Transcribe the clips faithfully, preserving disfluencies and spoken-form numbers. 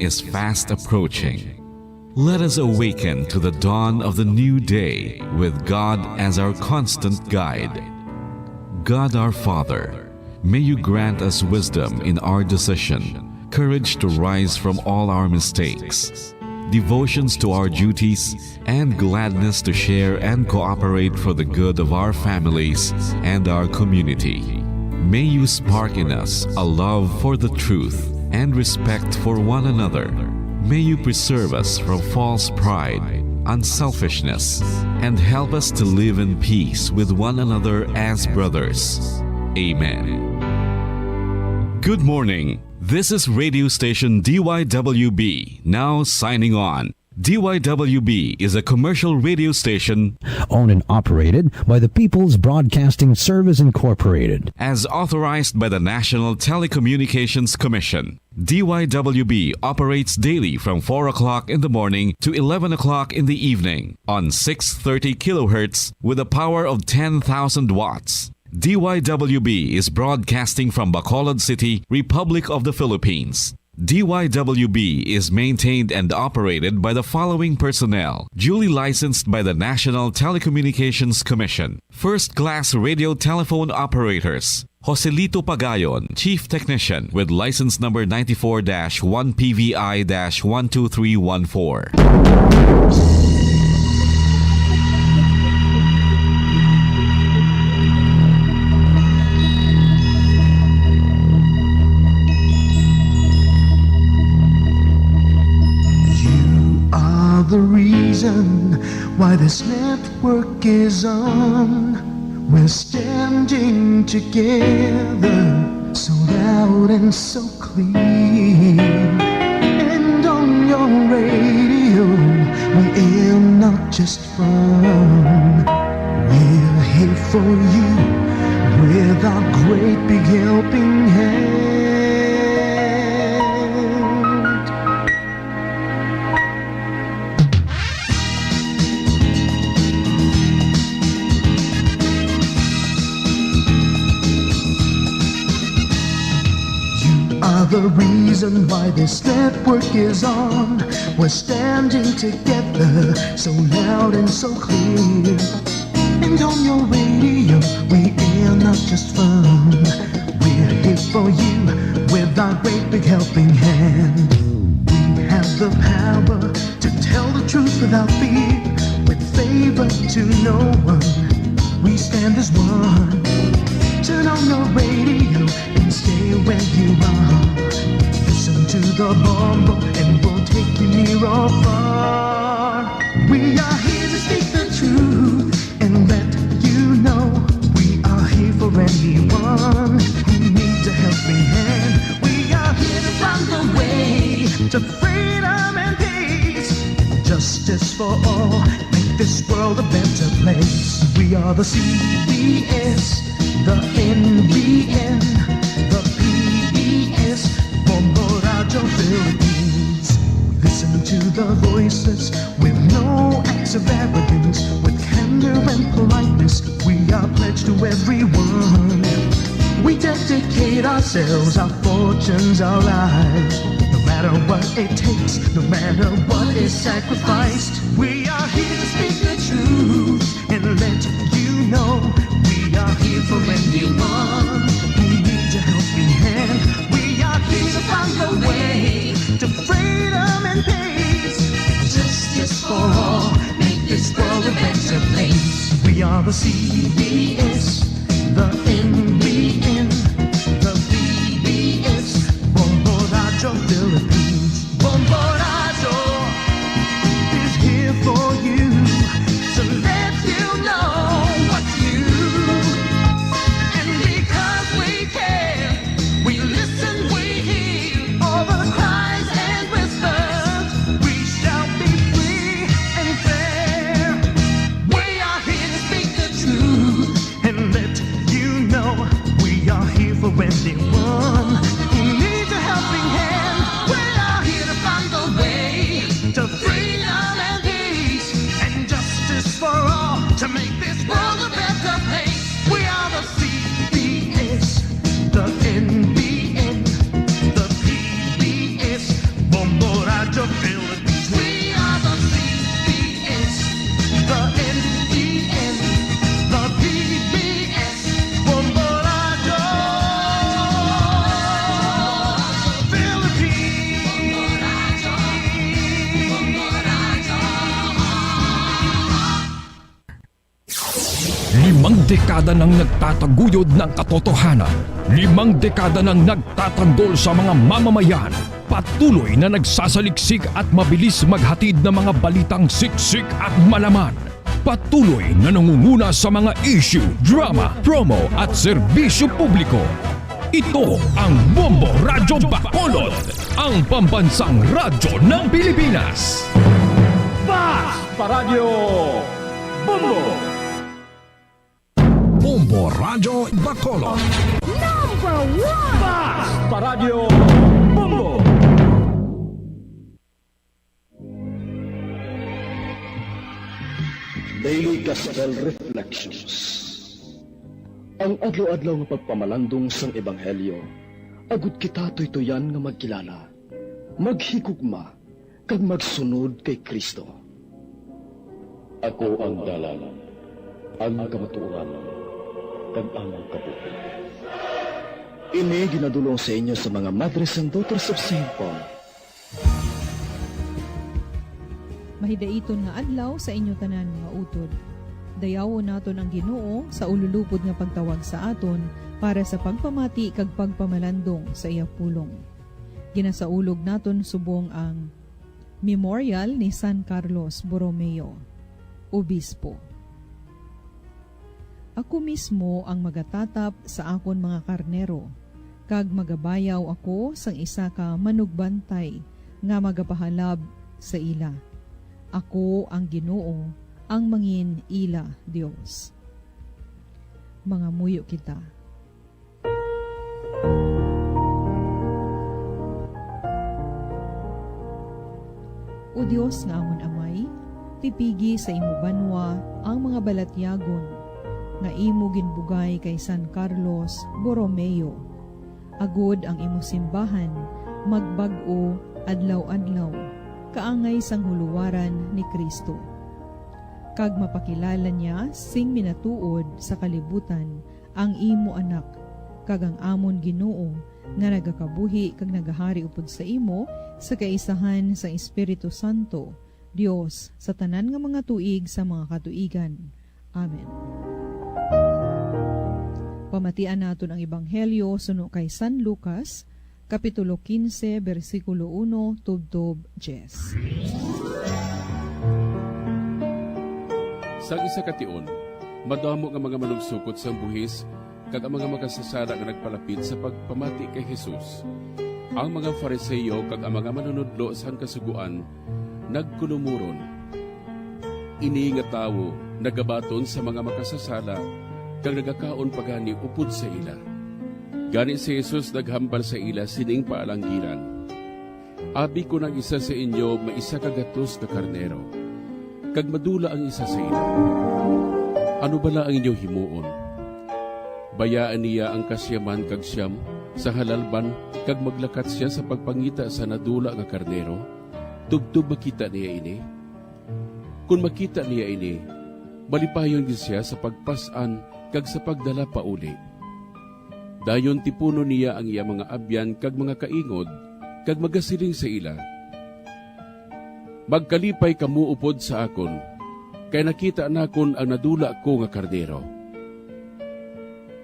is fast approaching. Let us awaken to the dawn of the new day with God as our constant guide. God our Father, may you grant us wisdom in our decision, courage to rise from all our mistakes, devotions to our duties, and gladness to share and cooperate for the good of our families and our community. May you spark in us a love for the truth and respect for one another. May you preserve us from false pride, unselfishness, and help us to live in peace with one another as brothers. Amen. Good morning. This is radio station D Y W B, now signing on. D Y W B is a commercial radio station owned and operated by the People's Broadcasting Service Incorporated. As authorized by the National Telecommunications Commission. D Y W B operates daily from four o'clock in the morning to eleven o'clock in the evening on six thirty kilohertz with a power of ten thousand watts. D Y W B is broadcasting from Bacolod City, Republic of the Philippines. D Y W B is maintained and operated by the following personnel, duly licensed by the National Telecommunications Commission. First-class radio telephone operators. Joselito Pagayon, Chief Technician, with license number ninety-four dash one P V I dash one two three one four. You are the reason why this network is on. We're standing together, so loud and so clear. And on your radio, we air not just fun. We're here for you with our great big helping hand. You are the reason why this network is on. We're standing together, so loud and so clear. And on your radio, we air not just fun. We're here for you with our great big helping hand. We have the power to tell the truth without fear, with favor to no one. We stand as one. Turn on your radio and stay where you are. Listen to the bomb and we'll take you near or far. We are here to speak the truth and let you know we are here for anyone who needs a helping hand. We are here to find a way to freedom and peace. Justice for all, make this world a better place. We are the C B S, the N B N, the P B S, Bombo Radio Philippines. Listen to the voices with no acts of arrogance, with candor and politeness. We are pledged to everyone. We dedicate ourselves, our fortunes, our lives. No matter what it takes, no matter what is sacrificed, we are here to speak the truth and let you know we are here for anyone who needs a helping hand. We are here to find a way to freedom and peace. Justice for all, make this world a better place. We are the C B S, the N B N, the P B S, Bombo Radio Philippines. Bombo Radio is here for you to let you know what's new. And because we care, we listen, we hear all the cries and whispers. We shall be free and fair. We are here to speak the truth and let you know we are here for anyone who needs a helping hand. We are here to find a way to freedom and peace and justice for all to make this world a better place. We are the C B S, the N B N, the P B S, Bombo Dekada nang nagtataguyod ng katotohanan. Limang dekada nang nagtatanggol sa mga mamamayan. Patuloy na nagsasaliksik at mabilis maghatid ng mga balitang siksik at malaman. Patuloy na nangunguna sa mga issue, drama, promo at serbisyo publiko. Ito ang Bombo Radyo Bacolod, ang pambansang radyo ng Pilipinas. Fast Paradyo Bombo! Bombo Radyo Bacolod. Number one! Fast Paradyo Bombo! Daily Gospel Reflections. Ang adlaw-adlaw nga pagpamalandong sang Ebanghelyo, agud kita tuytoyan nga magkilala, maghigugma, kag magsunod kay Cristo. Ako ang dalan, ang kamatuoran, kag ang kabuhi. Ini ginadul-ong sa inyo sa mga Madres and Daughters of Saint Paul. Mahidaiton nga adlaw sa inyo tanan, mga utod. Dayawon naton ang Ginoo sa ululupod nga pagtawag sa aton para sa pagpamati kag pagpamalandong sa iya pulong. Ginasaulog naton subong ang Memorial ni San Carlos Borromeo, Obispo. Ako mismo ang magatatap sa akon mga karnero, kag magabayaw ako sang isa ka manugbantay nga magapahalab sa ila. Ako ang Ginoo, ang mangin ila Dios. Mangamuyo kita. O Dios nga amon Amay, tipigi sa imo banwa ang mga balatyagon nga imo ginbugay kay San Carlos Borromeo, agud ang imo simbahan magbag-o adlaw-adlaw, kaangay sang huluwaran ni Cristo, kag mapakilala niya sing minatuod sa kalibutan ang imo Anak, kag ang amon Ginoo, nga nagakabuhi kag nagahari upod sa imo sa kaisahan sang Espiritu Santo, Dios, sa tanan nga mga tuig sa mga katuigan. Amen. Pamatian naton ang Ebanghelyo suno kay San Lucas, Kapitulo quince, bersikulo uno tubtob diyes. Sang isa ka tion, madamo nga mga manugsokot sang buhis kag ang mga makasasala nga nagpalapit sa pagpamati kay Jesus. Ang mga Fariseo kag ang mga manunodlo sang Kasugoan nagkulumuron, "Ini nga tawo nagabaton sa mga makasasala kag nagakaon pa gani upod sa ila." Gani si Jesus naghambal sa ila sining paalanggiran, "Abi kon ang isa sa inyo may isa ka gatos ka karnero, kag madula ang isa sa ila, ano bala ang inyo himuon? Bayaan niya ang kasyaman kag siyam sa halalban kag maglakat sia sa pagpangita sa nadula nga karnero, tubtob makita niya ini? Kon makita niya ini, malipayon gid sia sa pagpas-an kag sa pagdala pauli. Dayon tipunon niya ang iya mga abyan kag mga kaingod, kag magasiling sa ila, 'Magkalipay kamo upod sa akon, kay nakita nakon ang nadula ko nga karnero.'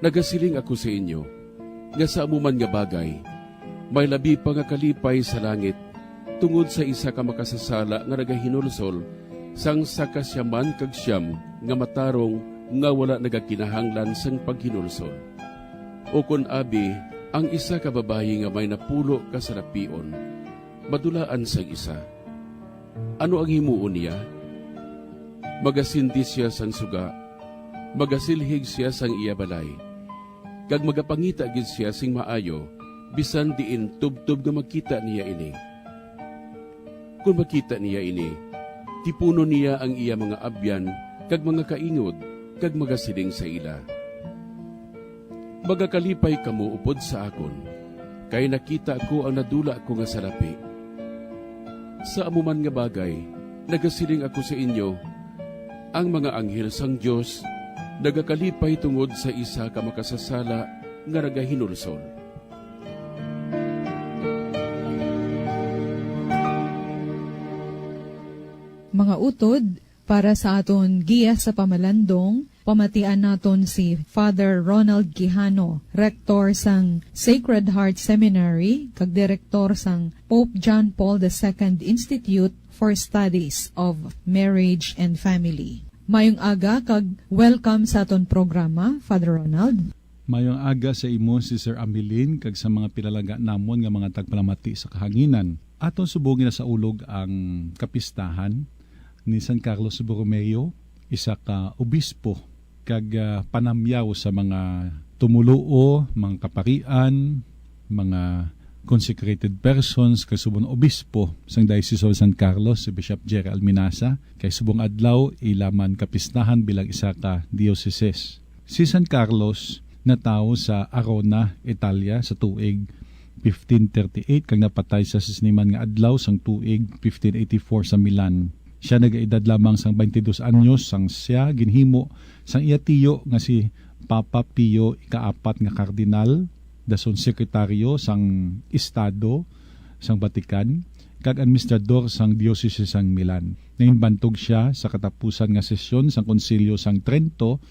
Nagasiling ako sa inyo, nga sa amo man nga bagay, may labi pa nga kalipay sa langit tungod sa isa ka makasasala nga nagahinulsol sang sa kasyaman kag siyam nga matarong nga wala nagakinahanglan sang paghinulsol. Ukon abi, ang isa ka babayi nga may napulo ka salapion, madulaan sang isa. Ano ang himuon niya? Magasindi sia sang suga, magasilhig sia sang iya balay, kag magapangita gid sia sing maayo bisan diin tubtob nga makita niya ini. Kon makita niya ini, tipunon niya ang iya mga abyan kag mga kaingod, kag magasiling sa ila, 'Magakalipay kamo upod sa akon, kay nakita ko ang nadula ko nga salapi.' Sa amo man nga bagay, nagasiling ako sa inyo, ang mga anghel sang Dios nagakalipay tungod sa isa ka makasasala nga nagahinulsol." Mga utod, Para sa aton giya sa pamalandong, pamatian naton si Father Ronald Quijano, Rektor sang Sacred Heart Seminary kag Direktor sang Pope John Paul the Second Institute for Studies of Marriage and Family. Mayong aga kag welcome sa aton programa, Father Ronald. Mayong aga sa imo, Sister Amelin, kag sa mga pinalangga namon nga mga tagpalamati sa kahanginan. Aton subong ginasaulog ang kapistahan ni San Carlos Borromeo, isa ka obispo kag, ah, panamyaw sa mga tumuluo, mga kaparian, mga consecrated persons, kag subong obispo sang Diocese of San Carlos, si Bishop Jerry Alminaza, kay subong adlaw ila man kapistahan bilang isa ka diocese. Si San Carlos natawo sa Arona, Italia, sa tuig fifteen thirty-eight, kag napatay sa siniman nga adlaw sang tuig fifteen eighty-four sa Milan. Siya nagaedad lamang sang twenty-dos anyos sang siya ginhimo sang iya tiyo nga si Papa Pio ikaapat nga Kardinal, dason Sekretaryo sang Estado sang Vatican, kag administrador sang Diocese sang Milan. Nanginbantog siya sa katapusan nga sesyon sang Konsilyo sang Trento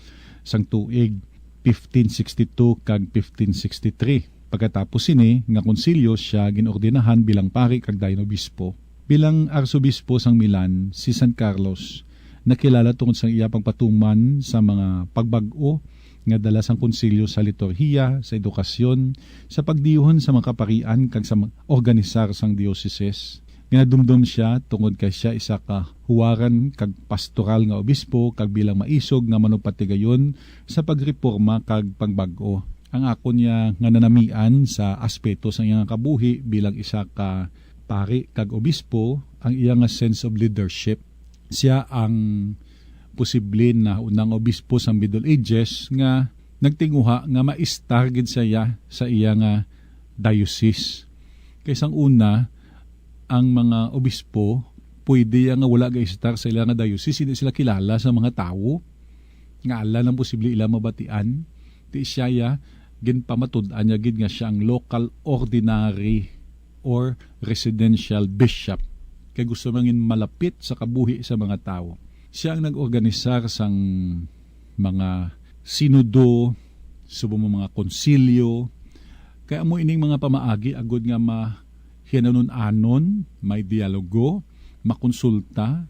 sang tuig fifteen sixty-two kag fifteen sixty-three. Pagkatapos sini nga konsilyo, siya gin-ordinahan bilang pari kag dayon obispo. Bilang arsobispo sang Milan, si San Carlos nakilala tungod sa iya pagpatuman sa mga pagbag-o nga dala sang konsilyo sa liturhiya, sa edukasyon, sa pagdihon sa mga kaparian, kag sa mag-, organisar sang dioceses. Ginadumdom siya tungod kay siya isa ka huwaran kag pastoral nga obispo, kag bilang maisog nga manugpatigayon sa pagreporma kag pagbag-o. Ang akon niya nga nanamian sa aspeto sang iya nga kabuhi bilang isa ka pari kag obispo, ang iya nga sense of leadership. Siya ang posible na unang obispo sa Middle Ages nga nagtinguha nga maestar gid siya sa iya nga diocese. Kay sang una, ang mga obispo pwede ya nga wala gaestar sa ila nga diocese, hindi sila kilala sa mga tawo. Nga ala lang posible ila mabatian. Di siya ya, ginpamatud-an niya gid nga siya ang local ordinary or residential bishop. Kay gusto mangin malapit sa kabuhi sa mga tawo. Siya ang nag-organisar sang mga sinodo, subong mga konsilyo. Kay amo ining mga pamaagi agud nga mahinanun-anon, may dialogo, makonsulta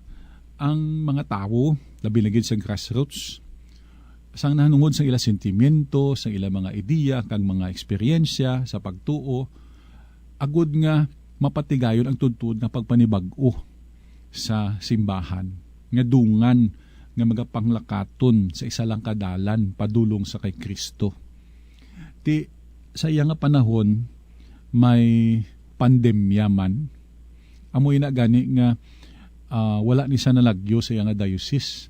ang mga tawo, labi na gid sa grassroots, sang nahanungod sa ila sentimiento, sa ila mga ideya, kag mga eksperyensya sa pagtuo, agud nga mapatigayon ang tudtuod nga pagpanibag-o sa simbahan, nga dungan nga magapanglakaton sa isa lang ka dalan padulong sa kay Kristo. Ti, sa iya nga panahon, may pandemya man. Amo ina gani nga, ah, wala ni siya nalagyo sa iya nga diocese.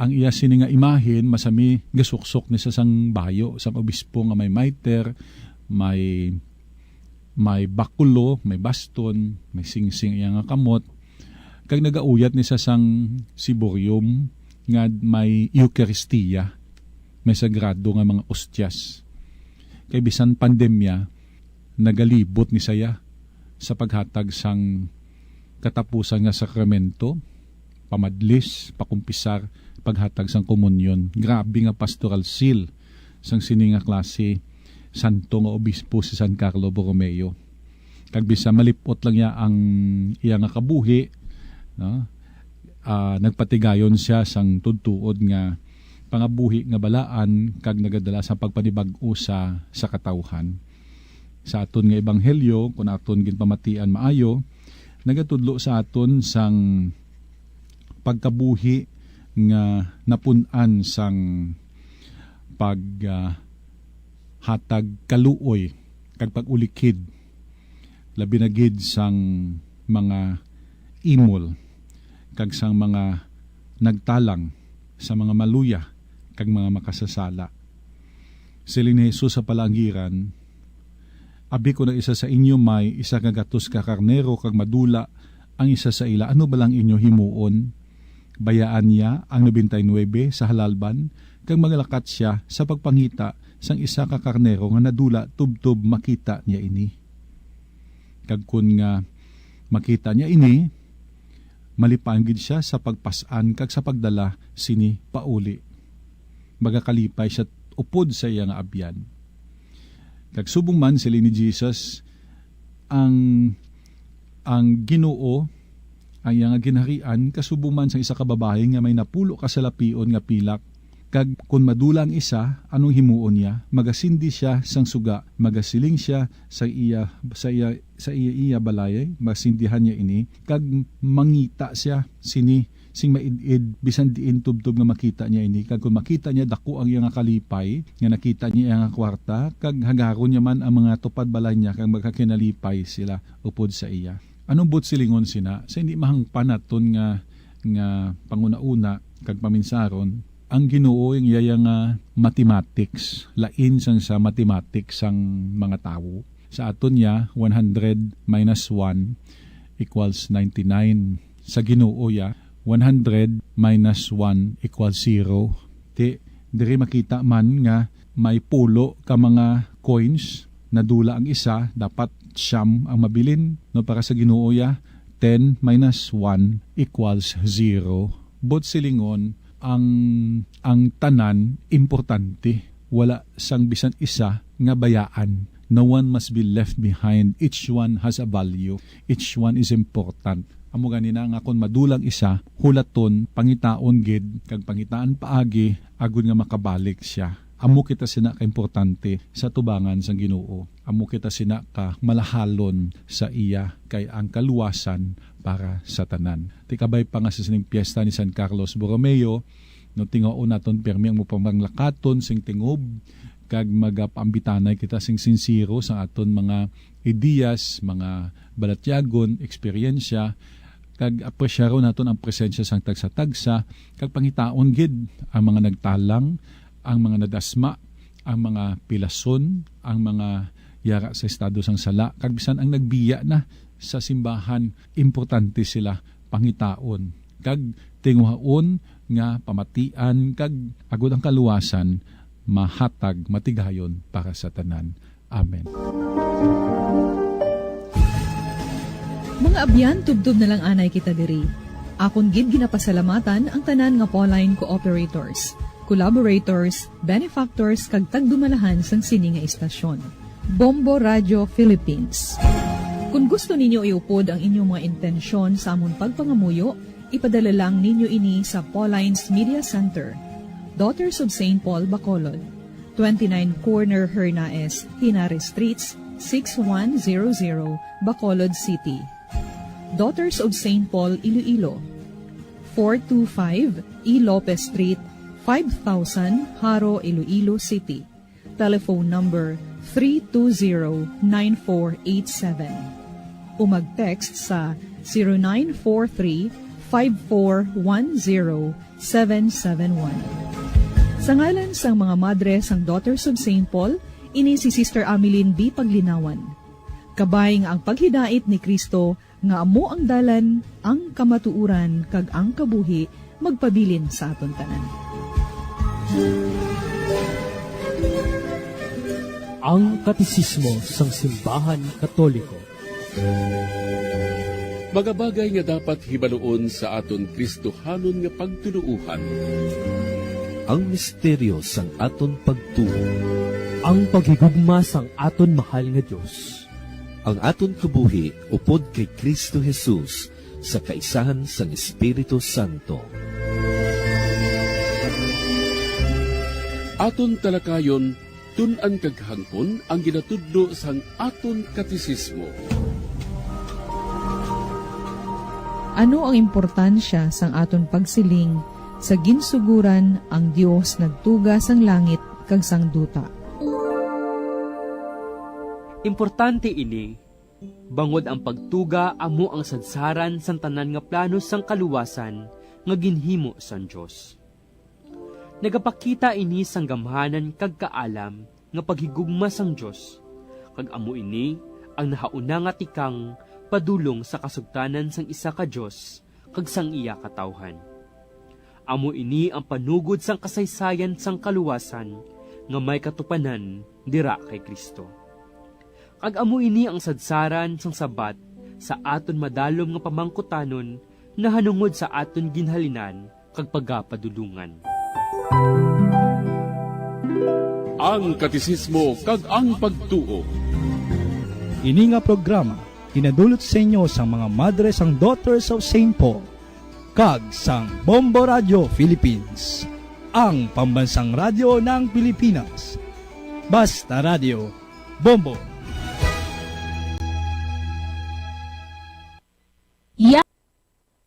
Ang iya sini nga imahen, masami gasuksok ni sa sang bayo, sang obispo nga may mitre, may, may bakulo, may baston, may singsing iya nga kamot, kag nagauyat ni sa sang ciborium nga may Eucharistia, may sagrado nga mga ostias. Kay bisan pandemya, nagalibot ni saya sa paghatag sang katapusan nga sakramento, pamadlis, pakumpisar, paghatag sang komunyon. Grabe nga pastoral zeal sang sini nga klase santo nga obispo si San Carlo Borromeo. Kag bisan malip-ot lang niya ang iya nga kabuhi, no? Ah, nagpatigayon siya sang tudtuod nga pangabuhi nga balaan kag nagadala sa pagpanibag-o sa, sa katawhan. Sa aton nga ebanghelyo, kun aton ginpamatian maayo, nagatudlo sa aton sang pagkabuhi nga napun-an sang pag, ah, hatag kaluoy kag pag-ulikhid, labi na gid sang mga imol kag sang mga nagtalang sa mga maluya kag mga makasasala. Siling ni Jesus sa palanggiran, "Abi kon ang isa sa inyo may isa ka gatos ka karnero kag madula ang isa sa ila, ano bala ang inyo himuon? Bayaan niya ang nobenta y nuebe sa halalban kag maglakat sia sa pagpangita sang isa ka karnero nga nadula tubtob makita niya ini. Kag kon nga makita niya ini, Malipayon gid sia sa pagpas-an kag sa pagdala sini pauli. Magakalipay sia upod sa iya nga abyan. Kag subong man siling ni Jesus, ang, ang Ginoo, ang iya nga ginharian, kasubong man sang isa ka babayi nga may napulo ka salapion nga pilak, kag kon madula ang isa, anong himuon niya? Magasindi sia sang suga, magasiling sia sa iya, sa iya, sa iya, iya balay, masindihan niya ini, kag mangita sia sini sing maid-id, bisan diin tubtob nga makita niya ini, kag kon makita niya dako ang iya nga kalipay, nga nakita niya iya nga kwarta, kag hagaron niya man ang mga tupad balay niya, kag magakinalipay sila upod sa iya. Anong buot silingon sina? Sa hindi mahangpan naton nga, nga panguna-una kag paminsaron, ang Ginoo ang iya nga mathematics, lain sang sa mathematics sang mga tawo. Sa aton niya, one hundred minus one equals ninety-nine. Sa Ginoo ya, one hundred minus one equals zero. Ti, diri makita man nga may pulo ka mga coins, nadula ang isa, dapat siyam ang mabilin, no? Para sa Ginoo ya, ten minus one equals zero. Buot silingon, ang, ang tanan importante. Wala sang bisan isa nga bayaan. No one must be left behind. Each one has a value. Each one is important. Amo gani na nga kon madula ang isa, hulaton, pangitaon gid, kag pangitaan paagi, agod nga makabalik sia. Amo kita sina kaimportante sa tubangan sang Ginoo. Amo kita sina ka malahalon sa iya, kay ang kaluwasan para sa tanan. Ti kabay pa nga sa sining piyesta ni San Carlos Borromeo, no, tingaon naton pirmi ang mapamanglakaton sing tingob, kag magapaambitanay kita sing sinsero sa aton mga ideyas, mga balatyagon, eksperyensya, kag apresyaron naton ang presensya sang tagsa-tagsa, kag pangitaon gid ang mga nagtalang, ang mga nadasma, ang mga pilason, ang mga yara sa estado sang sala, kag bisan ang nagbiya na sa simbahan, importante sila pangitaon kag tinguhaon nga pamatian, kag agod ang kaluwasan mahatag matigayon para sa tanan. Amen. Mga abyan, tubtob na lang anay kita diri. Akon gid ginapasalamatan ang tanan nga Pauline cooperators, collaborators, benefactors, kag tagdumalahan sang sini nga istasyon. Bombo Radio Philippines. Kung gusto ninyo iupod ang inyong mga intensyon sa amon pagpangamuyo, ipadala lang ninyo ini sa Pauline's Media Center, Daughters of Saint Paul, Bacolod, twenty-nine Corner Hernaez, Henares Streets, six one zero zero, Bacolod City. Daughters of Saint Paul, Iloilo, four two five E Lopez Street, five thousand, Jaro, Iloilo City. Telephone number three two zero, nine four eight seven. O mag-text sa zero nine four three, five four one zero, seven seven one. Sa ngalan sang mga madre sang Daughters of Saint Paul, ini si Sister Ameline B. Paglinawan. Kabay nga ang paghidait ni Cristo nga amo ang dalan, ang kamatuoran, kag ang kabuhi, magpabilin sa aton tanan. Ang Katesismo sang Simbahan Katoliko. Mga bagay nga dapat hibaluon sa aton Kristohanon nga pagtuloohan. Ang misteryo sang aton pagtuo. Ang paghigugma sang aton mahal nga Dios. Ang aton kabuhi upod kay Kristo Jesus sa kaisahan sang Espiritu Santo. Aton talakayon, tun-an kag hangkon ang ginatudlo sang aton katesismo. Ano ang importansya sang aton pagsiling sa ginsuguran ang Dios nagtuga sang langit kag sang duta? Importante ini, bangod ang pagtuga amo ang sadsaran sang tanan nga plano sang kaluwasan nga ginhimo sang Dios. Nagapakita ini sang gamhanan kag kaalam nga paghigugma sang Dios, kag amo ini ang nahauna nga tikang padulong sa kasugtanan sang isa ka Dios kag sang iya katawuhan. Amo ini ang panugod sang kasaysayan sang kaluwasan nga may katupanan dira kay Cristo. Kag amo ini ang sadsaran sang sabat sa aton madalom nga pamangkutanon nahanungod sa aton ginhalinan kag pagapadulongan. Ang Katesismo kag ang Pagtuo. Ini nga programa ginadulot sa inyo sang mga madre sang Daughters of Saint Paul kag sang Bombo Radio Philippines, ang pambansang radyo ng Pilipinas. Basta Radio, Bombo. Ya-,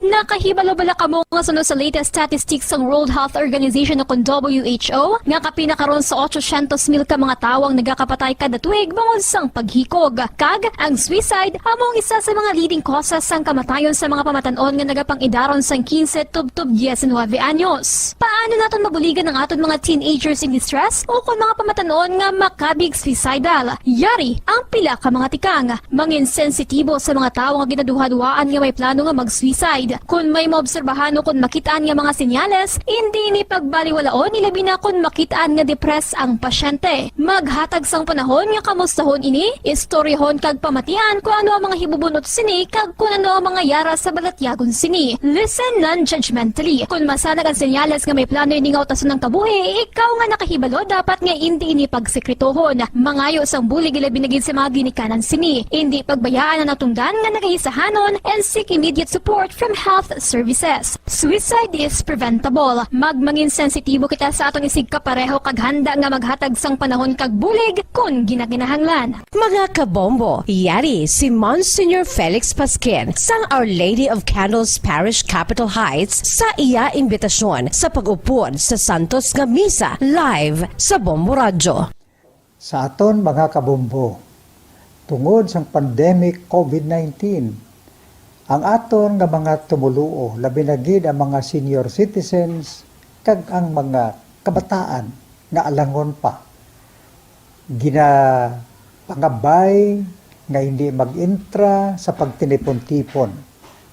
nakahibalo bala kamo nga suno sa latest statistics sang World Health Organization o kon W H O, nga kapin na karon sa ochocientos mil ka mga tawo ang nagakapatay kada tuig bangod sang paghikog? Kag ang suicide amo ang isa sa mga leading causes sang kamatayon sa mga pamatan-on nga nagapang-idaron sang quince tubtob diecinuebe anyos. Paano naton mabuligan ang aton mga teenagers in distress o kon mga pamatan-on nga makabig suicidal? Yari ang pila ka mga tikang. Mangin sensitibo sa mga tawo nga ginaduhaduhaan nga may plano nga mag-suicide. Kon may maobserbahan o kon makit-an nga mga senyales, indi ini pagbaliwalaon, ilabi na kon makit-an nga depressed ang pasyente. Maghatag sang panahon nga kamustahon ini, istoryahon kag pamatian kon ano ang mga hibubunot sini kag kon ano ang mga yara sa balatyagon sini. Listen non-judgmentally. Kon masanag ang senyales nga may plano ini nga utason ang kabuhi, ikaw nga nakahibalo dapat nga indi ini pagsekretohon. Mangayo sang bulig, ilabi na gid sa mga ginikanan sini. Indi pagbayaan ang natungdan nga nagaisahanon and seek immediate support from health services. Suicide is preventable. Magmangin sensitibo kita sa aton isigkapareho kag handa nga maghatag sang panahon kag bulig kon ginakinahanglan. Mga kabombo, yari si Monsignor Felix Pasquin sang Our Lady of Candles Parish, Capitol Heights, sa iya imbitasyon sa pag-upod sa santos nga misa live sa Bombo Radyo. Sa aton mga kabombo, tungod sang pandemic covid nineteen, ang aton nga mga tumoluo, labi na gid ang mga senior citizens kag ang mga kabataan nga alangon pa, ginapangabay nga hindi mag-entra sa pagtinipon-tipon.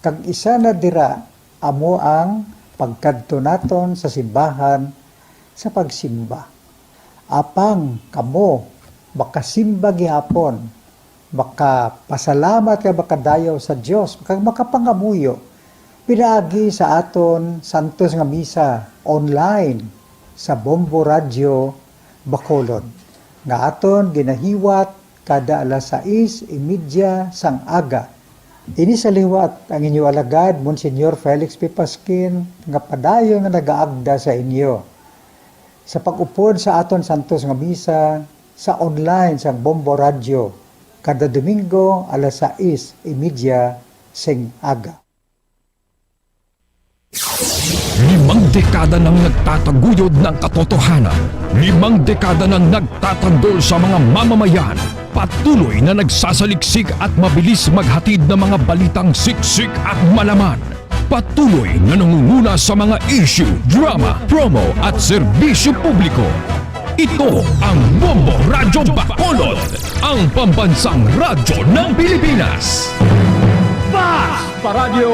Kag isa na dira amo ang pagkadto naton sa simbahan sa pagsimba. Apang kamo makasimba gihapon, makapasalamat kag makadayaw sa Dios, kag makapangamuyo pinaagi sa aton santos nga misa online sa Bombo Radyo Bacolod, nga aton ginahiwat kada alas sais y media sang aga. Ini sa liwat ang inyo alagad, Monsignor Felix P. Pasquin, nga padayon nga nagaagda sa inyo sa pag-upod sa aton santos nga misa sa online sang Bombo Radyo kada Domingo alas sais y media sing aga. Limang dekada nang nagtataguyod ng katotohanan. Limang dekada nang nagtatanggol sa mga mamamayan. Patuloy na nagsasaliksik at mabilis maghatid ng mga balitang siksik at malaman. Patuloy na nangunguna sa mga issue, drama, promo at serbisyo publiko. Ito ang Bombo Radyo Bacolod, ang pambansang radyo ng Pilipinas. Basta Radyo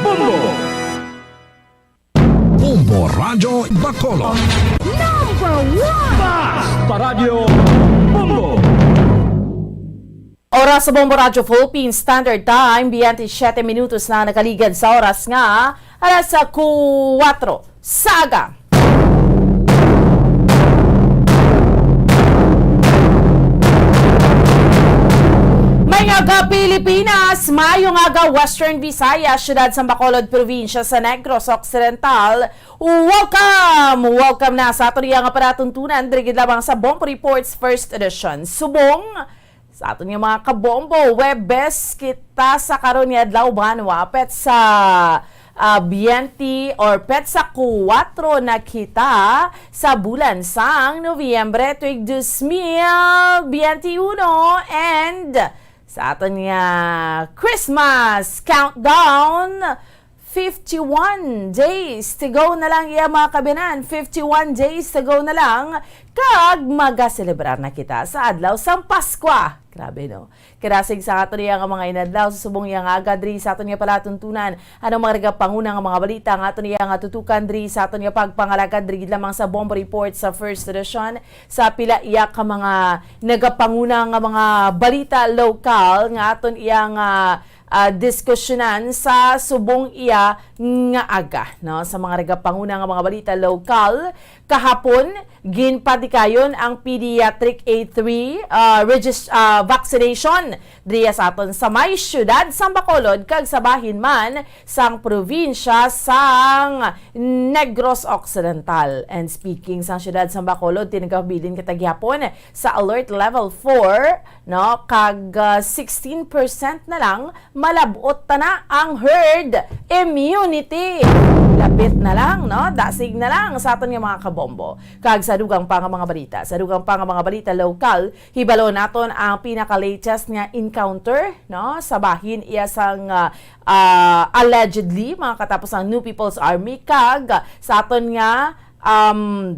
Bombo. Bombo Radyo Bacolod. Number one! Basta Radyo Bombo. Oras sa Bombo Radyo Philippine Standard Time, twenty-seven minutos na nakaligad sa oras nga alas kuwatro sa aga. Maayong aga, Pilipinas! Maayong aga, Western Visayas, siyudad sa Bacolod, probinsya sa Negros Occidental. Welcome! Welcome na sa aton iya nga palatuntunan, diri gid lamang sa Bombo Reports First Edition. Subong sa aton nga mga kabombo, Huwebes kita sa karon nga adlaw, banwa, petsa, ah, twenty or petsa kuwatro na kita sa bulan sang Nobyembre, tuig dos mil benti uno, and sa aton nga Christmas countdown, fifty-one days to go na lang, iya, mga kabinan. Fifty-one days to go na lang, kag magaselebrar na kita sa adlaw sang Paskwa. Grabe, no? Kadasig sa aton iya nga mga inadlaw sa subong iya nga aga diri sa aton nga palatuntunan. Ano mga nagapanguna nga mga balita nga aton iya nga tutukan diri sa aton nga pagpangalagad diri gid lamang sa Bombo Report sa First Edition? Sa pila iya ka mga nagapanguna nga mga balita lokal nga aton iya nga ah, diskusyonan sa subong iya nga aga, no? Sa mga nagapanguna nga mga balita lokal, kahapon, ginpadikayon ang pediatric A three, ah, regis-, ah, vaccination diriya sa aton sa may siyudad sang Bacolod kag sa bahin man sang probinsya sang Negros Occidental. And speaking sang siyudad sang Bacolod, tinagabilin kita gihapon sa alert level four, no? Kag, ah, sixteen percent na lang, malab-ot ta na ang herd immunity. Lapit na lang, no? Dasig na lang sa aton nga mga kabombo. Kag sa dugang pa nga mga balita, sa dugang pa nga mga balita lokal, hibalo naton ang pinaka-latest nga encounter, no? Sa bahin iya sang, ah, ah, allegedly, mga katapos ang New People's Army, kag sa aton nga, um,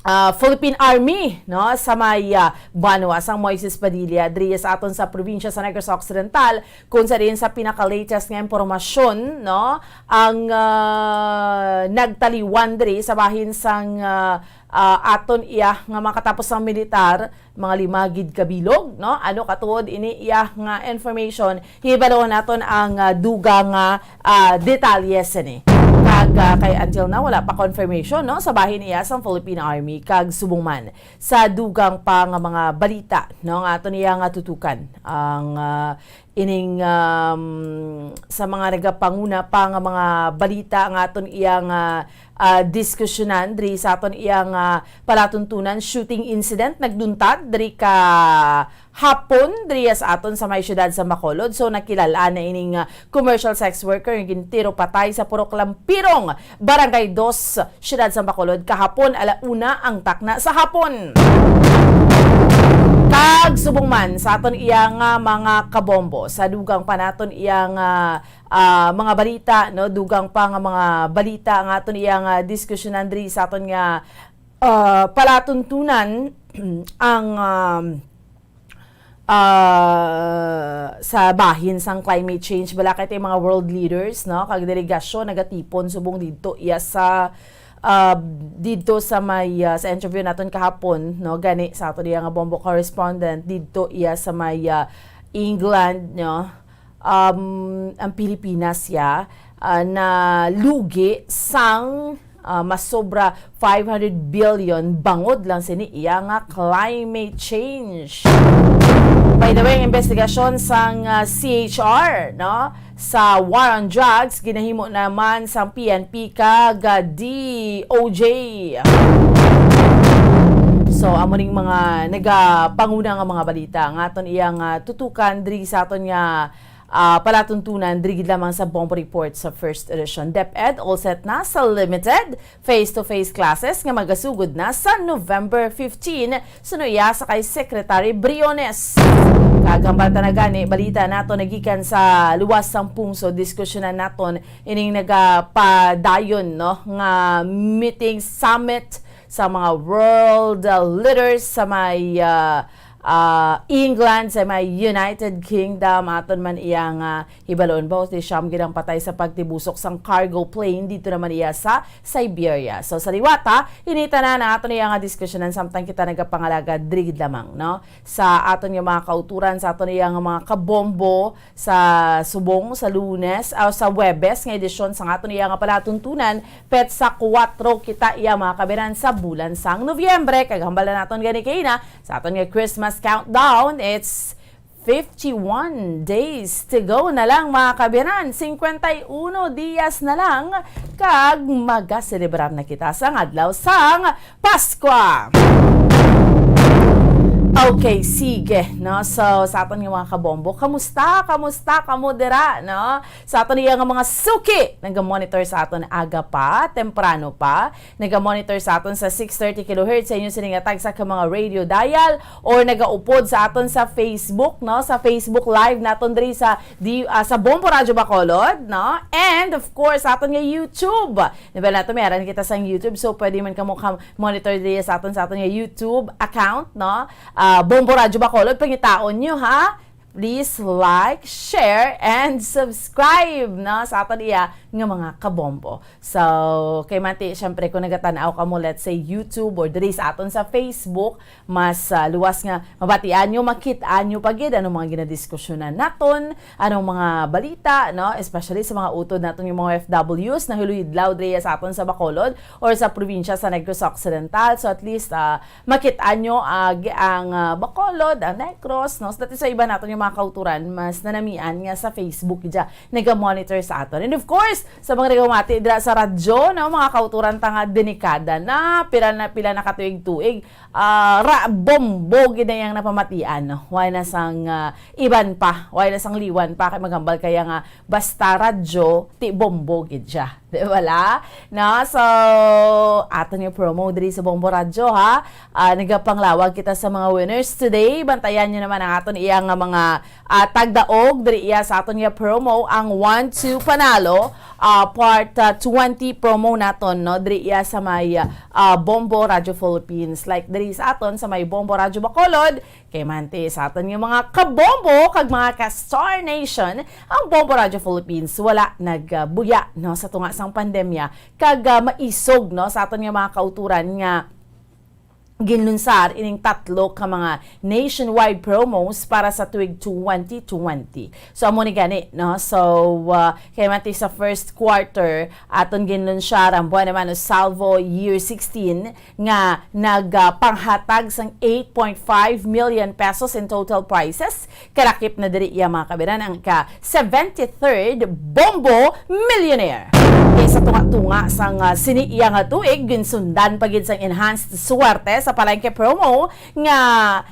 ah, Philippine Army, no, sa may, ah, banwa sang Moises Padilla, diri sa aton sa probinsya sa Negros Occidental, kung sa diin sa pinaka-latest nga impormasyon, no, ang, ah, nagtaliwan diri sa bahin sang, ah, ah, aton iya nga makatapos ang militar, mga lima gid ka bilog, no? Ano katuod ini iya nga information? Hibalo naton ang, ah, dugang nga, ah, detalye sini. Kag, ah, kay until now, wala pa confirmation, no, sa bahin iya sang Philippine Army. Kag subong man sa dugang pa nga mga balita, no, nga aton iya nga tutukan ang, ah, ining, um, sa mga nagapanguna pa nga mga balita nga aton iya nga, ah, diskusyonan diri sa aton iya nga palatuntunan, shooting incident nagduntad diri ka hapon diri sa aton sa may siyudad sa Bacolod. So, nakilala na ining, ah, commercial sex worker nga gintiro patay sa Purok Lampirong, Barangay Dos, siyudad sa Bacolod, kahapon ala una ang takna sa hapon. Kag subong man sa aton iya nga mga kabombo, sa dugang pa naton iya nga, ah, mga balita, no, dugang pa nga mga balita nga aton iya nga diskusyonan diri sa aton nga, ah, palatuntunan, ang, um, ah, sa bahin sang climate change, bala kay tay mga world leaders, no, kag delegasyon nagatipon subong didto iya sa, ah, didto sa may, ah, sa interview naton kahapon, no, gani sa aton iya nga bombo correspondent didto iya sa may, ah, England, no, um, ang Pilipinas ya, ah, nalugi sang, ah, masobra five hundred billion bangod lang sini iya nga climate change. By the way, ang investigasyon sang, ah, C H R, no, sa war on drugs ginahimo naman sang P N P kag, ah, D O J. So, amo ning mga nagapanguna nga mga balita nga aton iyang, ah, tutukan diri sa aton nga, ah, palatuntunan diri gid lamang sa Bombo Report sa first edition. DepEd all set na sa limited face-to-face classes nga magasugod na sa November fifteen, suno iya sa kay Secretary Briones. Kag hambal ta na gani, balita nato nagikan sa luwas sang pungsod, diskusyonan naton ining nagapadayon, no, nga meeting summit sa mga world, uh, leaders sa may, uh, uh, England, sa may United Kingdom. Aton man iya nga hibalon ba, si Sham gid ang patay sa pagtibusok sang cargo plane dito naman iya sa Siberia. So, sa liwat, ha, ini tanan ang aton iya nga diskusyonan samtang kita nagapangalaga diri gid lamang, no, sa aton nga mga kauturan, sa aton iya nga mga kabombo, sa subong, sa Lunes, ah, sa Huwebes nga edisyon sang aton iya nga palatuntunan, petsa kuwatro kita iya, mga kabiran, sa bulan sang Nobyembre. Kag hambal na naton gani kaina sa aton nga Christmas countdown, it's fifty-one days to go na lang, mga kabiran. Cincuenta y uno dias na lang, kag magaselebrar na kita sang adlaw sang Paskwa! Okay, sige, no? So, sa aton nga mga kabombo, kamusta? Kamusta kamo dira, no? Sa aton iya nga mga suki, naga-monitor sa aton aga pa, temprano pa, naga-monitor sa aton sa six thirty kilohertz sa inyo sining nga tagsa ka mga radio dial, or nagaupod sa aton sa Facebook, no? Sa Facebook Live naton diri sa di-, ah, sa Bombo Radyo Bacolod, no? And of course, sa aton nga YouTube. Di ba nato, meron kita sang YouTube, so pwede man kamo ka-monitor diri sa aton, sa aton nga YouTube account, no? Ah, Bombo Radyo Bacolod, pangitaon nyo, ha? Please like, share, and subscribe, no, sa aton iya nga mga kabombo. So, kay manti, syempre, kung nagatan-aw kamo, let's say, YouTube or diri sa aton sa Facebook, mas, ah, luwas nga mabatian nyo, makit-an nyo pa gid anong mga ginadiskusyonan naton, anong mga balita, no, especially sa mga utod naton yung mga O F Ws na hiluyidlaw diri sa aton sa Bacolod or sa probinsya sa Negros Occidental. So, at least, ah, makit-an nyo, ah, gi-, ang, ah, Bacolod, ang Negros, no? So, dati sa iba naton yung mga kauturan, mas nanamian nga sa Facebook dya, naga-monitor sa aton. And of course, sa mga nagawati dira sa radyo, no, mga kauturan, ta nga delikada na, pila na, pila na katuig-tuig, ah, ra, bombo gid na yang napamatian, no? Wala na sang, ah, iban pa, wala na sang liwan pa, kay maghambal kaya nga basta radyo, ti bombo gid siya. Di ba la? No? So, aton yung promo diri sa Bombo Radyo, ha? Ah, nagapanglawag kita sa mga winners today. Bantayan nyo naman ang aton iya nga mga, ah, tagdaog diri iya sa aton nga promo, ang One Two Panalo, ah, part, ah, twenty promo naton, no? Diri iya sa may, ah, Bombo Radyo Philippines. Like diri sa aton sa may Bombo Radyo Bacolod, kay manti sa aton nga mga kabombo kag mga ka-Star Nation, ang Bombo Radyo Philippines wala nagbuya, no, sa tunga sang pandemya kag, ah, maisog, no, sa aton nga mga kauturan nga ginlunsar ining tatlo ka mga nationwide promos para sa tuig twenty twenty. So, amo ni gani, no? So, ah, kay manti sa first quarter, aton ginlunsar ang Buwan Naman o Salvo Year sixteen nga nagapanghatag sang eight point five million pesos in total prizes. Kalakip na diri iya, mga kabiran, ang ka seventy-third Bombo Millionaire. Kay sa tunga-tunga sang, ah, sini iya nga tuig, ginsundan pa gid sang enhanced swerte sa palengke promo nga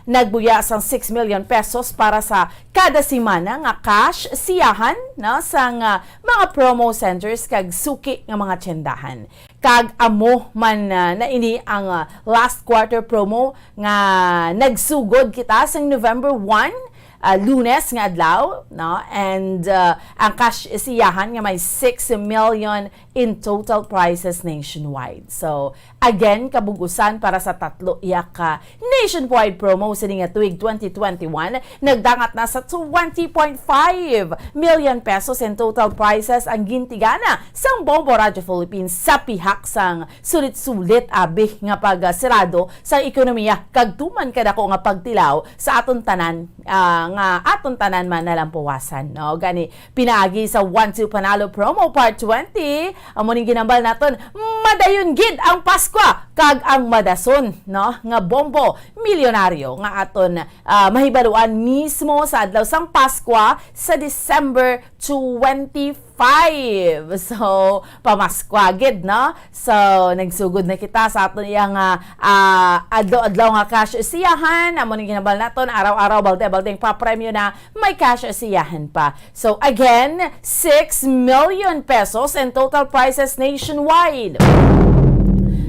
nagbuya sang six million pesos para sa kada semana nga cash siyahan, no, sang, ah, mga promo centers kag suki nga mga tyendahan. Kag amo man, ah, na ini ang, ah, last quarter promo nga nagsugod kita sang November one, ah, Lunes nga adlaw, no? And, ah, ang cash siyahan nga may six million in total prizes nationwide. So, again, kabug-usan para sa tatlo iya ka nationwide promo sini nga tuig twenty twenty-one, nagdangat na sa twenty point five million pesos in total prizes ang gintigana sang Bombo Radyo Philippines sa pihak sang sulit-sulit, abi, nga pagsirado sa ekonomiya kag tuman kadako nga pagtilaw sa aton tanan, ah, nga aton tanan man nalampuwasan, no? Gani, pinaagi sa One Two Panalo Promo Part twenty, amo ning ginambal naton, madayon gid ang Paskwa kag ang madason, no, nga bombo milyonaryo nga aton, ah, mahibaluan mismo sa adlaw sang Paskwa sa December twenty-five. So, pamaskwa gid, no? So, nagsugod na kita sa aton iya nga, ah, adlaw-adlaw nga cash siyahan. Amo ning ginambal naton, araw-araw, balde-balde ang papremyo na, may cash siyahan pa. So, again, six million pesos in total prizes nationwide.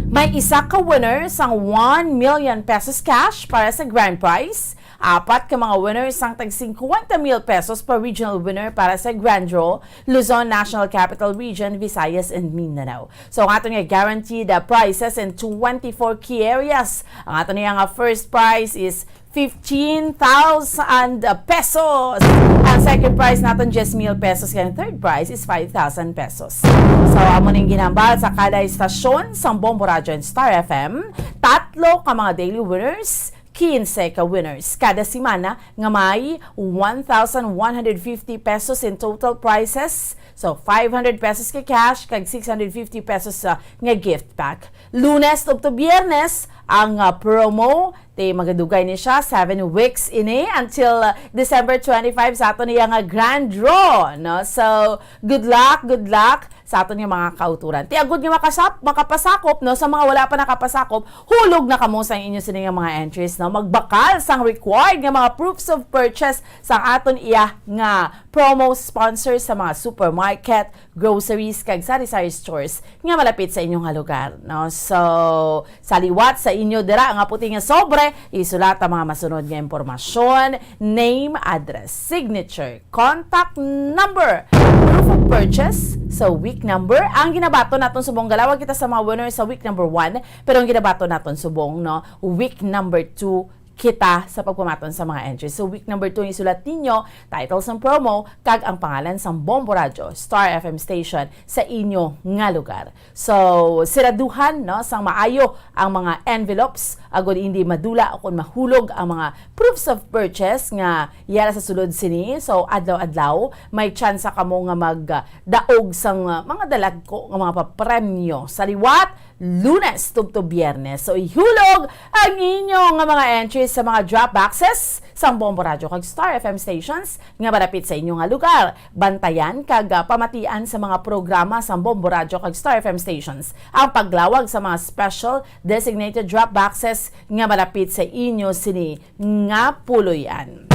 May isa ka winner sang one million pesos cash para sa grand prize. Apat ka mga winners sang tag fifty mil pesos pa regional winner para sa grand draw, Luzon, National Capital Region, Visayas, and Mindanao. So, ang aton nga guaranteed, uh, prizes in twenty-four key areas. Ang aton nga first prize is fifteen thousand pesos. Ang second prize naton, diyes mil pesos. Kaya ang third prize is five thousand pesos. So, amo ning ginambal sa kada istasyon sang Bombo Radyo and Star F M. Tatlo ka mga daily winners, quince ka winners kada semana nga may one thousand one hundred fifty pesos in total prizes. So, five hundred pesos ka cash kag six hundred fifty pesos, ah, nga gift pack. Lunes up to Biyernes, ang, ah, promo, ti magadugay ni siya, seven weeks ini until, ah, December twenty-five sa aton iya nga grand draw, no? So, good luck, good luck sa aton nga mga kauturan. Ti agud nga makasap-, makapasakop, no, sa mga wala pa nakapasakop, hulog na kamo sa inyo sini nga mga entries, no? Magbakal sang required nga mga proofs of purchase sa aton iya nga promo sponsor sa mga supermarket, groceries, kag sari-sari stores nga malapit sa inyo nga lugar, no? So, sa liwat sa inyo dira nga puti nga sobre, isulat ang mga masunod nga impormasyon: name, address, signature, contact number, proof of purchase, sa week number. Ang ginabaton naton subong, galawag kita sa mga winner sa week number one, pero ang ginabaton naton subong, no, week number two, kita sa pagpamaton sa mga entries. So, week number two, isulat ninyo, title sang promo, kag ang pangalan sang Bombo Radyo, Star F M station, sa inyo nga lugar. So, siraduhan, no, sang maayo ang mga envelopes, agod hindi madula o kon mahulog ang mga proofs of purchase nga yara sa sulod sini. So, adlaw-adlaw, may tsansa kamo nga magdaog sang, ah, mga dalagko nga mga papremyo sa liwat, Lunes tubtob Biyernes. So, ihulog ang inyo nga mga entries sa mga drop boxes sang Bombo Radyo kag Star F M stations nga malapit sa inyo nga lugar. Bantayan kag, ah, pamatian sa mga programa sang Bombo Radyo kag Star F M stations ang paglawag sa mga special designated drop boxes nga malapit sa inyo sini nga puloy-an.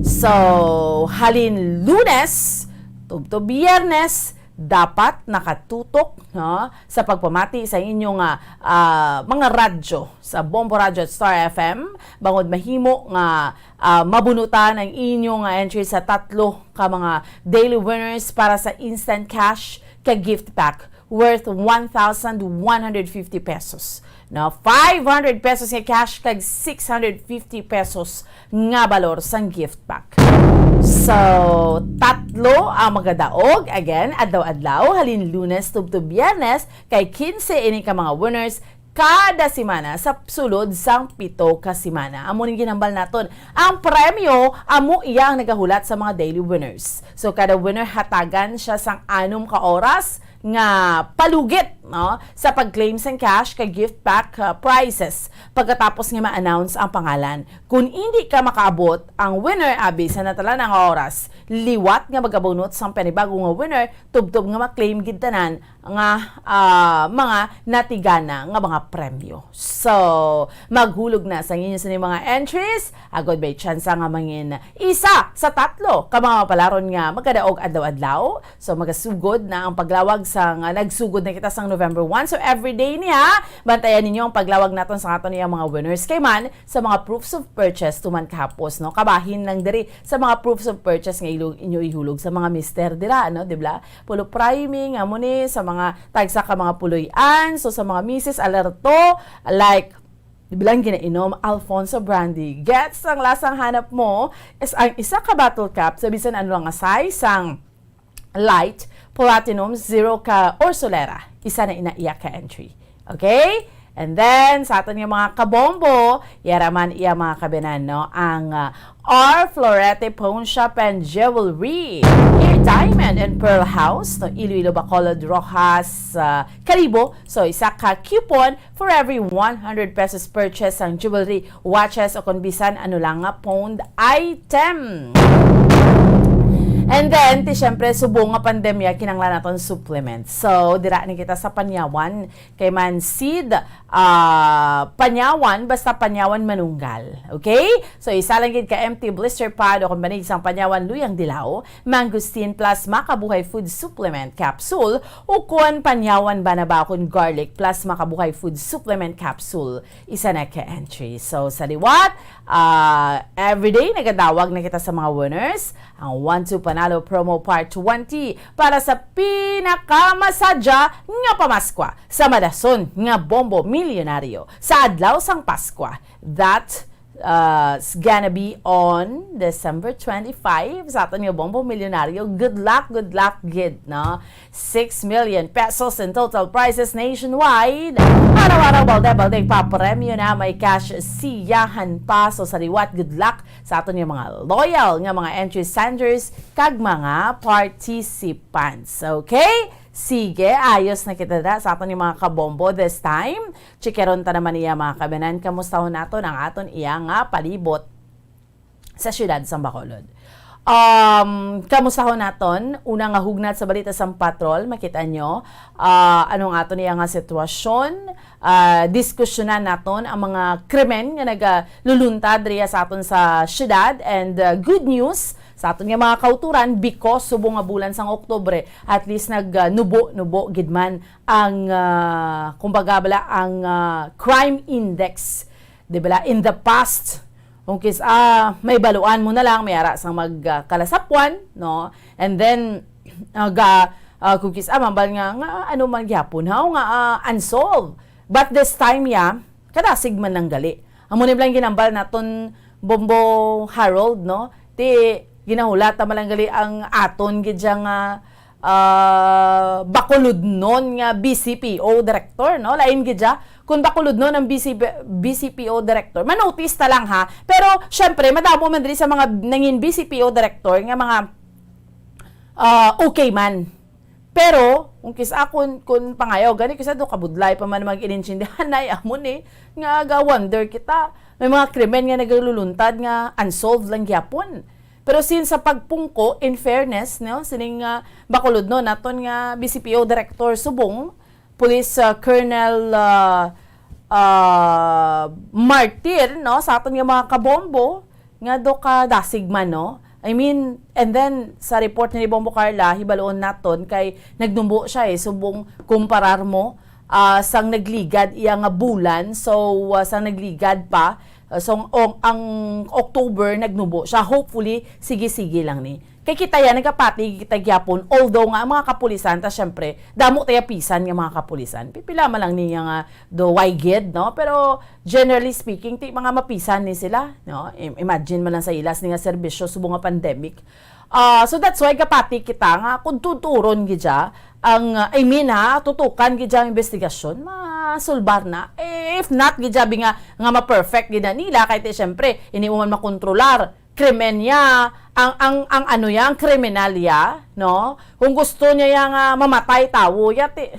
So, halin Lunes tubtob Biyernes, dapat nakatutok, no, sa pagpamati sa inyo nga, ah, mga radyo, sa Bombo Radyo at Star F M, bangod mahimo nga, ah, mabunutan ang inyo nga entry sa tatlo ka mga daily winners para sa instant cash ka gift pack worth one thousand one hundred fifty pesos. No, five hundred pesos nga cash kag six hundred fifty pesos nga balor sang gift pack. So, tatlo ang magadaog, again, adlaw-adlaw, halin Lunes tubtob Biyernes, kay kinse ini ka mga winners kada semana sa sulod sang pito ka semana. Amo ning ginhambal naton. Ang premyo, amo iya ang nagahulat sa mga daily winners. So, kada winner hatagan siya sang anom ka oras nga palugit, no, sa pag-claim sang cash kag gift pack, uh, prizes pagkatapos nga ma-announce ang pangalan. Kung hindi ka makaabot, ang winner abi sa natalan nga oras, liwat nga magabunot sang panibago nga winner, tubtob nga ma-claim gid tanan nga, ah, mga natigana nga mga premyo. So, maghulog na sa inyo sini mga entries, agod may tsansa nga mangin isa sa tatlo ka mga mapalaron nga magkadaog adlaw-adlaw. So, magasugod na ang paglawag sang, ah, nagsugod na kita sang November one. So, everyday ni ha, bantayan ninyo ang paglawag naton sa aton iyang mga winners. Kay man, sa mga proofs of purchase, tuman kahapos, no? Kabahin lang diri sa mga proofs of purchase nga ilo-, inyo ihulog sa mga mister dira, no? Di ba? Pulo priming, amo ni, sa mga tagsa ka mga puloy-an, so sa mga misis, alerto, like, di ba lang ginainom, Alfonso Brandy. Gets ang lasang hanap mo, is ang isa ka bottle cap, sa bisan ano lang nga size, sang light, platinum, zero ka, or solera. Isa na ina iya ka entry. Okay? And then, sa aton nga mga kabombo, yara man iya mga kabinan, no? Ang, ah, R Florete Pawn Shop and Jewelry, a Diamond and Pearl House, no? Iloilo, Bacolod, Roxas, ah, Kalibo. So, isa ka coupon for every one hundred pesos purchase sang jewelry, watches, o kon bisan ano lang nga pawned item. And then, ti syempre, subong nga pandemya, kinahanglan naton supplement. So, dira ni kita sa Panyawan, kay man seed, ah, Panyawan, basta Panyawan manunggal. Okay? So, isa lang gid ka empty blister pad o kon banig sang Panyawan luyang dilaw, mangosteen plus Makabuhay Food Supplement Capsule, o kon Panyawan banaba kon garlic plus Makabuhay Food Supplement Capsule. Isa na ka entry. So, sa liwat, ah, everyday nagadawag na kita sa mga winners. Ang One Two Panalo Promo Part twenty para sa pinakamasadya nga pamaskwa sa madason nga Bombo Milyonaryo sa adlaw sang Paskwa. That, uh, is gonna be on December twenty-five sa aton nga Bombo Milyonaryo. Good luck, good luck gid, no? Six million pesos in total prizes nationwide. Araw-araw, balde-balde, papremyo na may cash siyahan pa. So, sa liwat, good luck sa aton nga mga loyal nga mga entry senders kag mga participants. Okay? Sige, ayos na kita na sa aton nga mga kabombo this time. Chikaron ta naman iya, mga kabinan. Kamustahon naton ang aton iya nga palibot sa siyudad sang Bacolod. Um, kamustahon naton, una nga hugnat sa balita sang patrol, makita nyo, ah, ano ang aton iya nga sitwasyon, ah, diskusyonan naton ang mga krimen nga nagaluluntad diriya sa aton sa siyudad, and, ah, good news sa aton nga mga kauturan, because subong nga bulan sang Oktubre, at least nag, ah, nubo-nubo gid man ang, ah, kumbaga bala, ang, ah, crime index, di bala, in the past, kung kis-, ah, may baluan mo na lang, may ara sang mag, ah, kalasapwan, no? And then, ah, ga, ah, kung kis-, ah, mambal nga, nga, ano man gyapon, haw nga, ah, unsolved. But this time, ya, kadasig man lang gali Amo ni lang ginambal naton, Bombo Harold, no? Ti ginahulat ta man lang gali ang aton gid siya nga, ah, bakuludnon nga B C P O director, no? Lain gid siya. Kung bakuludnon ang B C P, B C P O director, manotice ta lang, ha. Pero syempre, madamo man diri sa mga nangin B C P O director nga mga, ah, okay man. Pero kung kis-a, kun, kun pangayaw gani, kis-a do kabudlay pa man mag-inintindihan na, amo ni nga ga-wonder kita. May mga krimen nga nagaluluntad nga unsolved lang gyapon. Pero since sa pagpungko, in fairness, no, sining, ah, bakulod, no, naton nga B C P O director subong, Police, ah, Colonel, ah, ah, Martir, no, sa aton nga mga kabombo, nga do ka dasig man, no? I mean, and then, sa report ni Bombo Carla, hibaluon naton kay nagnubo siya, eh. Subong kumparar mo, ah, sang nagligad iya nga bulan. So, ah, sang nagligad pa, ah, so, ang, ang October, nagnubo siya. Hopefully, sige-sige lang ni. Kay kita ya, nagapati kita gyapon. Although nga, ang mga kapulisan, ta, syempre, damo taya pisan nga mga kapulisan. Pipila man lang niya nga do, why gid, no? Pero, generally speaking, ti mga mapisan ni sila, no? Im-, imagine man lang sa ilas ni nga serbisyo subong nga pandemic. Ah, so that's why gapati kita nga kung tuturon gid siya ang, ah, I mean ha, tutukan gid siya ang investigasyon, masulbar na. Eh, if not gid siya bi nga, nga ma-perfect gid na nila, kay ti, syempre, hindi mo man makontrolar. Krimen niya, ang, ang, ang ano ya, ang kriminal ya, no? Kung gusto niya ya nga mamatay tawo, ya ti,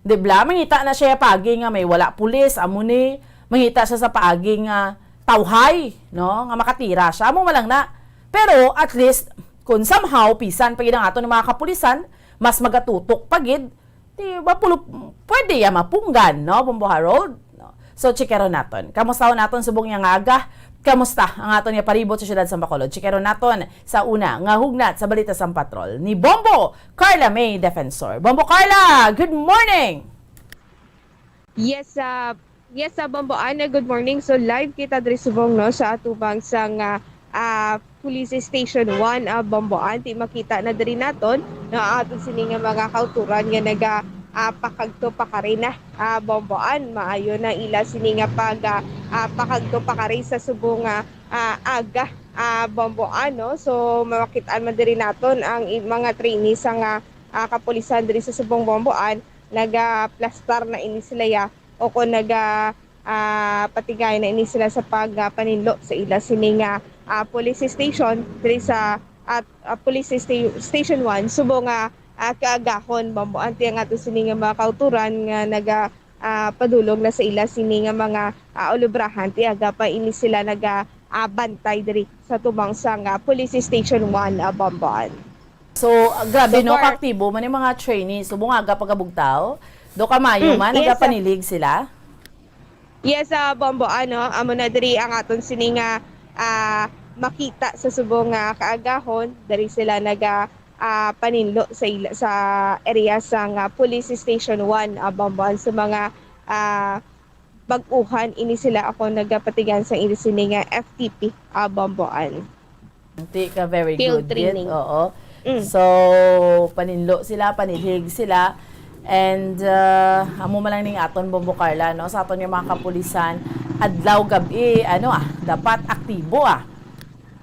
Di bala? Mangita na siya paagi nga may wala pulis, amo ni. Mangita siya sa paagi nga tawhay, no? Nga makatira siya. Amo man lang na. Pero at least, kung somehow, pisan pa gid ang aton mga kapulisan, mas magatutok pa gid, di ba, pulo, pwede ya mapunggan, no, Bombo Harold? No? So, chikero naton. Kamustahon naton subong niya nga aga. Kamusta ang aton nga palibot sa siyudad sa Bacolod? Chikero naton sa una nga hugnat sa balita sang patrol ni Bombo Carla May Defensor. Bombo Carla, good morning! Yes, ah, yes, ah, Bombo Ana, good morning. So, live kita diri subong, no, sa atubang sang, ah, ah, Police Station one, ah, Bombo An. Ti makita na diri naton, no, ang aton sini nga mga kauturan nga naga, ah, pakagto pakari na, ah, Bombo An. Maayo na ila sini nga pag, ah, ah, pakagto pakari sa subong nga, ah, aga, ah, Bombo An, no? So, makit-an man diri naton ang i-, mga trainee sa nga, ah, kapulisan diri sa subong Bombo An. Nagaplastar na ini sila ya, o kon naga, ah, patigay na ini sila sa pag, ah, paninlo sa ila sini nga, ah, police station diri sa, at, ah, police sta-, station one, subong nga, ah, kaagahon, Bombo An, ti ang ato sini nga mga kauturan nga naga, ah, padulong na sa ila sini nga mga, ah, ulubrahan, ti aga pa ini sila naga, ah, bantay diri sa tubang sang, ah, police station one, ah, Bombo An. So, ah, grabe, so no, far, kaaktibo man yung mga trainees. Subong aga pagabugtaw, do kamayo, mm, man, yes, nagapanilig sila? Yes, ah, Bombo, ano, amo na diri ang aton sini nga, ah, makita sa subong nga kaagahon. Diri sila naga, ah, paninlo sa ila, sa area sang, ah, Police Station one, ah, Bombo, sa mga, ah, bag-uhan ini sila ako nagapatigan sa ila sini nga F T P, ah, Bombo An. Ti ka, very good, training. Oo. Mm. So, paninlo sila, panilig sila. And, uh, amo man lang ning aton, Bombo Carla, no? Sa aton nga mga kapulisan, adlaw, gab-i, ano, ah, dapat aktibo, ah.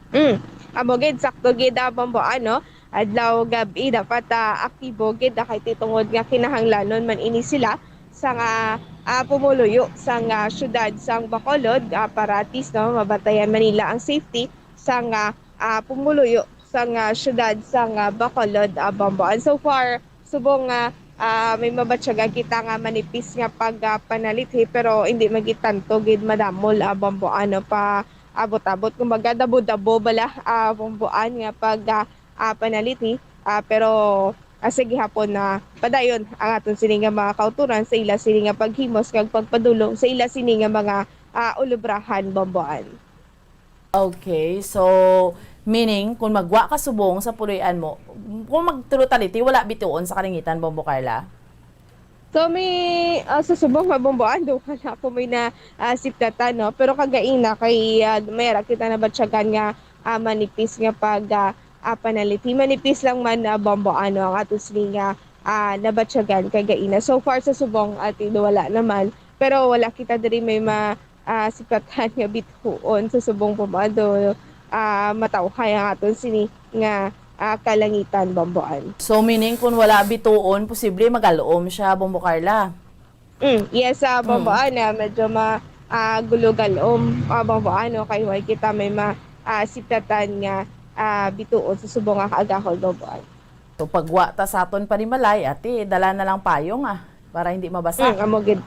Mm. Amo gid, sakto gid, ah, Bombo, ano? Adlaw, gab-i, dapat, ah, aktibo gid, ah, kay ti tungod nga kinahanglanon man ini sila sa nga, ah, pumuluyo sa nga syudad sang Bacolod, ah, para at least, no, mabantayan man nila ang safety sa nga, ah, pumuluyo sa nga syudad sang, ah, Bacolod, ah, Bombo. And so far, subong nga, ah, may mabatyagan kita nga manipis nga pag, ah, panalithi, pero hindi man gid tanto gid madamol, ah, Bombo, ano, pa abot-abot. Kumbaga, dabo-dabo bala, ah, Bombo, an nga pag, ah, ah, panalithi. Ah, pero, ah, sige hapon na padayon ang aton sini nga mga kauturan sa ila sini nga paghimos kag pagpadulong sa ila sini nga mga, ah, ulubrahan, Bombo, an. Okay, so, meaning, kung magwa ka subong sa puloy-an mo, kung magtulutaliti, wala bituon sa kalingitan, Bombo Carla? So, may, ah, sa subong nga, Bombo, an, do wala ko may na, ah, sipdatan, no? Pero kagaina, kay, ah, may ara kita nabatyagan nga, ah, manipis nga pag, ah, ah, panalithi. Manipis lang man, ah, Bombo, ano, ang ato sini nga, ah, nabatyagan kagaina. So far, sa subong, ati, do wala naman. Pero wala kita diri may ma-, ah, sipatan nga bituon sa subong, Bombo Ano, ah, matawhay ang aton sini nga, ah, kalangitan, Bombo An. So, meaning kung wala bituon, posible magalom siya, Bombo Carla. Mm, yes, ah, Bombo An, ah, medyo ma, ah, gulo galom, ah, Bombo Ano, kay way kita may ma, ah, sipatan nga, ah, bituon sa subong nga kaagahon, Bombo An. So, pagwa ta sa aton panimalay, ate, dala na lang payong, ah, para hindi mabasa. Mm, amo gid.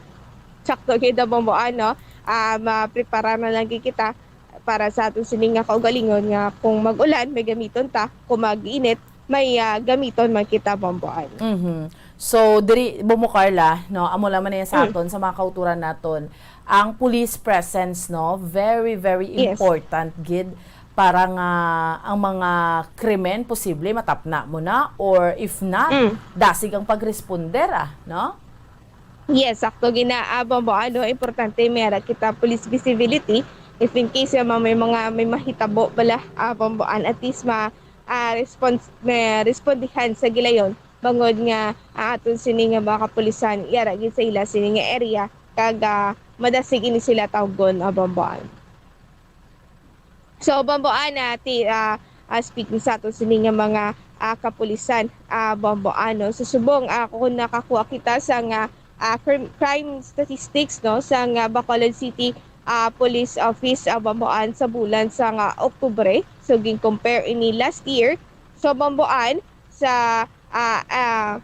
Sakto gid ang, Bombo An, no? Ah, maprepara na lang gid kita para sa aton sini nga kaugalingon nga kung mag-ulan, may gamiton ta, kung mag-init, may, ah, gamiton man kita, Bombo An. Mhm. So, diri, Bombo Carla, no, amo lang man yan sa Mm. aton, sa mga kauturan naton. Ang police presence, no, very, very Yes. important gid para nga ang mga krimen posible matapna mo na, or if not, Mm. dasig ang pagresponder, ah, no? Yes, sakto gina, ah, Bombo Ano, importante may ara kita police visibility. If in case nga may mga, may mahitabo bala, ah, Bombo An, at least ma, ah, response, may respondihan sa gilayon. Bangod nga ang aton sini nga mga kapulisan, yara gid sa ila sini nga area, kag, ah, madasig ini sila tawgon, ah, Bombo An. So, Bombo An, ah, ti, ah, ah, speaking sa ato sini nga mga, ah, kapulisan, ah, Bombo An, no? So, subong, ah, kung nakakuha kita sa nga, ah, crime, crime statistics, no, sa nga Bacolod City, ah, Police Office, ah, Bombo An, sa bulan sa nga Oktubre. So, gin-compare ini last year. So, Bombo An, sa, ah, ah,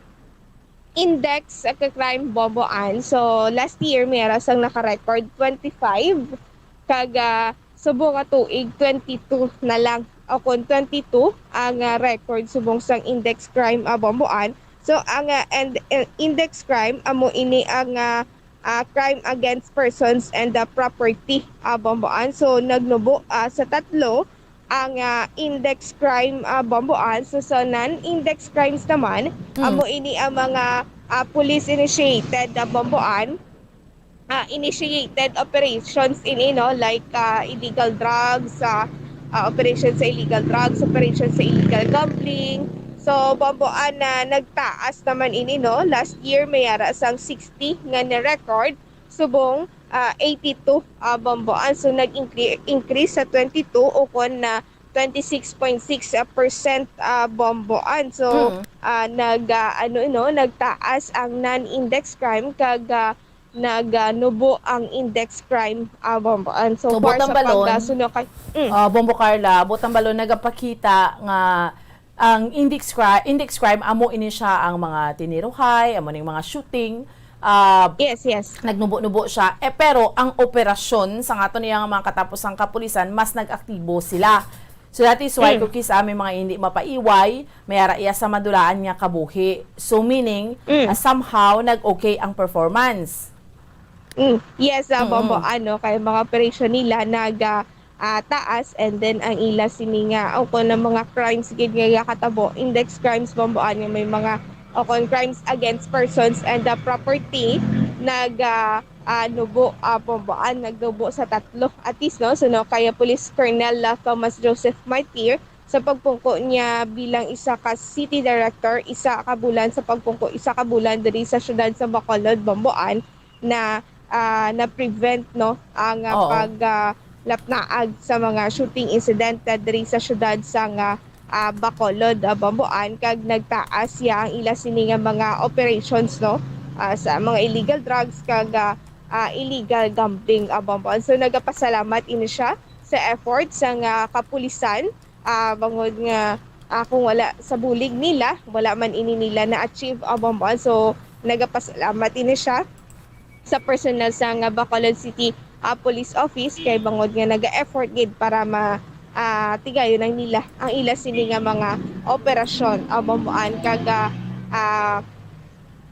index sa crime, Bombo An. So, last year, may ara sang naka-record twenty-five, kag, ah, subong nga tuig, twenty-two na lang. O kung twenty-two ang, ah, record subong sang index crime, ah, Bombo An. So, ang, ah, and, eh, index crime, amo ini ang, ah, ah, crime against persons and the property, ah, Bombo An. So, nagnubo, ah, sa tatlo ang, ah, index crime, ah, Bombo An. So, sa non-index crimes naman, Mm. amo ini ang mga, ah, police initiated, ah, Bombo An, ah, initiated operations ini, no, like, ah, illegal drugs, ah, ah, operation sa illegal drugs, operation sa illegal gambling. So, Bombo An, na nagtaas naman ini, no. Last year, may ara sang sixty nga ni-record, subong, ah, eighty-two, ah, Bombo An. So, nag-incre-, increase sa twenty-two, o kon na twenty-six point six percent, ah, Bombo An. So, Mm. ah, nag, ah, ano, no, nagtaas ang non-index crime, kag, ah, nag, ah, nubo ang index crime, ah, Bombo An. So, So, far butang sa balon, Pangaso, no, kay, mm, ah, Bombo Carla, butang balon nagapakita nga ang index crime, index crime, amo ini siya ang mga tiniruhay, amo ning mga shooting, ah, yes, yes. nagnubo-nubo siya. Eh, pero ang operasyon sa aton iya nga mga katapusang kapulisan, mas nag-aktibo sila. So, that is why, Mm. kung kisa may mga hindi mapaiway, may ara iya sa madulaan nga kabuhi. So, meaning, Mm. ah, somehow, nag-okay ang performance. Mm. Yes, ah, Mm-mm. Bombo An, no, kay mga operation nila nag, ah, ah, taas, and then ang ila sini nga, o kon ang mga crimes gid nga gatabo, index crimes, Bombo An, nga may mga, o kon crimes against persons and the property, nag, ah, ah, nubo, ah, Bombo An, nagnubo sa tatlo, at least, no? So, no, kaya Police Colonel, ah, Thomas Joseph Martir, sa pagpungko niya bilang isa ka city director, isa ka bulan sa pagpungko, isa ka bulan diri sa siyudad sa Bacolod, Bombo An, na, ah, na-prevent, no, ang, ah, Oo. pag, ah, lapnaag sa mga shooting incident, ah, diri sa siyudad sa nga, ah, Bacolod, ah, Bombo An, kag nagtaas siya ang ila sini nga mga operations, no, ah, sa mga illegal drugs kag, ah, ah, illegal gambling, ah, Bombo An. So, nagapasalamat ini siya sa effort sa nga kapulisan, ah, bangod nga, ah, kung wala sa bulig nila, wala man ini nila na-achieve, ah, Bombo An. So, nagapasalamat ini siya sa personnel sa nga Bacolod City, ah, Police Office, kay bangod nga naga-effort gid para ma, ah, tigayon ang nila, ang ila sini nga mga operasyon, ah, Bombo An, kag, ah, ah,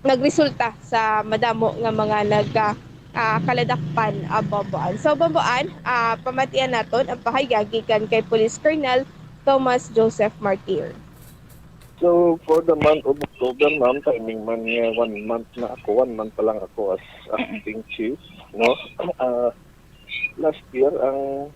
nagresulta sa madamo nga mga nag, ah, ah, kaladakpan, ah, Bombo An. So, Bombo An, ah, pamatian naton ang pahayag gikan kay Police Colonel Thomas Joseph Martir. So, for the month of October, ma'am, timing man nga one month na ako, one month pa lang ako as acting chief, no? Ah, last year, ang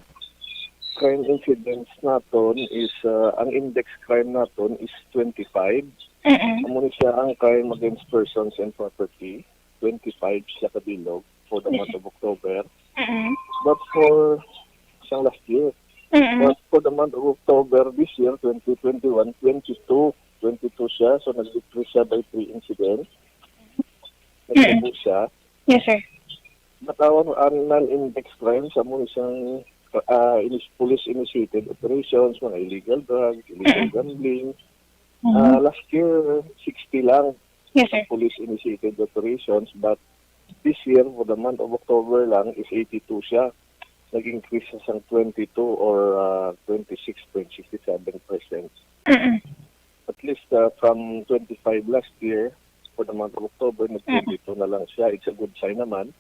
crime incidents naton is, ah, ang index crime naton is twenty-five. Mm-mm. Amo ni siya ang crime against persons and property, twenty-five siya ka bilog for the month of October. Mm-mm. But for isang last year. Mm-mm. But for the month of October this year, twenty twenty-one, twenty-two, twenty-two siya. So, nag-decrease siya by three incidents. Mm-mm. Nagtubo siya. Yes, sir. Natawan ang non-index crime sa mo isang ah, inis-, police-initiated operations, mga illegal drugs, illegal Mm-mm. gambling. Mm-hmm. Ah, last year, sixty lang Yes, sir. ang police-initiated operations, but this year, for the month of October lang, is eighty-two siya. Nag-increase siya sang twenty-two or, ah, twenty-six point six seven percent. Mm-mm. At least, ah, from twenty-five last year, for the month of October, Mm. nag-twenty-two na lang siya. It's a good sign naman.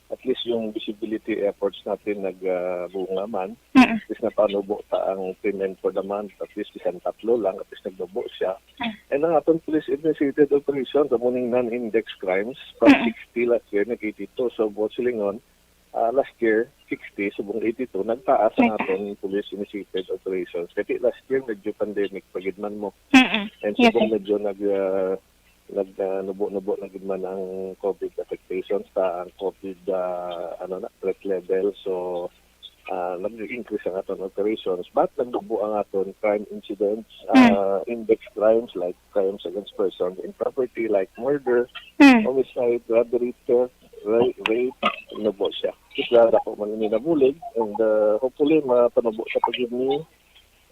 At least yung visibility efforts natin nag, ah, bunga man. Mm. At least napanubo ta ang payment for the month. At least bisan tatlo lang, at least nagnubo siya. Mm. And ang aton police-initiated operations, amo ning non-index crimes, from Mm. sixty last year, nag eighty-two. So, buot silingon, ah, last year, sixty, subong eighty-two, nagtaas ang Nagtaas. aton police-initiated operations. Kay last year, medyo pandemic pa gid man mo. Mm-mm. And Yes, subong sir. medyo nag, ah, nag, ah, nubo-nubo na gid man ang COVID affectations ta, ang COVID, ah, ano na, threat level. So, ah, nag-increase ang aton operations, but nagnubo ang aton crime incidents, Mm. ah, index crimes like crimes against persons and property like murder, Mm. homicide, robbery, theft, ra-, rape, nubo siya. Kaya dako man ini nabulig, and, ah, hopefully, mapanubo sa pag ni,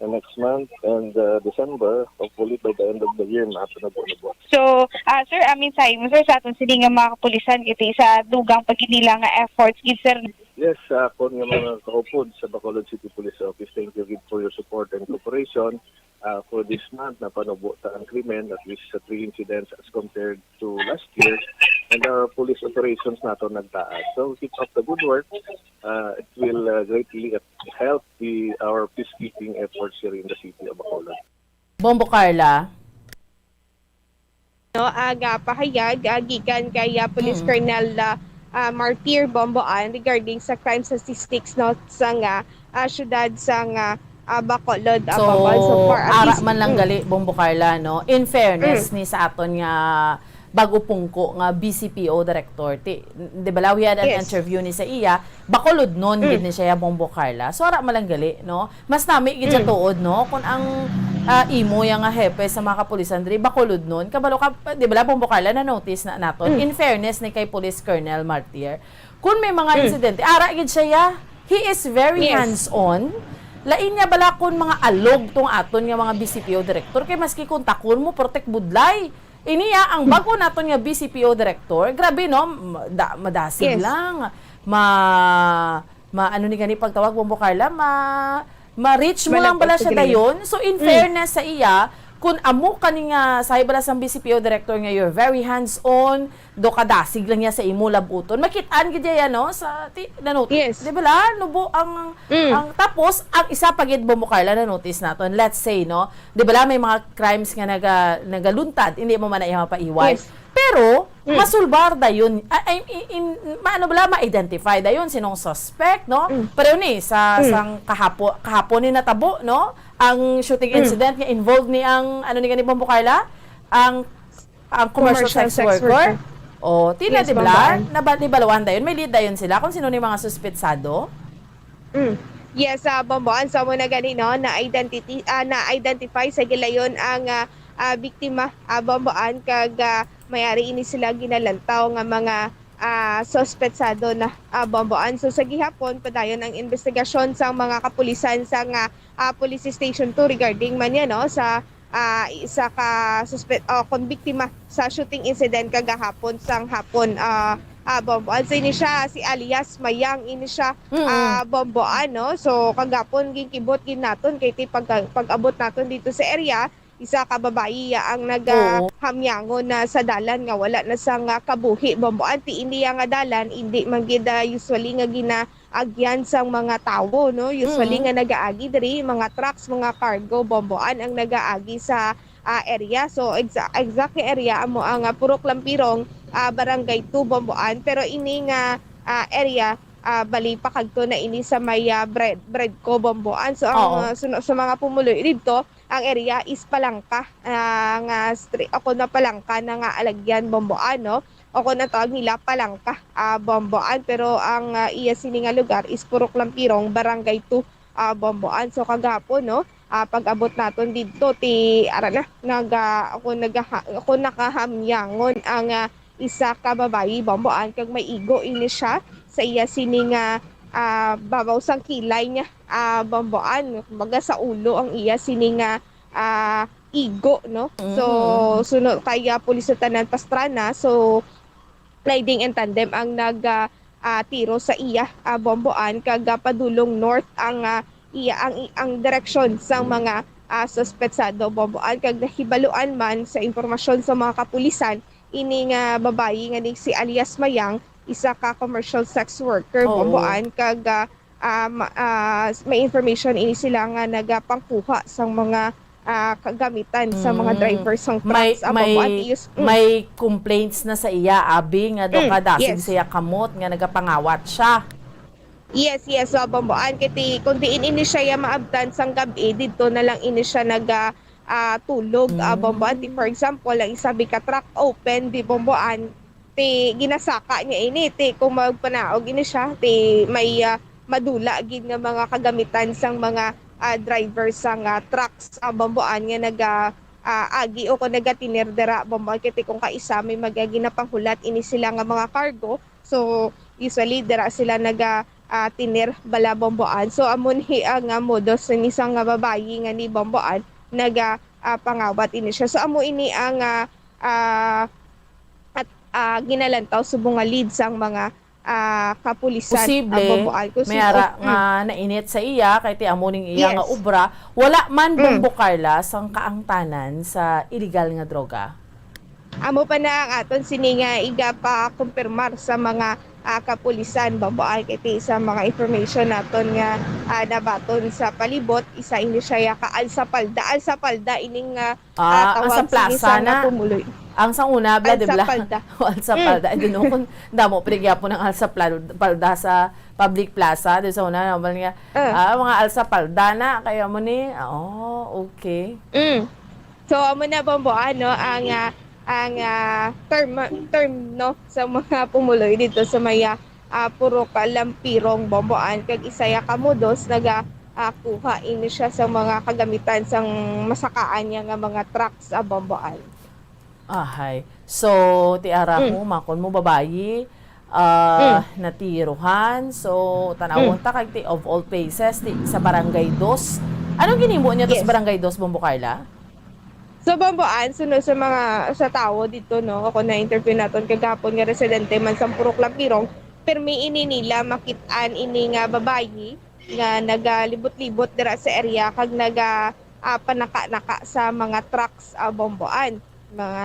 uh, next month and, uh, December. Hopefully, by the end of the year, mapanubo-nubo. So, ah, sir, ah, meantime, sir, sa aton sini nga mga kapulisan, iti sa dugang pa gid nila nga efforts, gid, sir. Yes, sa akon nga mga kaupod sa Bacolod City Police Office, thank you gid for your support and cooperation. Uh, for this month, napanubo ta ang krimen, at least sa three incidents as compared to last year, and our police operations nato nagtaas. So, keep up the good work. Uh, it will, uh, greatly help the, our peacekeeping efforts here in the city of Bacolod. Bombo Carla. No, ang, ah, pahayag, ah, gikan kay, ah, Police Mm. Colonel, ah, ah, Martyr Bomboan regarding sa crime statistics, no, sa nga, ah, syudad sa nga, ah, Bacolod, ah, So, Bambal. So far, at ara least, man lang mm. gali, Bombo Carla, no? In fairness Mm. ni sa aton nga bago pungko nga B C P O director, ti, di ba, we had an Yes. interview ni sa iya, Bacolodnon Mm. gid ni siya, Bombo Carla. So, ara man lang gali, no? Mas nami gid siya Mm. tuod, no? Kung ang, ah, imo yang nga hepe sa mga kapulisan diri, Bacolodnon, kabalo ka, di ba, Bombo Carla, na-notice na naton. Mm. In fairness ni kay Police Colonel Martyr, kung may mga Mm. insidente, ara gid siya, ya. He is very Yes. hands-on. Lain niya bala kung mga alog tong aton nga mga B C P O director, kay maski kontakon mo, protect budlay. Ini, ah, ang Hmm. bago naton nga B C P O director, grabe, no? Ma-, da-, madasig Yes. lang. Ma-, ma-, ano ni gani pagtawag, Bombo Carla? Ma-, ma-reach mo lang Malagod bala sa siya gani. dayon. So, in Hmm. fairness sa iya, kung amo ka ni nga, sahi bala sang B C P O director nga you're very hands-on, do kadasig lang niya sa imo labuton. Makit-an gid niya, no? Sa, ti-, nanotis. Yes. Di bala? Nubo ang, Mm. ang, tapos, ang isa pa gid, Bombo Carla, na-notice naton. Let's say, no? Di bala, may mga crimes nga naga-, nagaluntad, hindi mo man na iya mapaiway. Yes. Pero, Mm. masulbar dayon, ah, ay, in, in, maano bala, ma-identify dayon sinong suspect, no? Mm. Pero ni, sa, Mm. sang kahapo-, kahapon ni natabo, no? Ang shooting Mm. incident nga involved ni ang, ano ni gani, Bombo Carla? Ang, ang commercial Commercial sex sex worker. worker. Oh, tila, Yes, di bala? Bomboan. Naba-, nibalawan dayon, may lead dayon sila kung sino ni mga suspetsado? Mm. Yes, ah, Bomboan, sa muna gani, no, na identity, ah, na-identify sa gilayon ang, ah, ah, biktima, ah, Bomboan, kag, ah, may ari ini sila ginalantaw nga mga, ah, suspetsado na, ah, Bomboan. So, sa gihapon, padayon ang investigasyon sa mga kapulisan sa nga, ah, Police Station two regarding man yan, no, sa, ah, isa ka suspe-, o kon biktima sa shooting incident kagahapon sang hapon, ah, ah, Bomboan. So, ini siya, si alias Mayang, ini siya, Mm-mm. ah, Bomboan, no? So, kagapon, ginkibot gid naton, kay ti pag-, pag-abot naton dito sa area, isa ka babayi, ah, ang Oo. nagahamyangon na sa dalan nga wala na sang, ah, kabuhi, Bomboan. Ti ini nga dalan, hindi man gid, ah, usually nga gina-, agyan sang mga tawo, no? Usually Mm. nga nagaagi diri, mga trucks, mga cargo, Bomboan ang nagaagi sa, ah, area. So, exa-, exact nga area amo ang, ah, Purok Lampirong, ah, Barangay two, Bomboan. Pero ini nga, ah, area, ah, bali pakadto na ini sa may, ah, Bred-, Bredco, Bomboan. So, ang, Oo. ah, suno-, sa mga pumuluyo didto, ang area is Palangka, ah, nga stre-, ako na Palangka na nga alagyan, Bomboan, no? O kung ang tawag nila, Palangka, ah, Bomboan. Pero ang, ah, iya sini nga lugar is Purok Lampirong, Barangay two, ah, Bomboan. So, kagahapon, no, ah, pag-abot naton didto, ti, ara na, naga-, ako nagaha-, ako nakahamyangon ang, ah, isa ka babayi, Bomboan, kag may igo ini siya sa iya sini nga, ah, babaw sang kilay niya, ah, Bomboan. Kumbaga, sa ulo ang iya sini nga, ah, igo, no? So, Mhm. suno kay, ah, Pulis Lieutenant Pastrana. So, riding in tandem ang nag, ah, ah, tiro sa iya, ah, Bomboan, kag, ah, padulong north ang, ah, iya, ang, ang direksyon sang mga, ah, suspetsado, Bomboan, kag nahibaluan man sa impormasyon sa mga kapulisan, ini nga babayi nga ni si alias Mayang, isa ka commercial sex worker, Oo. Bomboan, kag, ah, ah, ma-, ah, may information ini sila nga nagapangkuha sang mga, ah, kagamitan sa mga Mm. driver sang May, trucks, ah, may, Bomboan, ti us-, mm. may complaints na sa iya, abi, nga daw Mm, kadasig yes. sa iya kamot, nga nagapangawat siya. Yes, yes, so, Bomboan, kay ti-, kung diin ini siya ya maabtan sang gab-i, didto na lang ini siya naga-, ah, tulog, ah, Bomboan. Ti, for Mm. example, ang isa bi ka truck open, di, Bomboan, ti ginasaka niya ini, ti kung magpanaog ini siya, ti may, ah, madula gid nga mga kagamitan sang mga, ah, driver sang, ah, trucks, ah, Bomboan nga naga, ah, agi o kung nagatiner dira, Bomboan, kay ti kung kaisa may mga ginapanghulat ini sila nga mga cargo. So, usually dira sila naga, ah, tiner bala, Bomboan. So, amo ni ang, ah, modus ni isa nga babayi nga ni, Bomboan, naga, ah, pangawat ini siya. So, amo ini ang, ah, ah, at, ah, ginalantaw subong nga lead sang mga, ah, kapulisan, ah, Posible, Bomboan. Kung may sin-, ara oh, nga mm. nainit sa iya, kay ti amo ning iya nga Yes. obra. Wala man, Mm. Bombo Carla, sang kaangtanan sa iligal nga droga? Amo pa na ang aton sini nga igapakumpirmar sa mga, ah, kapulisan, Bomboan, kay ti sa mga information naton nga, ah, nabaton sa palibot, isa ini siya ya ka alsa palda. Alsa palda ining, ah, Ah, ang sa tawag sini plaza sa na. Nga pumuloy. Ang sa una, bla, Ang di sa bla? palda. Ang sa Mm. palda. Ay, Ginoo ko, damo pa rin gyapon ang alsa pla-, palda sa public plaza. Di sa una, naman nga, Ah. ah, mga alsa palda na. Kaya mo ni, oh, okay. Mm. So, amo na, Bombo, ano, ang, ah, ang, ah, term, term, no, sa mga pumuloy dito sa may, ah, ah, Purok Lampirong, Bomboan, kag isa ya ka modus, naga, ah, kuha ini siya sa mga kagamitan sang masakaan niya nga mga trucks, ah, Bomboan. Ahay. So, ti ara Mm. ko, makon mo, babayi, ah, Mm. natiruhan. So, tanawon Mm. ta kag ti, of all places, ti, sa Barangay Dos. Anong ginimo niya to sa Yes. Barangay Dos, Bombo Carla? So, Bomboan, suno sa mga, sa tawo dito, no, ako na-interview naton kagahapon nga residente man sa Purok Lampirong, pirmi ini nila makit-an ini nga babayi nga nagalibot-libot dira sa area kag naga, ah, panaka-naka sa mga trucks, ah, Bomboan. Mga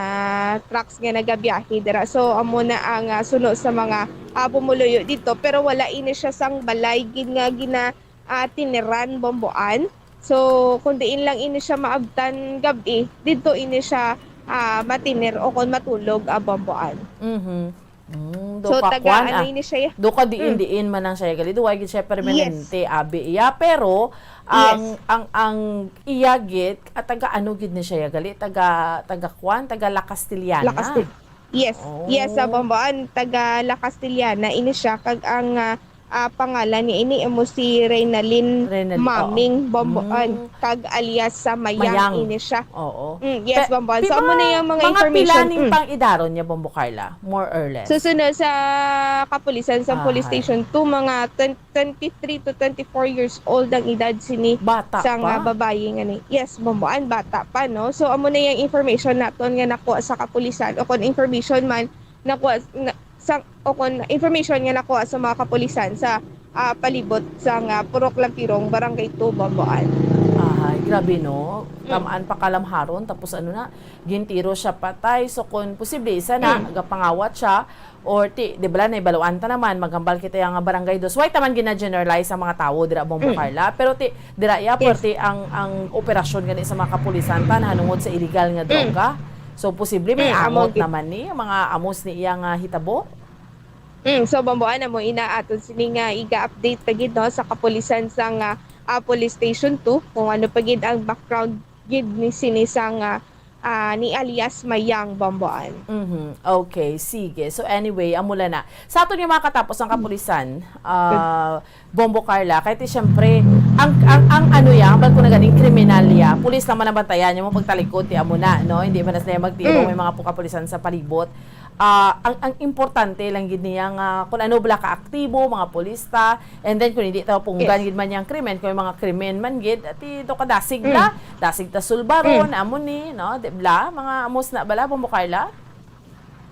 trucks nga nagabiyahe dira. So, amo na ang, ah, suno sa mga, ah, pumuluyo dito. Pero wala ini siya sang balay gid nga gina-, ah, tiniran, Bomboan. So, kung diin lang ini siya maabtan gab-i, didto ini siya, ah, matinir o kon matulog, ah, Bomboan. Mhm. Mm, So, do ka taga kwan, ano ah. ini siya, ya? Do ka Mm. diin-diin man ang siya gali. Do, ay, siya permanente, Yes. abi iya. Pero, ang, Yes. ang, ang iya gid, ah, taga ano gid ni siya gali? Taga, taga kwan, taga La Castellana. La Castel-, yes. Yes, sa Oh. Bomboan, taga La Castellana ini siya. Kag ang, ah, ah, pangalan niya ini amo si Reynalyn Reynalyn, oo. Maming Bomboan, Mm. kag alias sa Mayang Mayang. ini siya. Oo. Mm, yes, Pe-, Bomboan. pi-, So, amo na mga, yung mga mga information. pila ning Mm. pang-idaron niya, Bombo Carla? More or less? So, sunod sa kapulisan sa police Ahay. station two, mga twen-, twenty-three to twenty-four years old ang edad sini Bata sa nga pa? babayi nga ni. Yes, Bomboan, bata pa, no? So, amo na yung information naton nga nakuha sa kapulisan o kung information man nakuha na, sa, o kon information nga nakuha sa mga kapulisan sa, ah, palibot sa nga Purok Lampirong, Barangay two, Bomboan. Ay, grabe, no? Mm. Tamaan pa kalamharon, tapos ano na, gintiro siya patay. So, kung posible, isa na, Mm. gapangawat siya, or ti, di ba, naibaluan ta naman, maghambal kita yung nga Barangay Dos. Why taman gina-generalize ang mga tao, dira, Bombo Mm. Carla? Pero ti, dira, ya, Yes. pwerte ang, ang operasyon gani sa mga kapulisan ta, nahanungod sa illegal nga Mm. droga. So, posible may Mm, amo angot gid. naman ni, mga amos ni iya nga hitabo? Mm, so, Bomboan, amo ina aton sini nga iga-update pa gid, no, sa kapulisan sang, ah, ah, Police Station two, kung ano pa gid ang background gid ni sini sang, ah, ah, ni alias Mayang, Bomboan. Mhm. Okay, sige. So anyway, amo lang na. Sa aton nga mga katapos ang kapulisan, ah, Bombo Carla, kay ti siyempre, ang, ang, ang ano ya, ang bag ko na ganing kriminal ya, pulis naman ang bantayan niya mo pagtalikod, ti amo na, no? Hindi man na sila magtiro, Mm. may mga pu-, kapulisan sa palibot. Ah, ang, ang importante lang gid niya nga kung ano bala ka aktibo, mga pulis ta, and then kung hindi ta punggan Yes. gid man yang krimen, kung may mga krimen man gid, ti do ka dasig Mm. la, dasig ta sulbaron, Mm. amo ni, no? Di bala, mga amos na bala, Bombo Carla?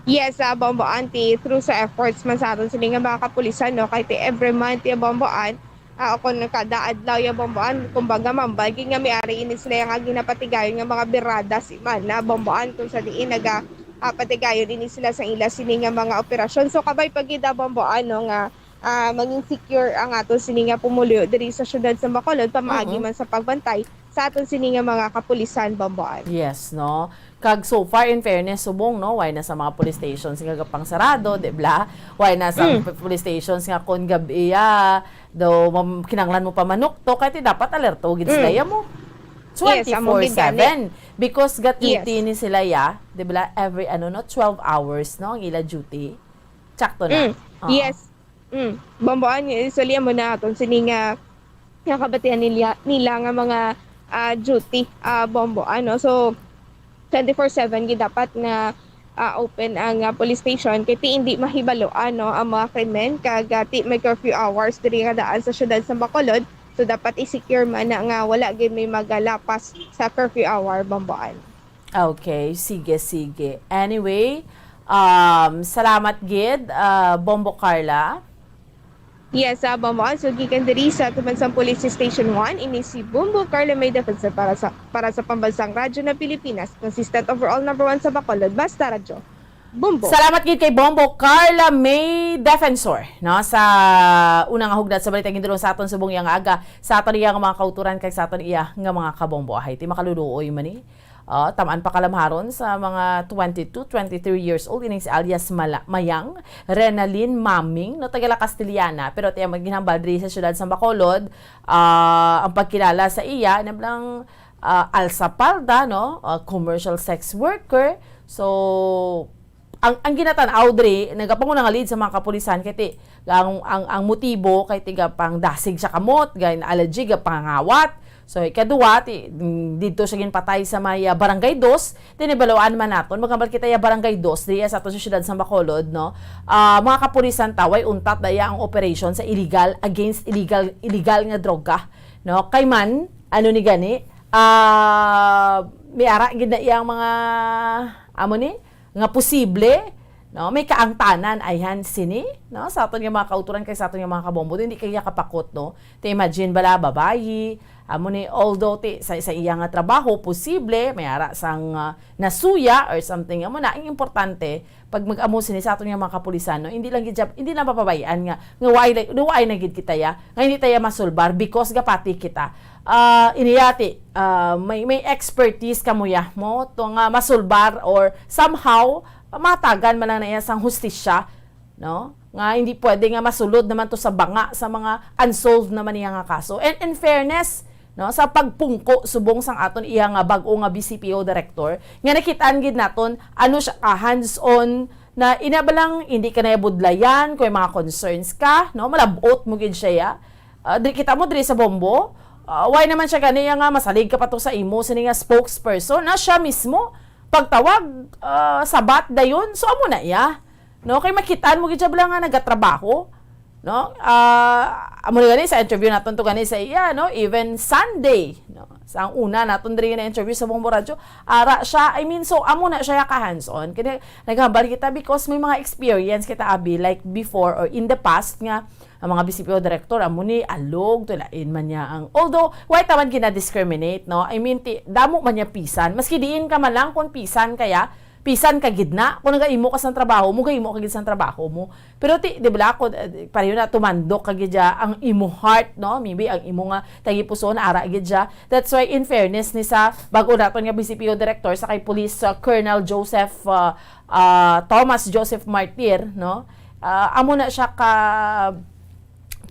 Yes, ah, Bombo Ann, ti through sa efforts man sa aton sini nga mga kapulisan, no, kay ti every month ya, Bombo Ann, ah, o kon kada adlaw ya, Bombo Ann, kumbaga, mambal gid nga may ari ini sila nga ginapatigayon nga mga birada si man na, Bombo Ann, kung sa diin naga, ah, patigayon ini sila sa ila sini nga mga operasyon. So, kabay pa gid, ah, Bombo Ann, no, nga, ah, mangin secure ang aton sini nga pumuluyo diri sa siyudad sa Bacolod, pamaagi Mm-mm. man sa pagbantay sa aton sini nga mga kapulisan, Bombo Ann. Yes, no? Kag so far, in fairness, subong, no? Why na sa mga police stations nga gapangsarado, di bala? Why na sa Mm. p-, police stations nga kon gab-iya, do mam-, kinanglan mo pa manuktok, kay ti dapat alerto gid sila Mm. ya mo. Yes, amo gid gani. Twenty-four seven. Because ga-duty Yes. ni sila ya, di bala? Every, ano, no? Twelve hours, no? Ang ila duty. Sakto na. Mm. Oo. Yes. Mm. Bombo Ann, usually amo na aton sini nga nakabatian nila, nila nga mga, ah, duty, ah, Bombo Ann, no? So, twenty-four seven gid dapat nga, ah, open ang, ah, police station kay ti hindi mahibaloan, no, ang mga krimen kag, ah, ti may curfew hours diri nga daan sa siyudad sa Bacolod. So, dapat i-secure man na nga wala gid may magalapas sa curfew hour, Bombo Ann. Okay, sige, sige. Anyway, um, salamat gid, ah, Bombo Carla. Yes, ah, Bombo Ann. So, gikan diri sa Tumansang Police Station one, ini si Bombo Carla May Defensor para sa, para sa Pambansang Radyo na Pilipinas, consistent overall number one sa Bacolod, Basta Radyo. Bombo. Salamat gid kay Bombo Carla May Defensor, no, sa unang hugdat sa balita gindulong sa aton subong yang aga, sa aton iya nga mga kauturan kag sa aton iya nga mga kabombo. Ahay, ti makaluluoy man ni. Ah, tamaan pa kalamharon sa mga twenty-two, twenty-three years old, ining si alias Mala-, Mayang Renalyn Maming, no, taga La Castellana, pero ti ang ginhambal diri sa siyudad sa Bacolod, ah, ang pagkilala sa iya, nablang, ah, alsa palda, no, ah, commercial sex worker. So, ang, ang ginatan-aw diri, nagapanguna nga lead sa mga kapulisan, kay ti, ang, ang, ang motibo kay ti gapangdasig siya kamot, gay allergy, gapangawat. So, ikaduwa, ti, mm, didto siya ginpatay sa may, ah, Barangay Dos. Tinibaluan man naton, magambal kita ya Barangay Dos, diya sa aton sa siyudad sa Bacolod, no? Ah, mga kapulisan, taway untat daya ang operation sa illegal, against illegal, illegal nga droga, no? Kay man, ano ni gani, ah, may ara gid na iyang mga, amo ni, nga posible, no? May kaangtanan, ayhan sini, no? Sa aton nga mga kauturan kay sa aton nga mga kabombo, hindi kaya kapakot, no? Ti imagine bala, babayi, amo ni, although ti, sa, sa iya nga trabaho, posible, may ara sang, ah, nasuya or something, amo na, ang importante, pag mag-amo sini sa aton nga mga kapulisan, no? Hindi lang gid siya, hindi lang papabayaan nga, nga waay, waay na gid kita ya, nga hindi tayo masulbar because gapati kita. Ah, ini yati, ah, may, may expertise kamo ya mo, to nga masulbar or somehow, matagan man lang na iya sang hustisya, no? Nga hindi pwede nga masulod naman to sa banga sa mga unsolved naman niya nga kaso. And in fairness, no, sa pagpungko subong sang aton iya nga bag-o nga B C P O director, nga nakitaan gid naton, ano siya ka hands-on, na ina ba lang hindi ka na budlayan kung may mga concerns ka, no? Malabot mo gid siya, ya. Ah, diri kita mo diri sa Bombo. Ah, why naman siya gani ya nga masalig ka pa to sa imo sini nga spokesperson na siya mismo pagtawag, ah, sabat dayon. So amo na iya. No, kay makitaan mo gid siya bala nga nagatrabaho, no? Ah, amo na gani sa interview naton to gani sa iya, no? Even Sunday, no? Sa ang una naton diri na interview sa Bombo Radyo, ara siya, I mean, so amo na siya ka hands-on. Kini naghambal kita because may mga experience kita abi, like before or in the past nga ang mga B C P O director, amo ni alog, tulain man niya ang, although, why taman gina-discriminate, no? I mean, ti, damo man niya pisan. Maski diin ka man lang kung pisan kaya, pisan ka gid na. Kung nagaimo ka sang trabaho mo, gaimo ka gid sang trabaho mo. Pero ti, di ba, kung, eh, pareho na tumandok ka gid dya, ang imo heart, no? Maybe ang imo nga tagipusoon, ara gid dya. That's why, in fairness ni sa bag-o naton nga B C P O director, sa kay Police, uh, Colonel Joseph, uh, uh, Thomas Joseph Martir, no? Ah, amo na siya ka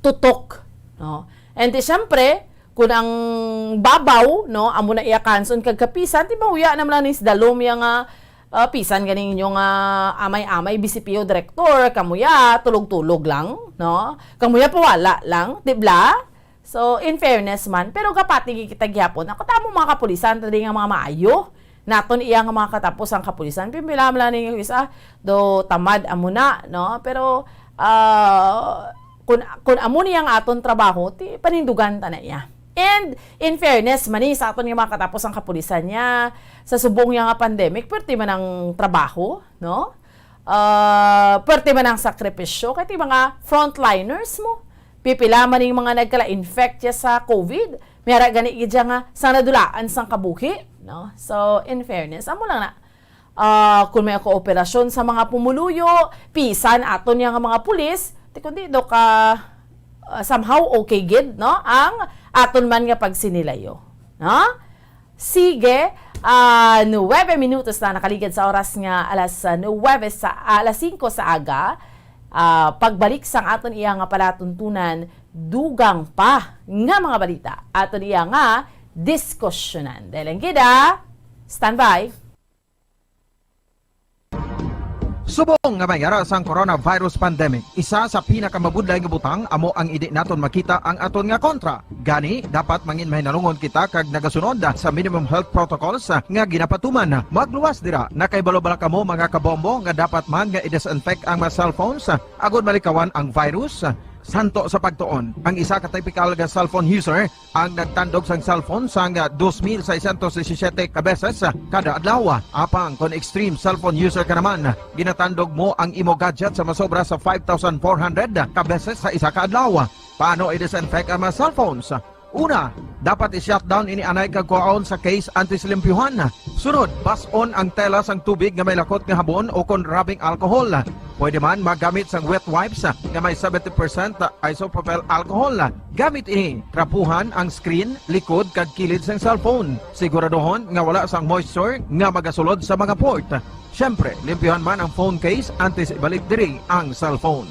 tutok, no? And di, siyempre, kung ang babaw, no, amo na iya kanson kag kapisan, di ba, huya naman lang ni si Dalom ya nga, ah, pisan ganing inyo nga amay-amay, B C P O direktor, kamuya, tulog-tulog lang, no? Kamuya, pawala lang, di bla? So, in fairness man, pero gapati kita gihapon. Ako, tamo mga kapulisan, tadi nga mga maayo. Naton iya nga mga katapos ang kapulisan. Pimpila man lang ninyo isa, do tamad amo na, no? Pero, ah, kun, kun amo niya ang aton trabaho, ti, panindugan ta na iya. And, in fairness, mani sa aton nga mga katapos ang kapulisan niya, sa subong niya nga pandemic, pwerte man ang trabaho, no? Ah, pwerte man ang sakripisyo, kay ti mga frontliners mo. Pipila man ning mga nagkala-infect ya sa COVID, may ara gani gid siya nga sang nadulaan sang kabuhi, no? So, in fairness, amo lang na. Ah, kung may kooperasyon sa mga pumuluyo, pisan aton niya nga mga pulis, ti kundi do ka, ah, somehow okay gid, no? Ang aton man nga pagsinilayo, no? Sige, ah, nuwebe minutos na nakaligad sa oras nga alas, ah, nuwebe sa, ah, alas singko sa aga. Ah, pagbalik sang aton iya nga palatuntunan, dugang pa nga mga balita aton iya nga diskusyonan. Dahil lang gid, ah, standby. Subong nga may ara sang coronavirus pandemic, isa sa pinakamabudlay nga butang amo ang indi naton makita ang aton nga kontra. Gani, dapat mangin mahinalungon kita kag nagasunod sa minimum health protocols nga ginapatuman. Magluwas dira, nakahibalo bala kamo, mga kabombo, nga dapat man nga i-disinfect ang mga cellphones agod malikawan ang virus? Santo sa pagtuon, ang isa ka typical nga cellphone user ang nagtandog sang cellphone sang dos mil seiscientos disisiete ka beses kada adlaw. Apang kon extreme cellphone user ka naman, ginatandog mo ang imo gadget sa masobra sa five thousand four hundred ka beses sa isa ka adlaw. Paano i-disinfect ang mga cellphones? Una, dapat i-shutdown ini anay kag kuhaon sa case antes limpyuhan. Sunod, bas-on ang tela sang tubig nga may lakot nga habon o kon rubbing alcohol. Pwede man magamit sang wet wipes nga may seventy percent isopropyl alcohol. Gamit ini, trapuhan ang screen, likod, kag kilid sang cellphone. Siguraduhon nga wala sang moisture nga magasulod sa mga port. Siyempre, limpyuhan man ang phone case antes ibalik diri ang cellphone.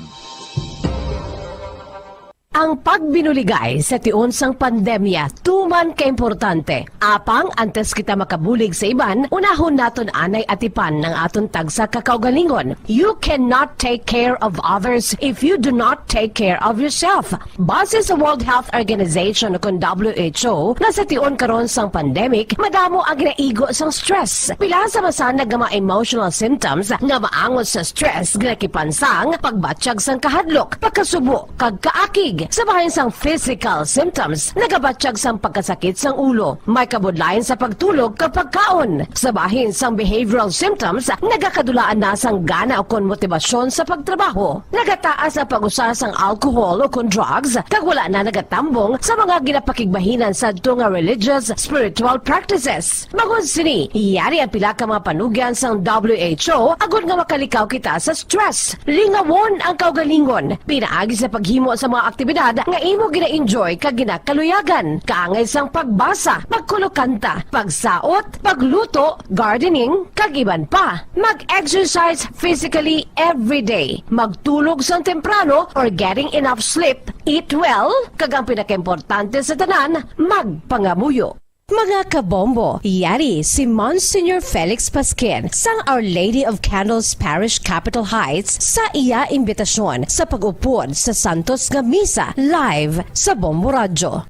Ang pagbinuligay sa tion sang pandemya tuman kaimportante. Apang antes kita makabulig sa iban, unahon naton anay atipan ang aton tagsa ka kaugalingon. You cannot take care of others if you do not take care of yourself. Base sa World Health Organization o kon W H O, nga sa tion karon sang pandemic, madamo ang ginaigo sang stress. Pila sa masanag nga mga emotional symptoms nga maangot sa stress, ginakipan sang pagbatyag sang kahadlok, pagkasubo, kag kaakig. Sa bahin sang physical symptoms, nagabatyag sang pagkasakit sang ulo, may kabudlayan sa pagtulog kag pagkaon. Sa bahin sang behavioral symptoms, nagakadulaan na sang gana ukon motibasyon sa pagtrabaho. Nagataas ang pag-usa sang alcohol ukon drugs, kag wala na nagatambong sa mga ginapakigbahinan sadto nga religious, spiritual practices. Bangod sini, yari ang pila ka mga panugyan sang W H O agod nga makalikaw kita sa stress. Lingawon ang kaugalingon pinaagi sa paghimo sa mga aktibidad nga imo gina-enjoy kag ginakaluyagan, kaangay sang pagbasa, pagkulokanta, pagsaot, pagluto, gardening, kag iban pa. Mag-exercise physically every day. Magtulog sang temprano or getting enough sleep. Eat well, kag ang pinakaimportante sa tanan, magpangamuyo. Mga kabombo, yari si Monsignor Felix Pasquin sang Our Lady of Candles Parish, Capitol Heights, sa iya imbitasyon sa pag-upod sa santos nga misa live sa Bombo Radyo.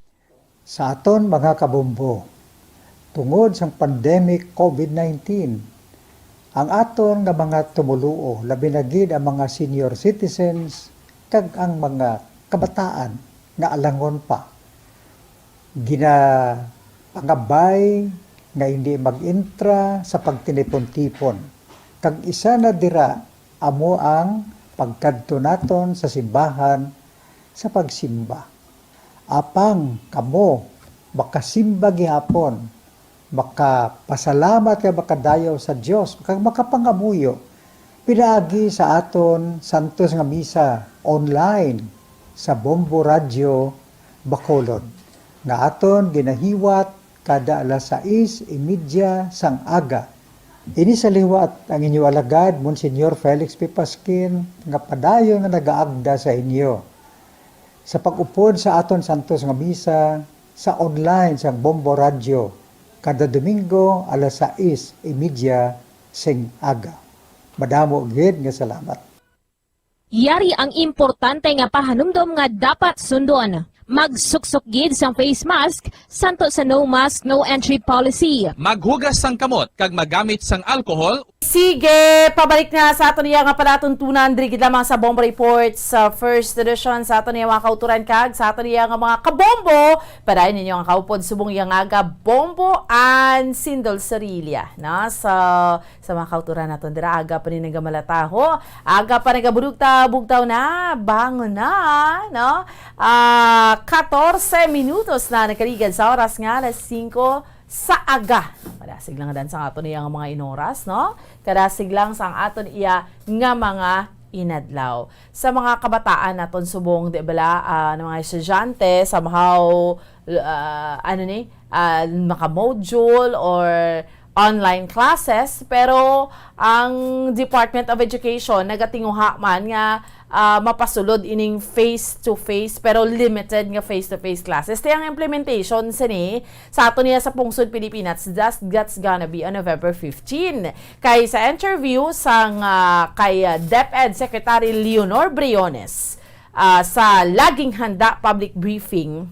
Sa aton mga kabombo, tungod sang pandemic COVID nineteen, ang aton nga mga tumoluo, labi na gid ang mga senior citizens kag ang mga kabataan nga alangon pa, ginapangabay nga indi mag-entra sa pagtinipon-tipon, kag isa na dira amo ang pagkadto naton sa simbahan sa pagsimba. Apang kamo makasimba gihapon, makapasalamat kag makadayaw sa Dios, kag makapangamuyo pinaagi sa aton santos nga misa online sa Bombo Radyo Bacolod, nga aton ginahiwat kada alas sais y media sang aga. Ini sa liwat ang inyo alagad, Monsignor Felix P. Pasquin, nga padayon nga nagaagda sa inyo sa pag-upod sa aton santos nga misa sa online sang Bombo Radyo kada Domingo alas sais y media sing aga. Madamo gid nga salamat. Yari ang importante nga pahanumdom nga dapat sundon. Magsuksok gid sang face mask, santo sa no mask, no entry policy. Maghugas sang kamot kag magamit sang alcohol. Sige, pabalik na sa aton iya nga palatuntunan diri gid lamang sa Bombo Report sa first edition sa aton iya mga kauturan kag sa aton iya nga mga kabombo. Padayon ninyo ang kaupod subong iya nga aga Bombo and Sindol Sarilla, no? So, sa mga kauturan naton dira, aga pa ni nagamalataho, aga pa nagabugtaw, bugtaw na, bangon na, no? Ah, katorse minutos na nakaligad sa oras nga alas singko sa aga. Padasig lang dan sa aton iya nga mga inoras, no? Kadasig lang sa aton iya nga mga inadlaw. Sa mga kabataan naton subong, di bala, ah, ng mga estudyante, somehow, ah, ano ni, ah, maka-module or online classes, pero ang Department of Education nagatinguha man nga ah, mapasulod ining face-to-face pero limited nga face-to-face classes. Ti ang implementation sini sa aton niya sa pungsod Pilipinas, that's, that's gonna be on November fifteen. Kay sa interview sang ah, kay ah, DepEd Secretary Leonor Briones ah, sa Laging Handa public briefing,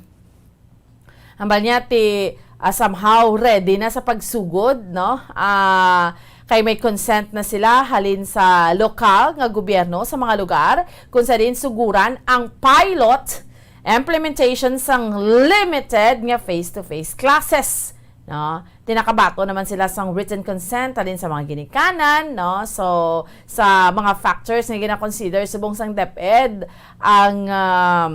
hambal niya ti ah, somehow ready na sa pagsugod, no? Ah, kay may consent na sila halin sa lokal nga gobyerno sa mga lugar kung sa diin suguran ang pilot implementation sang limited nga face-to-face classes, no? Ti nakabaton naman sila sang written consent halin sa mga ginikanan, no? So, sa mga factors nga gina-consider subong sang DepEd, ang um,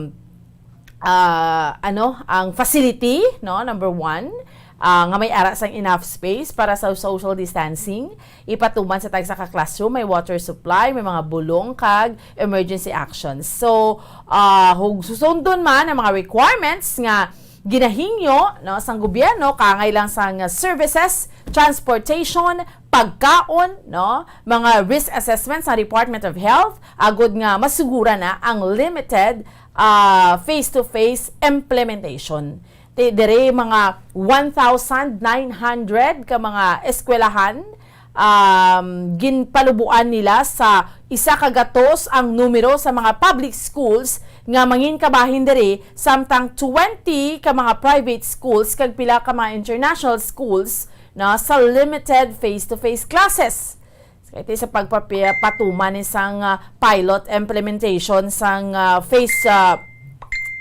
ah, ano, ang facility, no, number one, ah, nga may ara sang enough space para sa social distancing, ipatuman sa tagsa ka classroom, may water supply, may mga bulong kag emergency actions. So, ah, kung susundon man ang mga requirements nga ginahingyo, no, sang gobyerno, kaangay lang sang services, transportation, pagkaon, no, mga risk assessment sa Department of Health, agud nga masuguran na ang limited ah, face-to-face implementation. Ti diri mga one thousand nine hundred ka mga eskwelahan, um, ginpalubuan nila sa isa ka gatos ang numero sa mga public schools nga mangin kabahin diri, samtang twenty ka mga private schools kag pila ka mga international schools na sa limited face-to-face classes. Kay ti sa pagpapatuman ni sang ah, pilot implementation sang ah, face ah,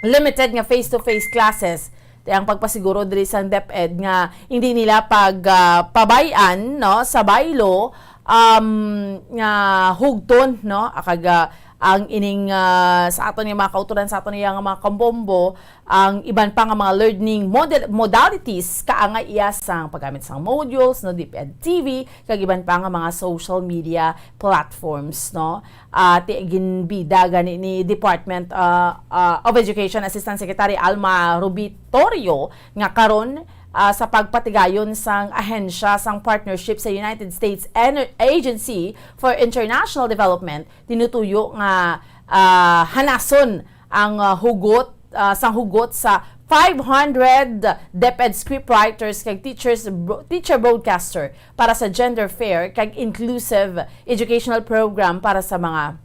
limited nga face-to-face classes, ti ang pagpasiguro diri sang DepEd nga hindi nila pag ah, pabay-an, no, sa baylo, um, nga hugton, no, kag ah, ang ining ah, sa aton nga mga kauturan, sa aton nga mga kambombo, ang iban pa nga mga learning model, modalities kaangay iya sang paggamit sang modules, no, DepEd TV, kag iban pa nga mga social media platforms, no. Ah, ti ginbida gani ni Department ah, ah, of Education Assistant Secretary Alma Rubitorio nga karon ah, sa pagpatigayon sang ahensya sang partnership sa United States Ener- Agency for International Development, tinutuyo nga ah, hanason ang ah, hugot ah, sang hugot sa five hundred DepEd scriptwriters kag teachers bro- teacher broadcaster para sa gender fair kag inclusive educational program para sa mga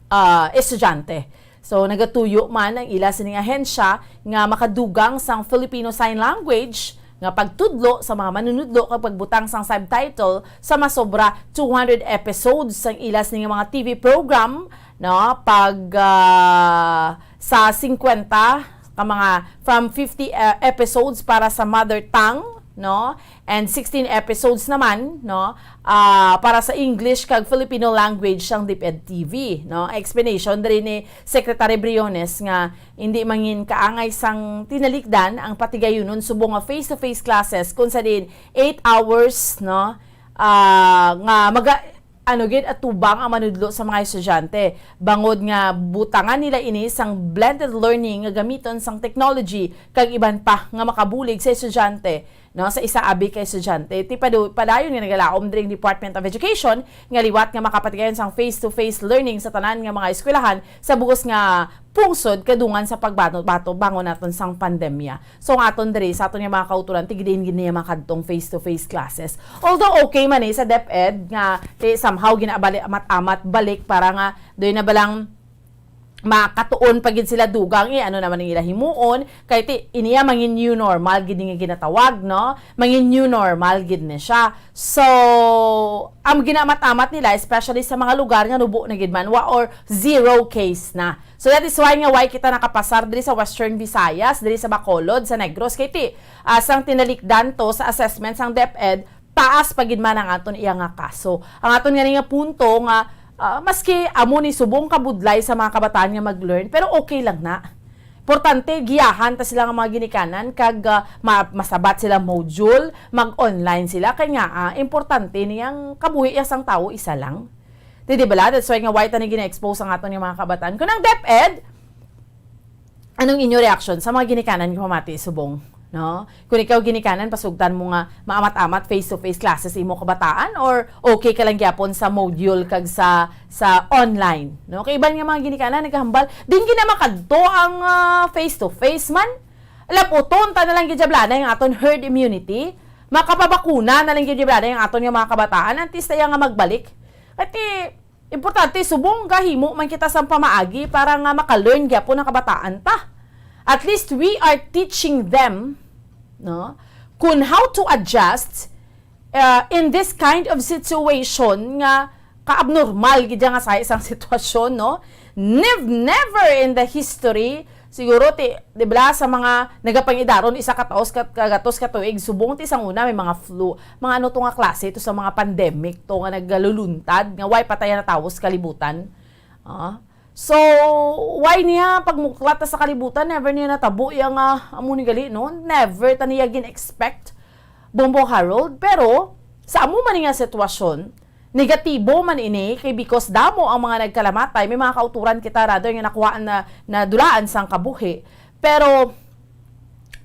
ah, estudyante. So nagatuyo man ang ila sining ahensya nga makadugang sang Filipino Sign Language nga pagtudlo sa mga manunudlo kag pagbutang sang subtitle sa masobra two hundred episodes sang ila sini nga mga T V program, no, pag ah, sa singkwenta ka mga, from fifty uh, episodes para sa mother tongue, no, and sixteen episodes naman, no, ah, para sa English kag Filipino language sang DepEd TV, no. Explanation diri ni Secretary Briones nga hindi mangin kaangay sang tinalikdan ang patigayunon subong nga face-to-face classes kung sa diin eight hours, no, ah, nga maga ano gid atubang ang manudlo sa mga estudyante, bangod nga butangan nila ini sang blended learning nga gamiton sang technology kag iban pa nga makabulig sa estudyante, no, sa isa abi ka estudyante. Ti padu-, padayon nga nagalaom diri ang Department of Education nga liwat nga makapatigayon sang face-to-face learning sa tanan nga mga eskwelahan sa bug-os nga pungsod kadungan sa pagbato-bato bangon naton sang pandemya. So, ang aton diri, sa aton nga mga kauturan, ti gid diin gid niya makadtong face-to-face classes. Although okay man ni sa DepEd nga ti somehow ginabali amat-amat balik para nga doy na balang makatuon pa gid sila dugang, eh, ano naman ang ila himuon, kay ti iniya mangin new normal gid nga ginatawag, no? Mangin new normal gid ni siya. So, ang ginaamat-amat nila, especially sa mga lugar nga nubo na gid man wa or zero case na. So, that is why nga why kita nakapasar diri sa Western Visayas, diri sa Bacolod, sa Negros, kay ti, ah, sang tinalikdan to sa assessment sang DepEd, taas pa gid man ang aton iya nga kaso. Ang aton gani nga punto nga, ah, maski amo ni subong kabudlay sa mga kabataan nga mag-learn, pero okay lang na. Importante, giyahan ta sila nga mga ginikanan kag, ah, ma-, masabat sila module, mag-online sila. Kay nga, ah, importante niyang kabuhi ya sang tawo isa lang. Di, di bala? That's why nga why ta ni gina-expose ang aton nga mga kabataan. Kung ang DepEd, anong inyo reaksyon sa mga ginikanan nga pamati subong? No? Kung ikaw ginikanan, pasugtan mo nga maamat-amat face-to-face classes imo kabataan or okay ka lang gyapon sa module kag sa, sa online? No? Kay iban nga mga ginikanan nagahambal, din gina makadto ang, ah, face-to-face man. Laputon ta na lang gid jablanay ang aton herd immunity. Makapabakuna na lang gid jablanay ang aton nga mga kabataan. Antes ta iya nga magbalik. Kay importante, subong gahimo man kita sang pamaagi para nga maka-learn gyapon ang kabataan ta. At least we are teaching them, no, kung how to adjust, uh, in this kind of situation nga ka-abnormal gid nga sa isang sitwasyon, no? Nev-, never in the history, siguro ti, di ba, sa mga nagapangidaron isa ka taos ka, ka gatos ka tuig, subong ti sang una may mga flu, mga ano to nga klase to sa mga pandemic to nga nagaluluntad, nga way patay na tawo sa kalibutan. Ah. So, why niya pagmuklat ta sa kalibutan, never niya natabo iya nga amo ni gali, no? Never ta niya gin-expect, Bombo Harold. Pero, sa amo man nga sitwasyon, negatibo man ini, kay because damo ang mga nagkalamatay, may mga kauturan kita rather nga nakuhaan na, nadulaan sang kabuhi. Pero,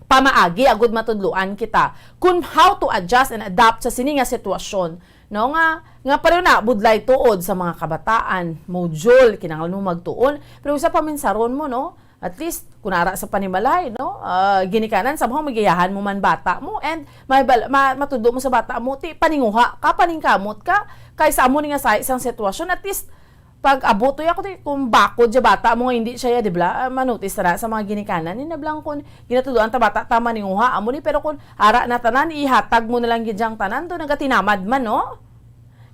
pamaagi, agud matudloan kita kung how to adjust and adapt sa sini nga sitwasyon, no? Nga, nga pareho na, budlay tuod sa mga kabataan, module, kinahanglan mo magtuon, pero sa paminsaron mo, no? At least, kung ara sa panimalay, no? Ah, ginikanan, somehow, magiyahan mo man bata mo, and may bal-, ma-, matudlo mo sa bata mo, ti, paninguha ka, paningkamot ka, kay sa amo ni nga sa isang sitwasyon, at least, pag abot to, ako ti, kung bakod sa bata mo nga hindi siya, di ba? Ah, manutis na sa mga ginikanan, ni nablang kung ginatuduan ta bata ta maninguha, amo ni, pero kung ara na tanan, ihatag mo na lang gid yang tanan, to nagatinamad man, no?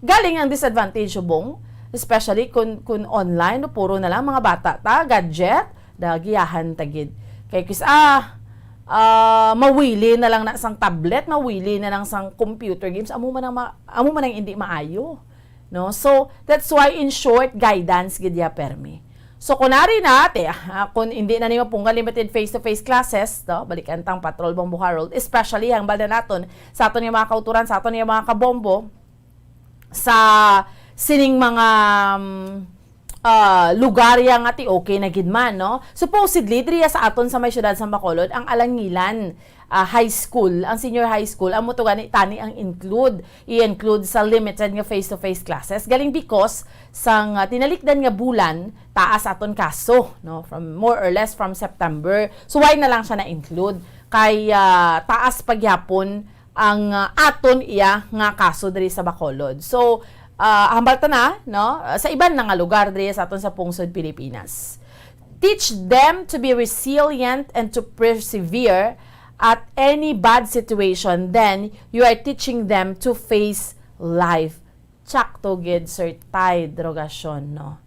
Galing ang disadvantage, subong, especially kung, kung online, no, puro na lang mga bata ta, gadget, dagiyahan ta gid. Kay kis-, ah, ah, mawili na lang na sang tablet, mawili na lang sang computer games, amo man ang ma-, amo man ang hindi maayo. No? So, that's why, in short, guidance gid ya permi. So, kung ari na, te, ah, kung hindi na nimo punggan limited face-to-face classes, to, balikan tang Patrol Bombo Harold, especially ang balda naton, sa aton nga mga kauturan, sa aton nga mga kabombo, sa sining mga, um, ah, lugar ya nga ti okay na gid man, no? Supposedly, diri sa aton sa may siyudad sa Bacolod, ang Alangilan, ah, High School, ang senior high school, amo to gani tani ang include, i-include sa limited nga face-to-face classes. Galing because sang, ah, tinalikdan nga bulan, taas aton kaso, no? From, more or less from September. So, why na lang siya na-include? Kay, ah, taas pa gyapon ang, ah, aton iya nga kaso diri sa Bacolod. So, ah, hambal ta na, no? Sa iban na nga lugar diri sa aton sa pungsod Pilipinas. Teach them to be resilient and to persevere at any bad situation, then you are teaching them to face life. Tsakto gid, Sir Ty Drogacion, no?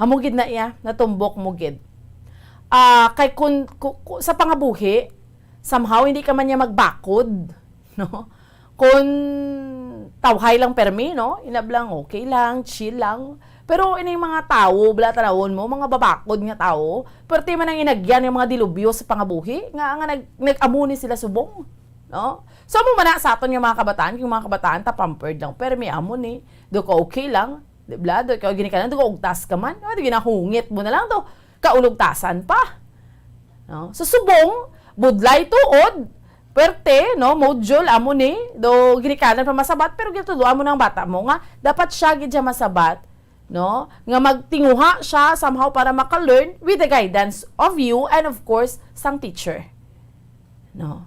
Amo gid na iya, natumbok mo gid. Ah, kay kun, ku-, ku-, sa pangabuhi, somehow hindi ka man niya magbakod, no? Kun tawhay lang permi, no? Inablang, okay lang, chill lang. Pero ining mga tawo, bala tanawon mo, mga babakod nga tawo, perti man ang inagyan nga mga dilubyo sa pangabuhi, nga, nga nag-, nag-amo ni sila subong. No? So, amo man na sa aton nga mga kabataan, kung mga kabataan, ta pampered lang. Pero may amo ni, do ka okay lang, di ba? Do ka ginikanan, do ka ugtas ka man. Ano, ginahungit mo na lang, do kaulugtasan pa. No? So, subong, budlay tuod, perte, no, module, amo ni, do ginikanan pa masabat, pero ginatudloan mo ng bata mo nga dapat siya gid siya masabat, no, nga magtinguha siya somehow para maka-learn with the guidance of you and, of course, sang teacher. No?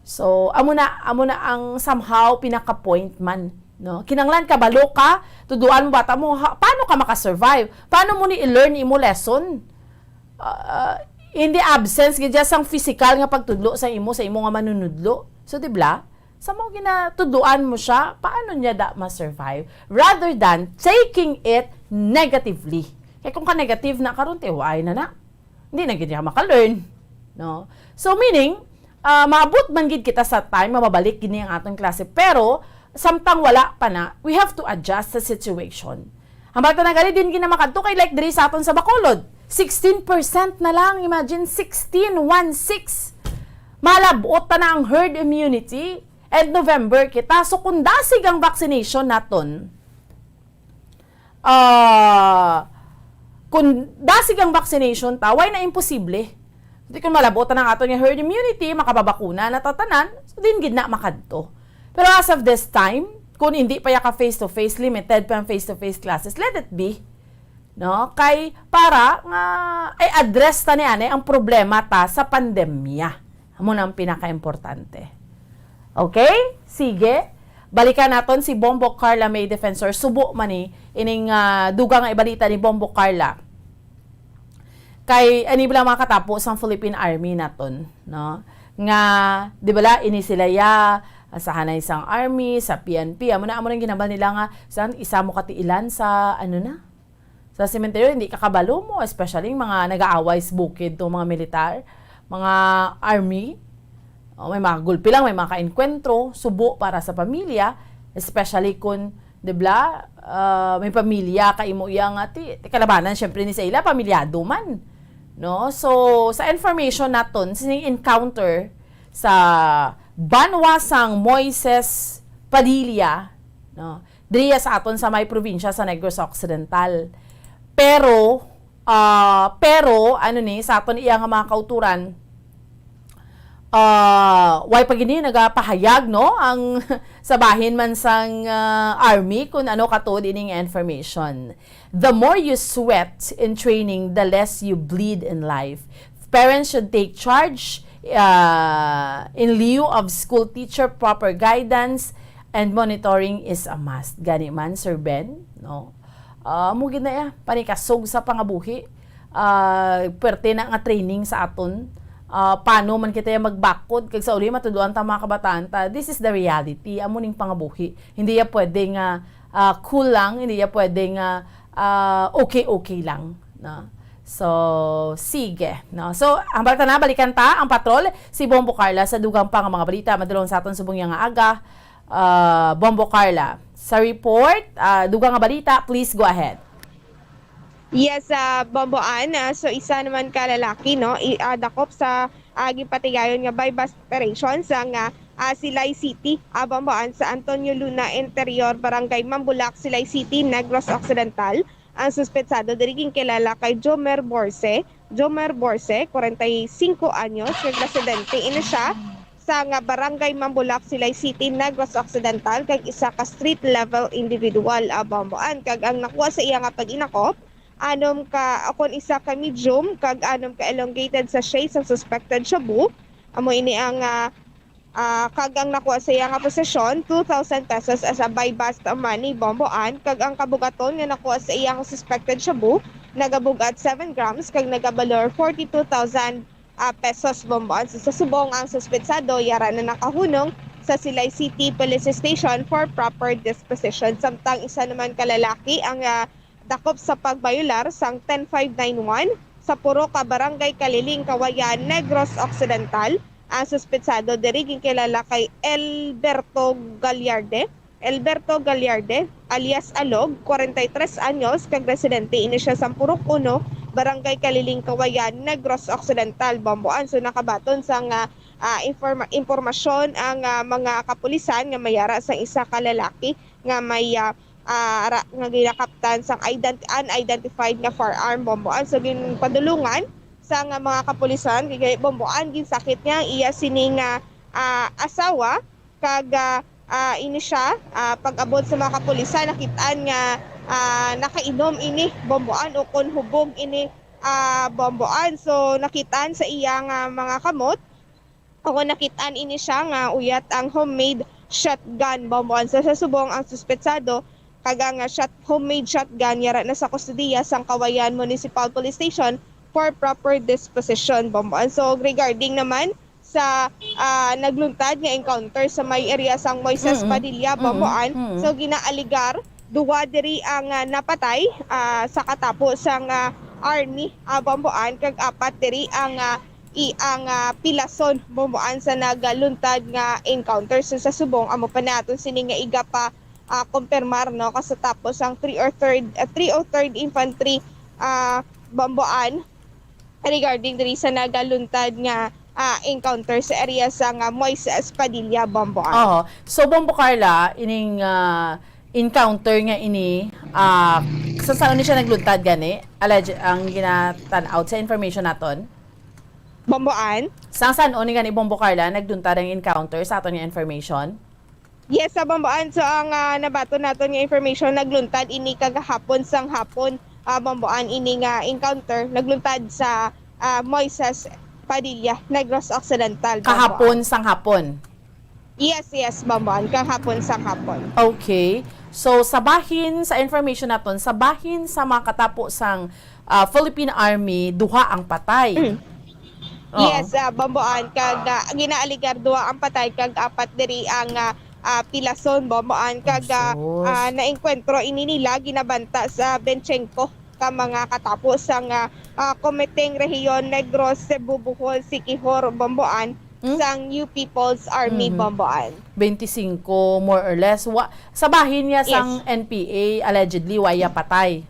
So, amo na, amo na ang somehow pinaka-point man, no? Kinahanglan kabalo ka, tudloan mo bata mo, ha, paano ka maka-survive? Paano mo ni i-learn imo lesson? Ah, in the absence gid sang physical nga pagtudlo sa imo, sa imo nga manunudlo. So, di ba? Sa mo ginatudloan mo siya, paano niya da ma-survive? Rather than taking it negatively. Kaya kung ka-negative na karon, tiwaay na na. Hindi na gid niya maka-learn, no? So, meaning, ah, maabot man gid kita sa time nga mabalik gid ni ang aton klase, pero samtang wala pa na, we have to adjust sa situation. Hambal ta na gani, din gid na makadto kay, like, diri sa aton sa Bacolod, sixteen percent na lang. Imagine, sixteen, one six. Malabot ta na ang herd immunity, and November kita. So, kung dasig ang vaccination naton, ah, kung dasig ang vaccination ta, why na imposible? Di, kung malabot na ang aton nga herd immunity, makapabakuna na ta tanan, so din gid na makadto. Pero as of this time, kung hindi pa ya ka face-to-face, limited pa ang face-to-face classes, let it be. No? Kay para nga i-address ta ni ani ang problema ta sa pandemya. Amo na ang pinakaimportante. Okay? Sige. Balikan naton si Bombo Carla May Defensor. Subo man ni ining, ah, dugang nga ibalita ni Bombo Carla. Kay ani bala mga katapo sang Philippine Army naton, no? Nga, di bala, ini sila ya, sa hanay sang army, sa P N P, amo na, amo nang ginambal nila nga, sang isa mo katiilan sa, ano na, sa sementeryo, hindi ka kabalo mo, especially yung mga nag-aaway sa bukid, tong mga militar, mga army. O, may mga gulpi lang, may mga kaengkwentro, subo para sa pamilya, especially kung, di ba, ah, may pamilya ka imo iya nga ti, ti kalabanan, syempre, ni sa ila, pamilyado man. No? So, sa information naton, sining encounter sa banwa sang Moises Padilla, no? Diri sa aton sa may probinsya sa Negros Occidental. Pero, ah, pero, ano ni, sa aton iya nga mga kauturan, ah, way pa gini nagapahayag, no, ang sa bahin man sang, ah, army kung ano katuod ining information. The more you sweat in training, the less you bleed in life. Parents should take charge, ah, in lieu of school teacher. Proper guidance and monitoring is a must. Gani man, Sir Ben, no? Ah, amo gid na iya, panikasog sa pangabuhi. Ah, perte na nga training sa aton. Ah, paano man kita ya magbakod? Kag sa uli, matudloan ta, mga kabataan ta, this is the reality. Amo ning pangabuhi. Hindi ya pwede nga, ah, cool lang, hindi ya pwede nga, ah, okay-okay lang, no? So, sige, no? So, hambal ta na, balikan ta ang patrol, si Bombo Carla sa dugang pa nga mga balita. Madulong sa aton subong niya nga aga, ah, Bombo Carla. Sa report, ah, dugang nga balita, please go ahead. Yes, ah, Bombo Ann, ah, so isa naman ka lalaki, no, i-, ah, dakop sa, ah, gipatigayon nga buy-bust operation sa nga, ah, Silay City, ah, Bombo Ann, sa Antonio Luna Interior, Barangay Mambulak, Silay City, Negros Occidental. Ang suspetsado diri ginkilala kay Jomer Borse, Jomer Borse, kwarenta y singko anyos, nga residente ini siya sa nga Barangay Mambulak, Silay City, Negros Occidental, kag isa ka street level individual, ah, Bombo Ann. Kag ang nakuha sa iya nga pag-inakop, anom ka, akon isa ka medium, kag anom ka elongated sachet sa suspected shabu. Amo ini ang, ah, ah, kag ang nakuha sa iya nga posesyon, two thousand pesos as a buy-bust money, Bombo Ann, kag ang kabugaton nga nakuha sa iya nga suspected shabu, nagabug-at seven grams, kag nagabalor forty-two thousand ah, pesos, Bombo Ann. So, sa subong, ang suspetsado yara na nakahunong sa Silay City Police Station for proper disposition. Samtang isa naman ka lalaki ang, ah, dakop sa pagbayolar sang ten five nine one sa puro ka Barangay Kaliling, Kawayan, Negros Occidental. Ang suspetsado diri ginkilala kay Elberto Gallarde. Elberto Gallarde, alias Alog, kwarenta y tres anyos, kag residente ini siya sa Purok Uno, Barangay Kaliling, Kawayan, Negros Occidental, Bombo Ann. So, nakabaton sa nga, ah, informa-, impormasyon ang, ah, mga kapulisan nga may ara sang isa ka lalaki nga may, ah, ah, ara-, nga ginakaptan sang ident-, unidentified nga firearm, Bomboan. So, ginpadulungan sang, ah, mga kapulisan, kay Bomboan, ginsakit niya ang iya sini nga, ah, asawa, kag, ah, ah, ini siya, ah, pag-abot sa mga kapulisan, nakit-an nga, ah, nakainom ini, Bomboan, o kon hubog ini, ah, Bomboan. So, nakit-an sa iya nga mga kamot, o kon nakit-an ini siya nga uyat ang homemade shotgun, Bomboan. So, sa subong, ang suspetsado kag ang, ah, shot-, homemade shotgun yara na sa kustodiya sang Cauayan Municipal Police Station for proper disposition, Bomboan. So, regarding naman sa, ah, nagluntad nga encounter sa may area sang Moises Mm-mm. Padilla, Mm-mm. Bomboan. Mm-mm. So, ginaaligar, duwa diri ang, ah, napatay, ah, sa katapo sang, ah, army, ah, Bomboan, kag apat diri ang, ah, i-, ang, ah, pilason, Bomboan, sa nagaluntad nga encounter. So, sa subong, amo pa naton sini nga igapa, ah, kumpirmar, no, kasatapos ang three oh third, ah, three oh third Infantry, ah, Bomboan, regarding diri sa nagaluntad nga, ah, encounter sa area sang, ah, Moises Padilla, Bomboan. Oho. So, Bombo Carla, ining, ah, encounter nga ini, ah, sa saan ni siya nagluntad gani? Alleged, ang ginatan-out sa information naton? Bomboan? Sa saan ni gani, Bombo Carla, nagluntad ang encounter sa aton nga information? Yes, sa Bomboan. So, ang, ah, nabaton naton nga information, nagluntad ini kagahapon sang hapon, ah, Bomboan, ini nga encounter. Nagluntad sa, ah, Moises Padilla, Negros Occidental, Bomboan. Kahapon sang hapon? Yes, yes, Bomboan. Kahapon sang hapon. Okay. So, sa bahin, sa information naton, sa bahin sa mga katapo sang, ah, Philippine Army, duha ang patay. Mm. Oo. Yes, ah, Bomboan, kag, ah, ginaaligar duha ang patay kag apat diri ang, ah, ah, pilason, Bomboan, kag, ah, Sus. ah, naengkwentro ini nila ginabanta sa twenty-five ka mga katapo sang, ah, ah, Komiteng Rehiyon Negros, Cebu, Bohol, Siquijor, Bomboan, Hmm? sang New People's Army, Mhm. Bomboan. Twenty-five, more or less. Wa-, sa bahin niya sang Yes. N P A, allegedly, wa iya patay.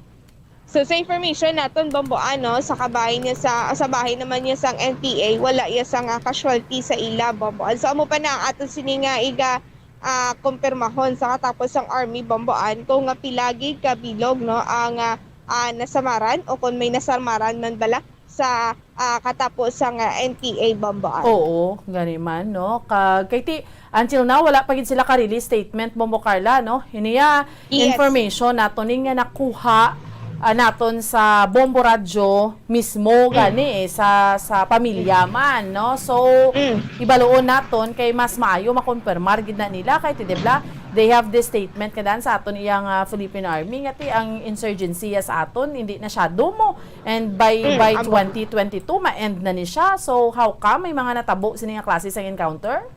So, sa information naton, Bomboan, no, sa kabahin niya sa, sa bahin naman niya sang N P A, wala iya sang, ah, casualty sa ila, Bomboan. So, amo pa na ang aton sini nga iga, ah, kumpirmahon sa katapos sang Army, Bomboan, kung nga pila gid ka bilog, no, ang, ah, ah, nasamaran o kung may nasamaran man bala sa, ah, katapo sang, ah, N P A, Bomboan. Oo, gani man, no? Kag, kay ti-, until now, wala pa gid sila ka-release statement, Bombo Carla, no? Ini ya Yes. information nato ni nga nakuha, ah, naton sa Bombo Radyo mismo, Mm. gani, eh, sa, sa pamilya man, no? So, Mm. ibaluon naton kay mas maayo makonfirmar gid na nila kay ti, di bala, they have this statement kadaan sa aton iyang, ah, Philippine Army nga ti ang insurgency sa aton hindi na siya dumo. And by, Mm, by amo. twenty twenty-two, ma-end na ni siya. So, how come may mga natabo sini nga klase sang encounter?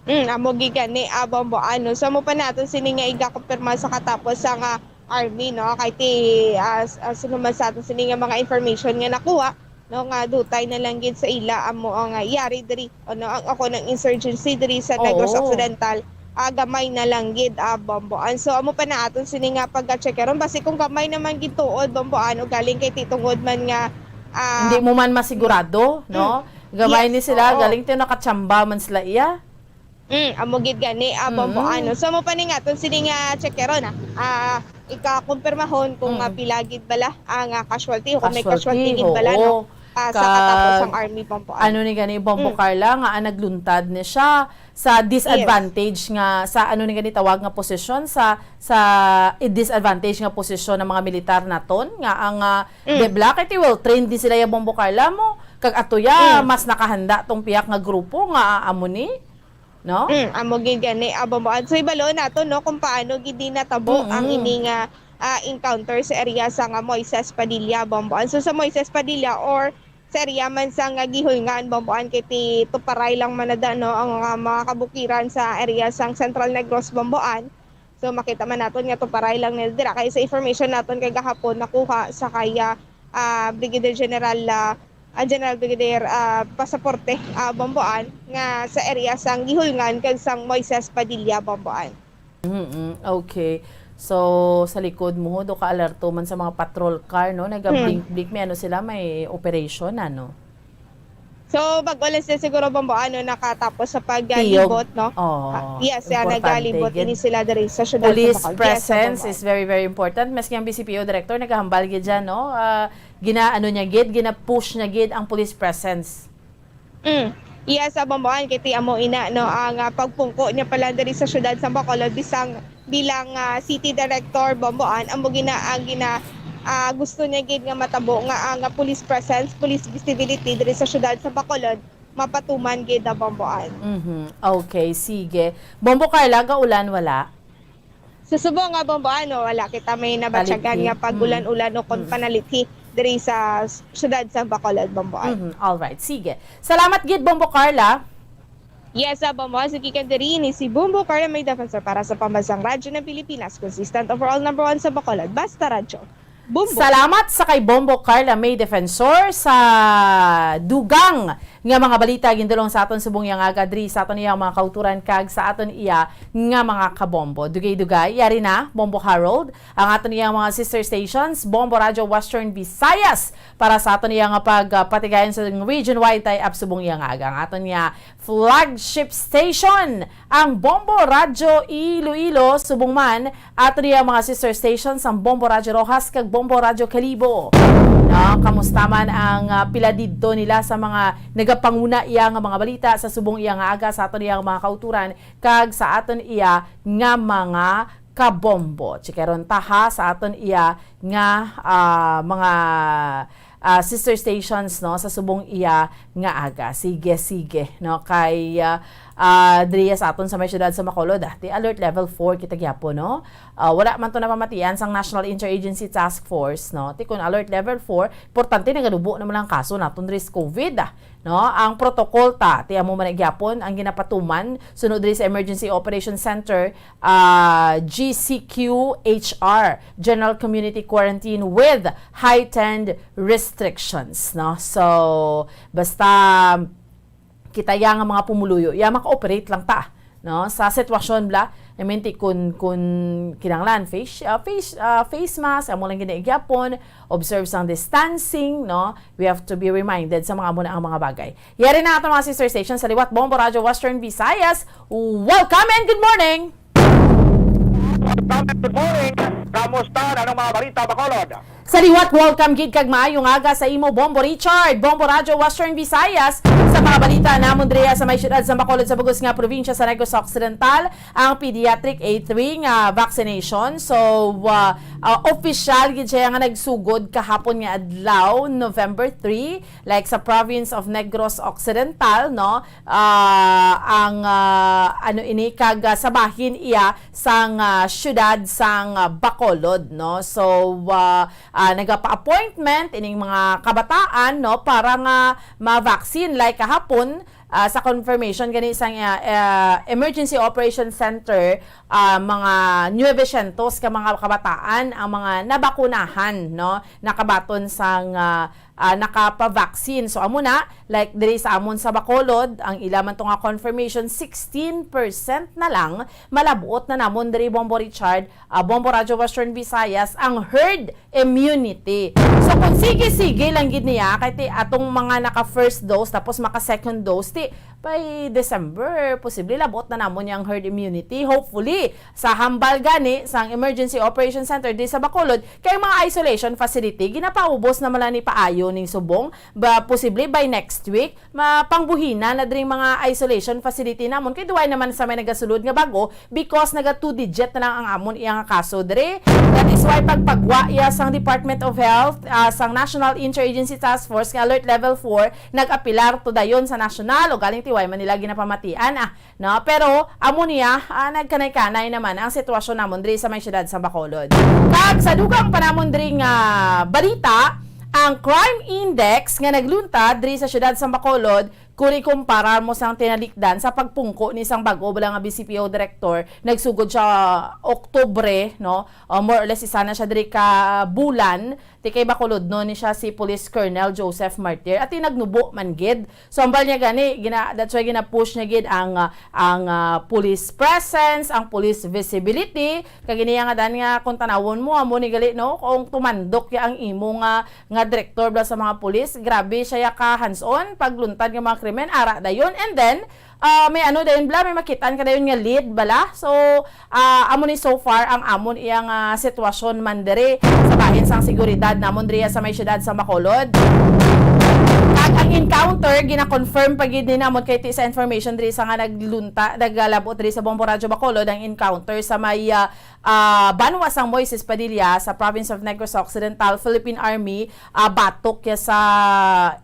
Mm, amo gid gani, ah, Bombo, ano. So, amo pa naton sini nga igakumpirma sa katapos sa nga army, no? Kay ti, ah, s-, ah, sino man sa aton sini nga mga information nga nakuha, no, nga dutay na lang gid sa ila, amo ang, ah, yari diri. Ano, ang ako ng insurgency diri sa Negros Oo. Occidental, ah, gamay na lang gid, ah, Bomboan. So, amo pa na aton sini nga pagka-check karon. Basi kung gamay naman gid tuod, Bomboan, o galing kay ti tungod man nga, ah, Hindi mo man masigurado, no? mm. Gamay Yes, ni sila, oo. galing ti nakatsamba man sila iya. Mm, amo gid gani, ah, Bomboan, Mm. no? So, amo pa ni nga aton sini nga check karon, ah. Ah, ika-kumpirmahon kung, Mm. ah, pila gid bala ang, ah, casualty o kung may Casualty, casualty gid bala, oo. no? Ah, sa Kag katapos ang army, Bombo, ano ni gani, Bombo Mm. Carla, nga ang nagluntad ni siya sa Yes. disadvantage nga, sa ano ni gani tawag nga posisyon, sa, sa i-, disadvantage nga posisyon ng mga militar naton, nga ang, ah, Mm. di bala, kay ti well trained di sila ya, Bombo Carla mo, kag ato ya, Mm. mas nakahanda tong piyak nga grupo nga, ah, amo ni, no? Mm, amo gid gani, ah, Bombo. So, ibaloon nato, no, kung paano gid di natabo ang Mm-mm. ini nga, ah, encounter sa area sa nga Moises Padilla, Bomboan. So, sa Moises Padilla or sa area man sa nga Gihulngan, Bomboan, kay ti tuparay lang man na da, no, ang, ah, mga kabukiran sa area sang Central Negros, Bomboan. So, makita man naton nga tuparay lang nila dira. Kay sa information naton kay gahapon nakuha sa kaya, ah, Brigadier General, ah, ah, General Brigadier, ah, Pasaporte, ah, Bomboan, nga sa area sang Gihulngan kag sang Moises Padilla, Bomboan. Mm-mm. Okay. So, sa likod mo, do ka alerto man sa mga patrol car, no? Naga-blink-blink. Hmm. May ano sila, may operation, ano? So, bag-o lang sila siguro, Bombo, ano, nakatapos sa paglibot, no? Ah, yes, yeah, importante nagalibot gid. Ini sila diri sa syudad sa Bacolod. Police presence is very, very important. Maski ang B C P O director nagahambal gid dyan, no? Ah, gina-ano niya gid, gina-push niya gid ang police presence. Mm. Yes, ah, Bombo, kay ti amo ina, no, ang, ah, pagpungko niya pala diri sa syudad sa Bacolod, bisang bilang, ah, city director, Bombo, amo gina-, ang gina-, ah, gusto niya gid nga matabo nga ang, ah, police presence, police visibility diri sa syudad sa Bacolod mapatuman gid, ah, Bombo. Mhm. Okay, sige. Bombo Carla, gaulan, wala? Sa subong nga, Bombo, wala kita may nabatyagan nga pag-ulan-ulan o kon panalithi diri sa s-, syudad sa Bacolod, Bombo. Mhm. All right, sige. Salamat gid, Bombo Carla. Yes, ah, Bombo. Sige ka diri ni si Bombo Carla May Defensor para sa Pambansang Radyo ng Pilipinas, consistent overall number one sa Bacolod. Basta Radyo. Bombo. Salamat sa kay Bombo Carla May Defensor sa dugang nga mga balita gindulong sa aton subong yang aga diri sa aton iyang mga kauturan kag sa aton iya nga mga kabombo. Dugay-dugay, yari na, Bombo Harold, ang aton iyang mga sister stations, Bombo Radyo Western Visayas, para sa aton iyang pagpatigayon sa region-wide tie-up subong yang aga. Ang aton iya flagship station, ang Bombo Radyo Iloilo, subong man ato niya mga sister stations, ang Bombo Radyo Roxas kag Bombo Radyo Kalibo. No, kamusta man ang, ah, pila didto nila sa mga nagapanguna iya nga mga balita sa subong iya nga aga sa aton iya nga mga kauturan kag sa aton iya nga mga kabombo? Chikeron ta ha sa aton iya nga, ah, mga ah, sister stations, no, sa subong iya nga aga. Sige, sige, no, kay, ah, ah, diri sa aton sa may siyudad sa Bacolod, ah, ti alert level four kita gyapon, no? Ah, wala man to napamatian sang National Interagency Task Force, no? Ti kun alert level four, importante nagadubo naman ang kaso naton diri sa COVID, ah, no? Ang protocol ta, ti amo man gyapon ang ginapatuman sunod diri sa Emergency Operation Center, ah, G C Q H R, General Community Quarantine with heightened restrictions, no? So, basta kita ya nga mga pumuluyo, ya maka-operate lang ta, no? Sa sitwasyon bala, I mean, ti kun, kun kinahanglan, face, ah, face, ah, face mask, amo lang gina-, gyapon, observe sang distancing, no? We have to be reminded sa mga amo na ang mga bagay. Yari na ato mga sister station sa liwat, Bombo Radyo Western Visayas. Welcome and good morning! Welcome and good morning. Kamusta? Anong mga balita, Bacolod? Sa liwat, welcome gid kag maayong aga sa imo, Bombo Richard, Bombo Radyo Western Visayas. Sa mga balita namon diri sa may siyudad sa Bacolod, sa bug-os nga probinsya sa Negros Occidental, ang pediatric A three nga vaccination. So, uh, uh, official gid siya nga nagsugod kahapon nga adlaw, November three, like sa province of Negros Occidental, no? Ah, ang, ah, ano ini, kag, ah, sa bahin iya sang, ah, siyudad sang, ah, Bacolod, no? So, ah, ah, nagapa-appointment ining mga kabataan, no, para nga ma-vaccine. Like kahapon, ah, sa confirmation gani sang, ah, ah, Emergency Operation Center, ah, mga nuebe syentos ka mga kabataan ang mga nabakunahan, no, nakabaton sang, ah, ah, nakapa-vaccine. So, amo na, like, diri sa amon sa Bacolod, ang ila man to nga confirmation, sixteen percent na lang, malabuot na namon diri, Bombo Richard, ah, Bombo Radyo Western Visayas, ang herd immunity. So, kung sige-sige lang gid niya, kay ti atong mga naka first dose, tapos maka second dose, ti by December, posible labot na namon yang herd immunity. Hopefully, sa hambal gani sang Emergency Operation Center di sa Bacolod, kay mga isolation facility, ginapaubos na man ni paayo ning subong. Ba, posible by next week, mapangbuhina na dring mga isolation facility namon. Kay duway naman sa may nagasulod nga bago, because naga two digit na lang ang amon iya nga kaso diri. That is why pagpagwa iya sang Department of Health, ah, sang National Interagency Task Force nga Alert Level four, nag-apilar to dayon sa nasyonal, o galing ti way man nila ginapamatian, ah, no? Pero amo niya, ah, nagkanay-kanay naman ang sitwasyon namon diri sa may siyudad sa Bacolod. Kag sa dugang pa namon diri nga balita, ang crime index nga nagluntad diri sa siyudad sa Bacolod, kung ikumparar mo sang tinalikdan sa pagpungko ni sang bag-o bala nga B C P O director, nagsugod siya Oktubre, no? O, more or less, isa na siya diri ka bulan. Ti kay Bacolod, no, ni siya si Police Colonel Joseph Martir. Ati nagnubo man gid. So, ambal niya gani, gina-, that's why gina-push niya gid ang, ah, ang, ah, police presence, ang police visibility. Kag iniya nga dan nga kung tanawon mo, amo ni gali, no, kung tumandok ya ang imo nga, nga direktor bala sa mga police, grabe siya ya ka hands-on pagluntad nga mga krimen, ara dayon. And then, ah, may ano dayon bala, may makitaan ka dayon nga lead bala. So, ah, amo ni so far ang amon iya nga sitwasyon man diri sa bahin sang seguridad namon diri sa may siyudad sa Bacolod. Kag ang encounter, gina-confirm pa gid ni namon kay ti sa information diri sa nga naglunta, nagalabot diri sa Bombo Radyo Bacolod, ang encounter sa may, ah, ah, banwa sang Moises Padilla sa province of Negros Occidental, Philippine Army, ah, batok ya sa,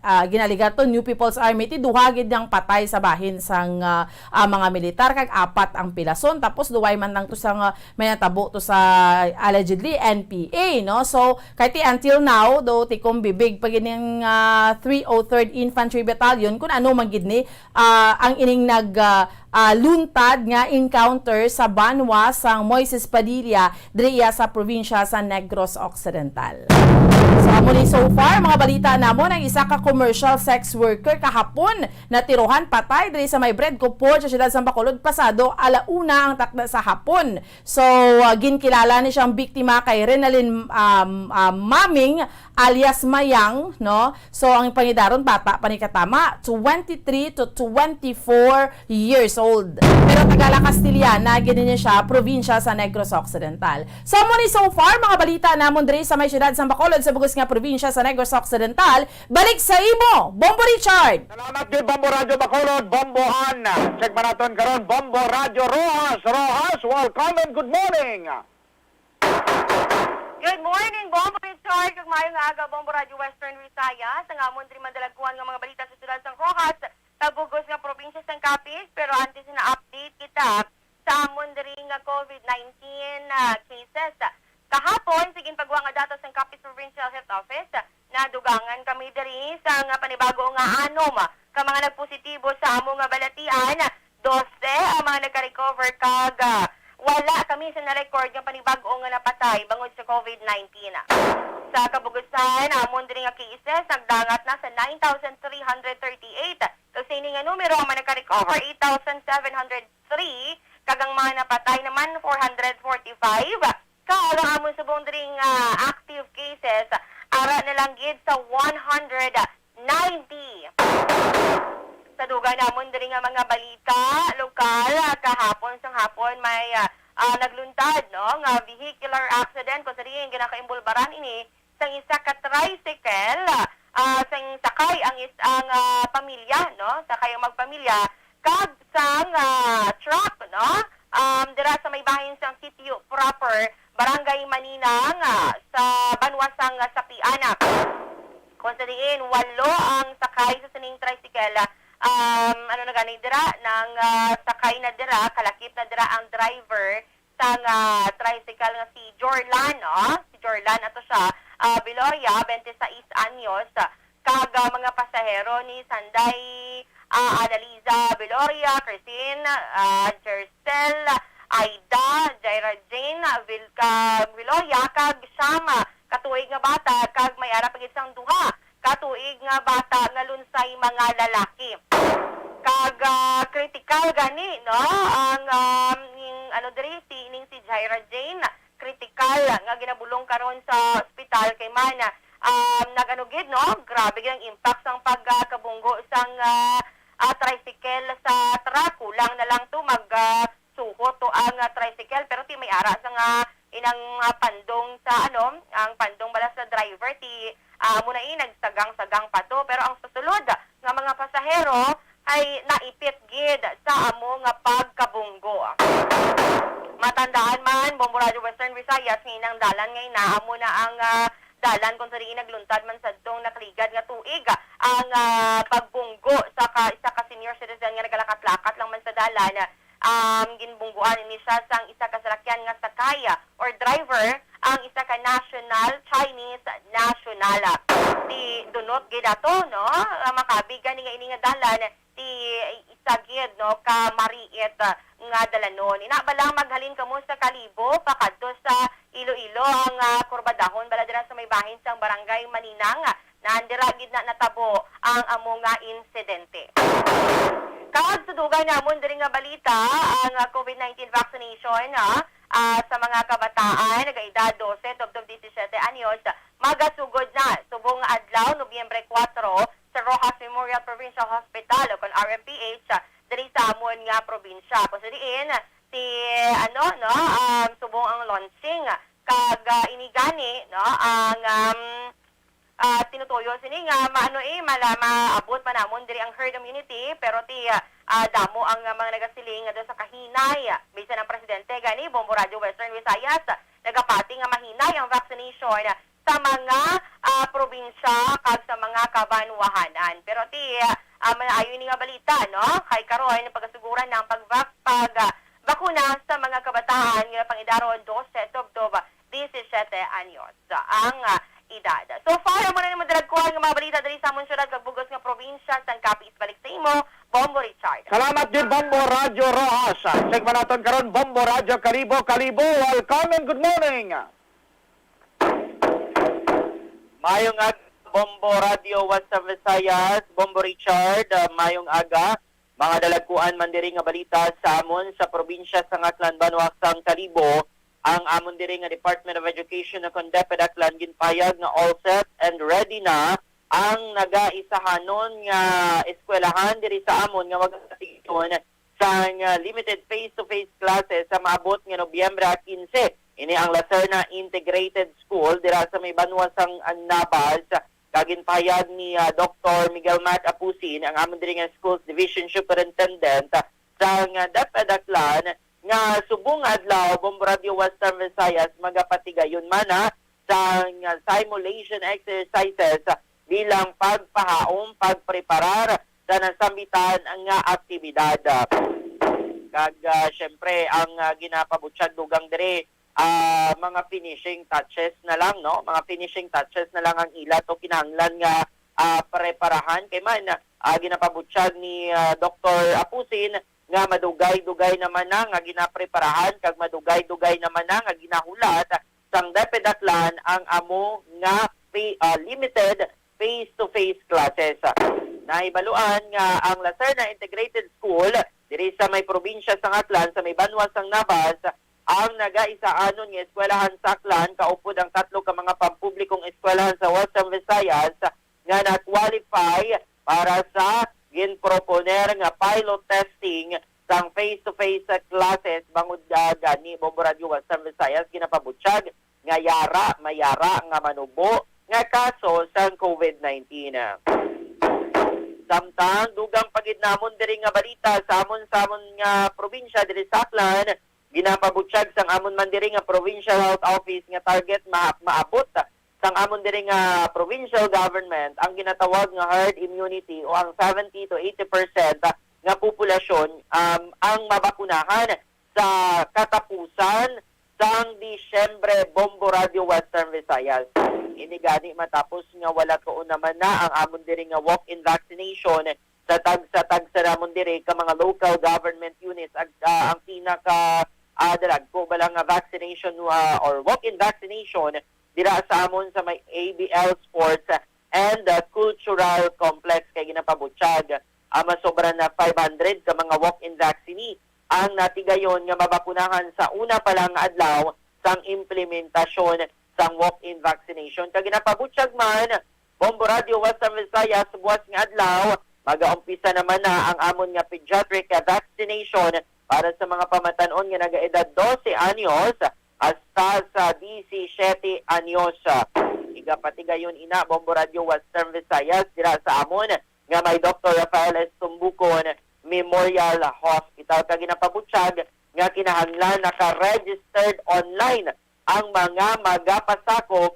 ah, ginaligar to New People's Army, ti duha gid ang patay sa bahin sang, ah, ah, mga militar, kag apat ang pilason, tapos duway man lang to sa nga may natabo to sa allegedly N P A, no? So, kay ti until now, do ti kumbibig pa gid ning, ah, three oh third Infantry Battalion, kun ano man gid ni, ah, ang ining nag, ah, ah, luntad nga encounter sa banwa sang Moises Padilla diri iya sa probinsya sa Negros Occidental. So, amo ni so far, mga balita namon, ang isa ka commercial sex worker kahapon natirohan patay diri sa may Bread Cupon sa siyudad sa Bacolod pasado ala una ang takna sa hapon. So, ah, ginkilala ni siyang biktima kay Renalyn, um, ah, Maming alias Mayang, no? So, ang pangidaron, bata pa ni katama, twenty-three to twenty-four years old. Pero taga La Castellana gid ni siya, probinsya sa Negros Occidental. So, amo ni so far, mga balita namon diri sa may siyudad sa Bacolod, sa bug-os nga probinsya sa Negros Occidental. Balik sa imo, Bombo Richard! Salamat gid, Bombo Radyo Bacolod, Bombo Han. Check man naton karon, Bombo Radyo Roxas. Roxas, welcome and good morning. Good morning, Bombo Richard, kag maayong aga, Bombo Radyo Western Visayas. Ang amon diri madalagkuhan nga mga balita sa siyudad sang Roxas, sa bug-os nga probinsya sang Capiz, pero antes na update kita sa amon diri nga COVID nineteen, ah, cases. Kahapon, sa ginpagwa nga datos sang Capiz Provincial Health Office, nadugangan kami diri sa nga panibago nga anom ka mga nagpositibo sa amo nga balatian. Dose ang mga nagka-recover kag, ah, wala kami sa na-record nga panibag-o nga napatay bangod sa COVID nineteen. Sa kabug-usan, amon diri nga cases nagdangat na sa nine thousand three hundred thirty-eight, kag sa ini nga numero ang mga nagka-recover, eight thousand seven hundred three, kag ang mga napatay naman, four hundred forty-five. Kag ang amon subong diri nga active cases, ara na lang gid sa one hundred ninety. Sa dugay namon diri nga mga balita lokal, kahapon sang hapon may, ah, ah, nagluntad, no, nga vehicular accident kung sa diin ginakaimbulbaran ini sang isa ka tricycle, ah, sang sakay ang is-, ang, ah, pamilya, no? Sakay ang magpamilya kag sang, ah, truck, no? Um, dira sa may bahin sang sitio proper, Barangay Maninang, ah, sa banwa sang, ah, Sapiana. Kung sa diin, walo ang sakay sa sining tricycle. Um, ano na gani dira? Nang, ah, sakay na dira, kalakip na dira ang driver sang, ah, tricycle nga si Jorlan, no? Si Jorlan ato siya, ah, Biloya, twenty-six anyos, kag, ah, mga pasahero ni Sanday, ah, Adaliza Biloya, Christine, ah, Jercel, Aida, Jaira Jane, Vil-, kag Biloya, kag siyam ka tuig nga bata, kag may ara pa gid sang duha ka tuig nga bata nga lunsay mga lalaki. Kag, ah, kritikal gani, no, ang, um, ning, ano, diri, si, ning si Jaira Jane, kritikal nga ginabulong karon sa ospital kay man, um, nag-ano gid, no, grabe gid ang impact sang pagkabunggo sang, ah, ah, tricycle sa truck. Kulang na lang to mag, ah, suhot to ang, ah, tricycle, pero ti may ara sa nga inang, ah, pandong sa, ano, ang pandong bala sa driver, ti, ah, amo na ini, nagsagang-sagang pa to. Pero ang susulod nga mga pasahero ay naipit gid sa amo nga pagkabunggo. Matandaan man, Bombo Radyo Western Visayas, nga inang dalan nga ina, amo na ang, ah, dalan kung sa diin nagluntad man sadtong nakaligad nga tuig ang, ah, pagbunggo sa ka, isa ka senior citizen nga nagalakat-lakat lang man sa dalan. Um, ginbungguan ini siya sang isa ka salakyan nga sakay, ah, or driver, ang isa ka national, Chinese national. Di dunot gid ato, no? Ah, makabig gani nga ini nga dalan, di isa pa gid, no, ka mariit, ah, nga dalanon. Ina bala maghalin kamo sa Kalibo pakadto sa Iloilo ang, ah, kurbadahon bala dira sa may bahin sang Barangay Maninang. Nandira gid na natabo ang amo nga insidente. Kag sa dugay namon diri nga balita, ang, ah, COVID nineteen vaccination, ah, ah, sa mga kabataan nagaedad dose tubtob disisiete anyos magasugod na subong nga adlaw, Nobyembre kuwatro, sa Roxas Memorial Provincial Hospital o kon R M P H, ah, diri sa amon nga probinsya. Kung sa diin, si, ano, no, um, subong ang launching, kag, ah, ini gani, no, ang, um, ah, tinutuyo sini nga maano, eh, mala-, maabot man namon diri ang herd immunity, pero ti, ah, damo ang, ah, mga nagasiling nga daw sa kahinay, ah, bisan ang presidente gani, Bombo Radio Western Visayas, nagapati nga mahinay ang vaccination sa mga, ah, probinsya kag sa mga kabanwahanan. Pero ti, ah, maayo ini nga balita, no? Kay karon pagasuguran na ang pag-vac-, pag, ah, bakuna sa mga kabataan nga pang-edaron dose tubtob disisiete anyos ang, ah, edad. So far, amo na ni madalagkuan nga mga balita diri sa amon syudad kag bugos nga probinsya sang Capiz. Balik sa imo, Bombo Richard. Salamat gid, Bombo Radyo Roxas. Check man naton karon, Bombo Radyo Kalibo. Kalibo, welcome and good morning. Mayong aga, Bombo Radyo Western Visayas, Bombo Richard, ah, mayong aga. Mga dalagkuan man diri nga balita sa amon sa probinsya sang Aklan, banwa sang Kalibo, ang amon diri nga Department of Education o kon DepEd Aklan ginpahayag nga all set and ready na ang nagaisahanon nga eskwelahan diri sa amon nga magapatigayon sang, ah, limited face-to-face classes sa maabot nga Nobyembre quince. Ini ang Lacerna Integrated School dira sa may banwa sang Nabas, kag ginpahayag ni, ah, Doktor Miguel Mac Apusin, ang amon diri nga Schools Division Superintendent sang, ah, DepEd Aklan, nga subong nga adlaw, Bombo Radyo Western Visayas, magapatigayon man na sang, ah, simulation exercises bilang pagpahaom, pagpreparar sa nasambitan nga aktibidad. Kag, ah, syempre, ang, ah, ginapabutyag dugang diri, ah, mga finishing touches na lang, no? Mga finishing touches na lang ang ila to kinahanglan nga, ah, preparahan. Kay man, ah, ginapabutyag ni, ah, Doktor Apusin nga madugay-dugay naman na nga ginapreparahan kag madugay-dugay naman na nga ginahulat sang DepEd Aklan ang amo nga pi-, ah, limited face-to-face classes. Nahibaluan nga ang Lacerna Integrated School diri sa may probinsya sang Aklan, sa may banwa sang Nabas, ang nagaisaanon nga eskwelahan sa Aklan, kaupod ang tatlo ka mga pampublikong eskwelahan sa Western Visayas nga na-qualify para sa ginproponer nga pilot testing sang face-to-face classes. Bangod, ah, gani, Bombo Radyo Western Visayas, ginapabutyag nga yara, mayara nga manubo nga kaso sang COVID nineteen. Samtang dugang pa gid namon diri nga balita sa amon, sa amon nga probinsya diri sa Aklan, ginapabutyag sang amon man diri nga Provincial Health Office nga target ma-, maabot sang amon diri nga provincial government ang ginatawag nga herd immunity o ang seventy to eighty percent nga populasyon, um, ang mabakunahan sa katapusan sang Disyembre, Bombo Radyo Western Visayas. Ini gani matapos nga wala tuon naman na ang amon diri nga walk-in vaccination sa tagsa-tagsa namon diri ka mga local government units. Ag-, ah, ang pinaka, ah, dalagko bala nga vaccination, ah, or walk-in vaccination dira sa amon sa may A B L Sports and, ah, Cultural Complex, kay ginapabutyag ang masobra na five hundred ka mga walk-in vaccinee ang natigayon nga mabakunahan sa una pa lang nga adlaw sang implementasyon sang walk-in vaccination. Kag ginapabutyag man, Bombo Radyo Western Visayas, buwas nga adlaw, magaumpisa naman na ang amon nga pediatric vaccination para sa mga pamatan-on nga nagaedad dose anyos hasta sa disisiete anyos. Igapatigayon ina, Bombo Radyo Western Visayas, dira sa amon nga may Doktor Rafael S. Tumbucon Memorial Hospital, kag ginapabutyag nga kinahanglan naka-registered online ang mga magapasakop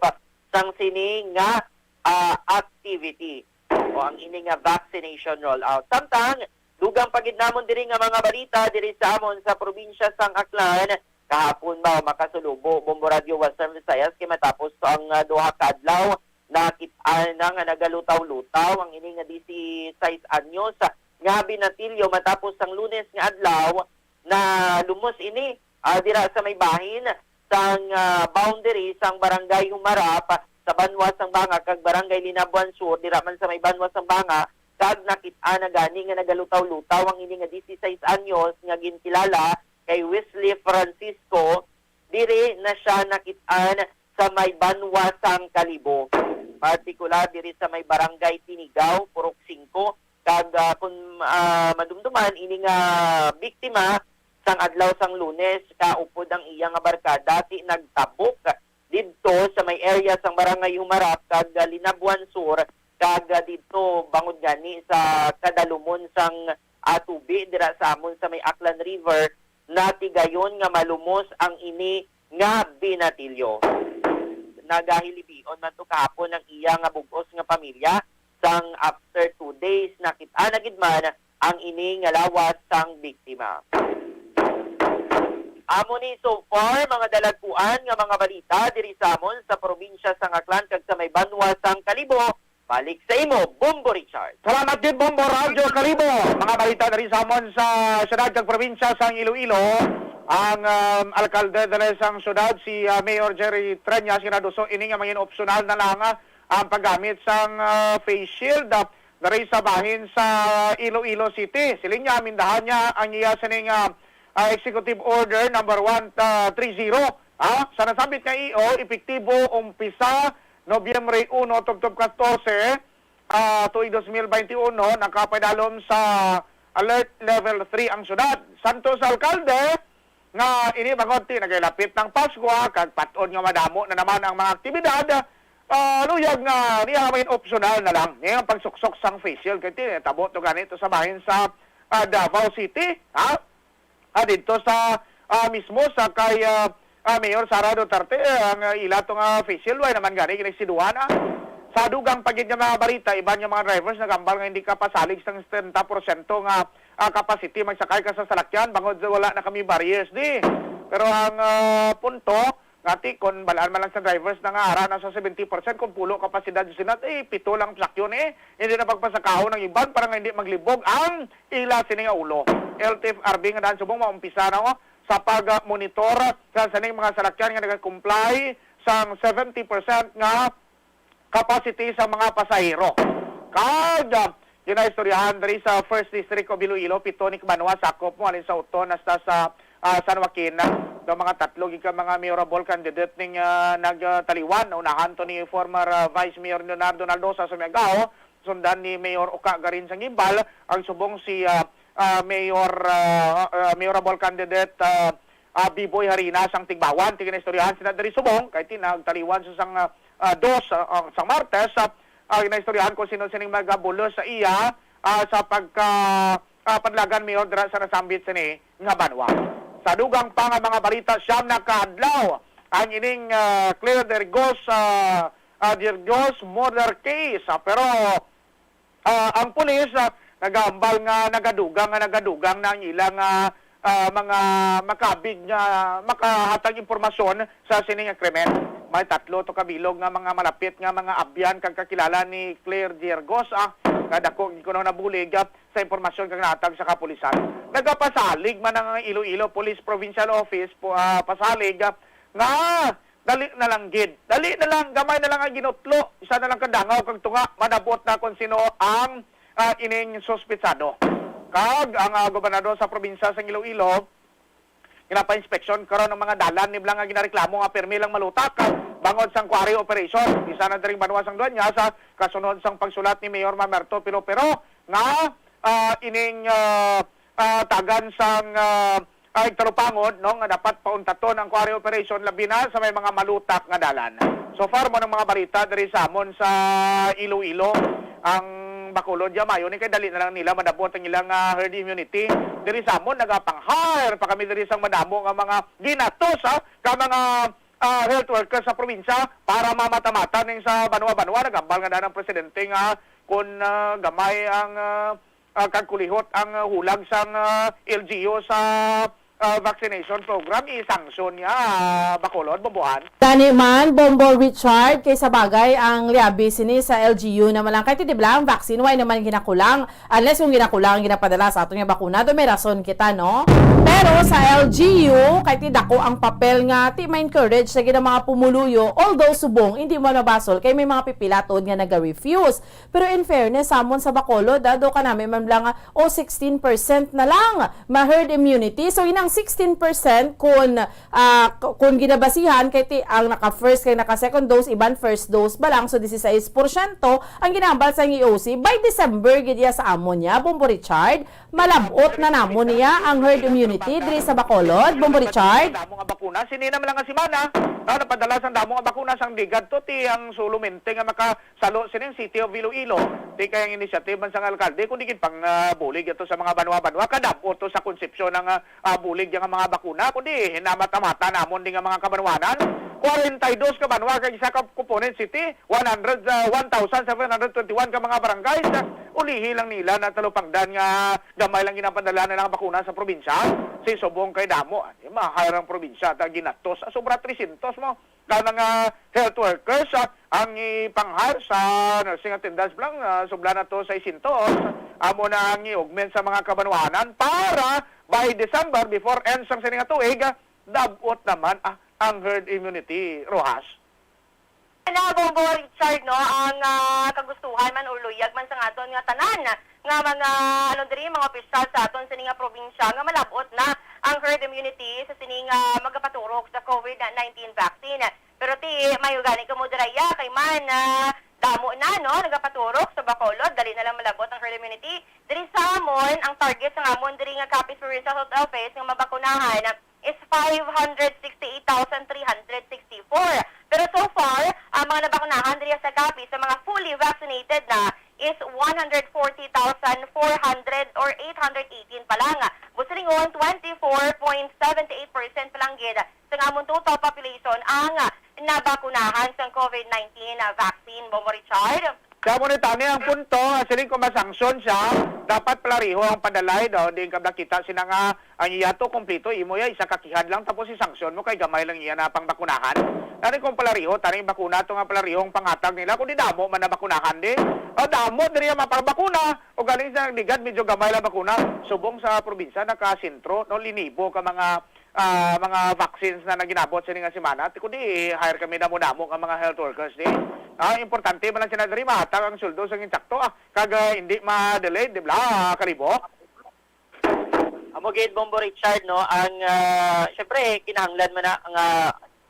sang sini nga, ah, activity o ang ini nga vaccination rollout. Samtang dugang pa gid namon diri nga mga balita diri sa amon sa probinsya sang Aklan, kahapon ba makasulubo, Bombo Radyo Western Visayas, kay matapos to ang, ah, duha ka adlaw, nakit-an na nga nagalutaw-lutaw ang ini nga disisais anyos nga binatilyo matapos sang Lunes nga adlaw na lumos ini, ah, dira sa may bahin sang, ah, boundary sang Barangay Humarap sa Banwa sang Banga kag Barangay Linabuan Sur dira man sa may Banwa sang Banga, kag nakit-an na gani nga nagalutaw-lutaw ang ini nga dieciséis anyos nga ginkilala kay Wesley Francisco. Diri na siya nakit-an sa may Banwa sang Kalibo, partikular diri sa may Barangay Tinigaw, Purok singko, kag, ah, kun, ah, madumduman, ini nga biktima sang adlaw sang Lunes, kaupod ang iya nga barkada, ti nagtabok didto sa may area sang Barangay Humarap kag, ah, Linabuan Sur, kag, ah, didto bangod gani sa kadalumon sang, ah, tubi dira sa amon sa may Aklan River, natigayon nga malumos ang ini nga binatilyo. Nagahilibion man to kahapon ang iya nga bug-os nga pamilya, sang after two days, nakit-an na gid man ang ini nga lawas sang biktima. Amo ni so far, mga dalagkuan nga mga balita diri sa amon sa probinsya sang Aklan kag sa may Banwa sang Kalibo. Balik sa imo, Bombo Richard. Salamat gid, Bombo Radyo Kalibo. Mga balita diri sa amon sa syudad kag probinsya sang Iloilo. Ang, um, alkalde diri sang syudad, si, ah, Mayor Jerry Treñas, ginaduso ini nga mangin opsyonal na lang, ah, ang paggamit sang, ah, face shield, ah, diri sa bahin sa Iloilo City. Siling niya, amindahan niya ang iya sining, ah, ah, Executive Order number one, ah, three zero, ah, sa nasambit nga E O, epektibo umpisa Nobyembre uno tubtob katorse, ah, tuig dos mil baynte uno, nakapadalom sa Alert Level three ang syudad. Santos Alcalde, nga ini bangod ti nagailapit ng Pasko, ah, kag pat-on nga madamo na naman ang mga aktibidad, ah, luyag nga niya may opsyonal na lang niya ang pagsuksok sang face shield kay ti tabo to gani to sa bahin sa, ah, Davao City, ha? Ah, dito sa, ah, mismo sa kay, ah, ah, Mayor Sara Duterte, eh, ang, ah, ila to nga face shield, way naman gani ginagsiduhan, ah. Sa dugang pa gid nga mga balita, iban nga mga drivers nagambal nga hindi ka pasalig sang setenta porsyento nga, ah, capacity magsakay ka sa salakyan bangod wala na kami barriers di. Pero ang, ah, punto, ngati kon balaan man lang sa drivers na nga ara na sa seventy percent kung pulo kapasidad sa sinat, eh, pito lang sakyon, eh. Hindi na pagpasakahon ang iban para nga hindi maglibog ang ila sini nga ulo. L T F R B nga daan subong maumpisa na, oh, sa pag-monitor sa sining mga salakyan nga nagakomply sang seventy percent nga capacity sa mga pasahero. Kag, ah, ginaistoryahan diri sa First District of Iloilo, pito ni kabanwa sakop mo, halin sa Oton hasta sa, ah, San Joaquin, daw mga tatlo gid ka mga mayorable candidate ning, ah, nagtaliwan. Unahan to ni former, ah, Vice Mayor Leonardo Naldosa sa Miagao, sundan ni Mayor Oka Garin sang Guimbal, ang subong si, ah, ah, Mayor, ah, ah, mayorable candidate, ah, ah, Biboy Harina sang Tigbawan. Ti ginaistoryahan sina diri subong kay ti nagtaliwan sa sang, ah, ah, dos, ah, ah, sang Martes, ah, ah, ginaistoryahan kung sino sining magabulos sa iya, ah, sa pagka, ah, padlagan mayor dira sa nasambit sini nga banwa. Sa dugang pa nga mga balita, siyam na ka adlaw ang ining, ah, Claire Dergos, ah, ah, Dergos murder case, ah, pero, ah, ang pulis, ah, nagahambal nga nagadugang, nga nagadugang na ang ilang, ah, ah, mga makabig nga makahatag impormasyon sa sini nga krimen. May tatlo to ka bilog nga mga malapit nga mga abyan kag kakilala ni Claire Diergos, ah, nga dako gid kuno nabulig, ah, sa impormasyon kag nahatag sa kapulisan. Nagapasalig man ang Iloilo Police Provincial Office po, ah, pasalig, ah, nga dali na lang gid. Dali na lang, gamay na lang ang ginutlo. Isa na lang ka dangaw kag tunga, madabot na kung sino ang, ah, ining suspitsado. Kag ang, ah, gobernador sa probinsya sang Iloilo, ginapainspeksyon karon ang mga dalan nibla nga ginareklamo nga pirmi lang malutak bangod sang quarry operation. Isa na diri ang banwa sang Dueñas, ah, kasunod sang pagsulat ni Mayor Mamerto Pilopero nga, ah, ining, ah, ah, tagan sang, ah, ah, igtalupangon, no, nga dapat pauntaton ang quarry operation, labi na sa may mga malutak nga dalan. So far, mo nang mga balita diri sa amon sa Iloilo. Ang Bacolod, ya, mayo ni kay dali na lang nila madabot ang ilang, ah, herd immunity. Diri sa amon, nagapang-hire pa kami diri sang madamo nga mga ginatos, ha, ka mga, ah, health workers sa probinsya para mamata-mata ning sa banwa-banwa. Nagambal nga daan ang presidente nga kun, ah, gamay ang, ah, ah, kag kulihot ang, ah, hulag sang, ah, L G U sa, ah, vaccination program, i-sanction niya, ah, Bacolod, Bomboan. Gani man, Bombo Richard, kay sa bagay ang liabi sini sa L G U naman lang. Kay ti, di ba, ang vaccine, way naman ginakulang. Unless kung ginakulang, ginapadala sa aton nga bakuna, do may rason kita, no? Pero sa L G U, kay ti dako ang papel nga, ti ma-encourage sa gina mga pumuluyo, although subong, hindi mo nabasol, kay may mga pipila tuod nga naga-refuse. Pero in fairness, samon sa Bacolod, ah, do ka namin man lang, ah, o sixteen percent na lang ma-herd immunity. So, inang sixteen percent kun, ah, k-, kun ginabasihan kay ti ang naka-first kay naka-second dose, iban first dose pa lang, so disisais porsyento ang ginahambal sa E O C. By December gid ya sa amon niya, Bombo Richard, malab-ot na namon niya ang herd immunity diri sa Bacolod, Bombo Richard. Damo nga bakuna, sini na man lang nga semana, ah, napadala sang damo nga bakuna sang di gadto ti ang solamente nga maka salo sining City of Iloilo, ti kay ang initiative man sang alkalde, kundi gid pang, ah, bulig ato sa mga banwa-banwa, kadam-ot to sa konsepsyon ng, ah, ah, bulig nga mga bakuna, kundi hinamata-mata namon di nga mga kabanwanan. Kwarenta y dos ka banwa kag isa ka component city, one hundred, ah, one thousand seven hundred twenty-one ka mga barangays, ah, ulihi lang nila na talupangdan nga gamay lang ginapadala na lang bakuna sa probinsya. Si subong kay damo, ah, di mahal ang probinsya, ta ginatos, ah, sobra trescientos mo. Ka mga health workers, ah, ang ipang-hire sa nursing attendance plan, ah, subla na to sa isintos. Amo na ang i-augment sa mga kabanwanan para by December, before end sang sini nga tuig, ah, dab-ot naman, ah, ang herd immunity, Rojas. Na, Bombo Richard, no, ang, ah, kagustuhan man o luyag man sa aton nga tanan nga mga, ano diri, mga opisyal sa aton sini nga probinsya nga malab-ot na ang herd immunity sa sini nga magapaturok sa COVID nineteen vaccine. Pero ti, mayo gani kamo diraya kay man, ah, damo na, no, nagapaturok sa Bacolod, dali na lang malab-ot ang herd immunity. Diri sa amon, ang target sa amon diri nga Capiz Provincial Health Office nga mabakunahan is five hundred sixty-eight thousand three hundred sixty-four. Pero so far, ang mga nabakunahan diri sa Capiz sa mga fully vaccinated na is one hundred forty thousand four hundred or eight hundred eighteen pa lang. Busilingon, twenty-four point seven eight percent pa lang gid sa amon total population ang nabakunahan sang COVID nineteen vaccine, Bombo Richard. Kaya mo ni Tani ang punto, ah, siling ko masanksyon siya, dapat palariho ang padalay daw, di ka nakita sina nga ang iya to kompleto, imo ya, isa ka kihad lang, tapos isanksyon mo kay gamay lang iya na pangbakunahan. Nani kung palariho, tani bakuna to nga palarihong panghatag nila, kung di damo man na bakunahan di. O damo diri ang mapagbakuna, o galing sa nagligad, medyo gamay lang bakuna. Subong sa probinsya, nakasentro, no, linibo ka mga, ah, mga vaccines na naginabot sini nga semana. Ti kundi hire kami damo-damo nga mga health workers di. Ah, importante man lang sila diri, mahatag ang sweldo sa insakto, ah, kag, ah, hindi ma-delay, di ba, Kalibo? Amo gid, Bombo Richard, no, ang, ah, syempre, kinahanglan man na nga,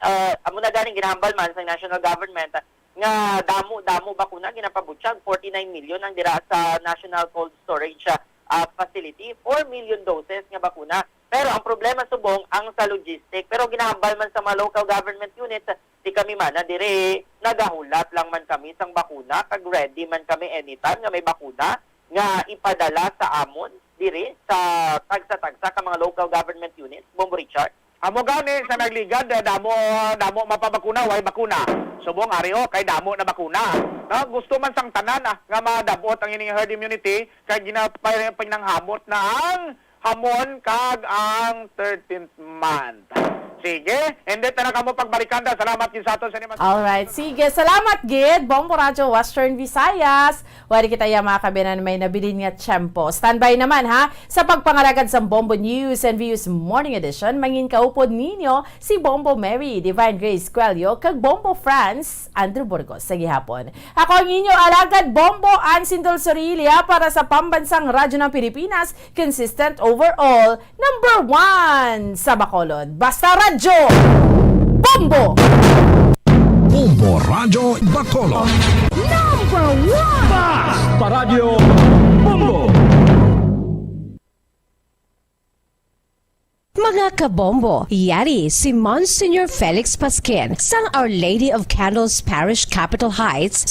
ah, amo na ganing ginahambal man sa national government, ah, nga damo-damo bakuna ginapabutyag, forty-nine million ang dira sa National Cold Storage, ah, Facility, four million doses nga bakuna. Pero ang problema subong ang sa logistic. Pero ginahambal man sa mga local government units, di kami man na diri, nagahulat lang man kami sang bakuna, kag ready man kami anytime nga may bakuna nga ipadala sa amon diri sa tagsa-tagsa ka mga local government units, Bombo Richard. Amo gani sa nagligad, eh, damo, damo mapabakuna, way bakuna. Subong ari, oh, kay damo na bakuna. No? Gusto man sang tanan, ah, nga madab-ot ang ining herd immunity, kay gina-, pinanghamot na ang hamon kag ang thirteenth month. Sige, hindi ta na kamo pagbalikanda. Salamat gid sa aton sa inyong Alright, sige. Salamat gid, Bombo Radyo Western Visayas. Wari kita ya, mga kabinan, may nabilin nga tiyempo. Standby naman, ha, sa pagpangalagad sa Bombo News and Views Morning Edition. Mangin kaupod ninyo si Bombo Mary Divine Grace Cuello kag Bombo Franz Andrew Burgos sa gihapon. Ako ang inyo alagad, Bombo Ansin Dulce Orilla, para sa Pambansang Radyo ng Pilipinas, consistent overall, number one sa Bacolod. Basta Radyo, Bombo! Bombo Radyo Bacolod. Number one! Basta Radyo, Bombo! Mga kabombo, yari si Monsignor Felix Pasquin sang Our Lady of Candles Parish, Capitol Heights,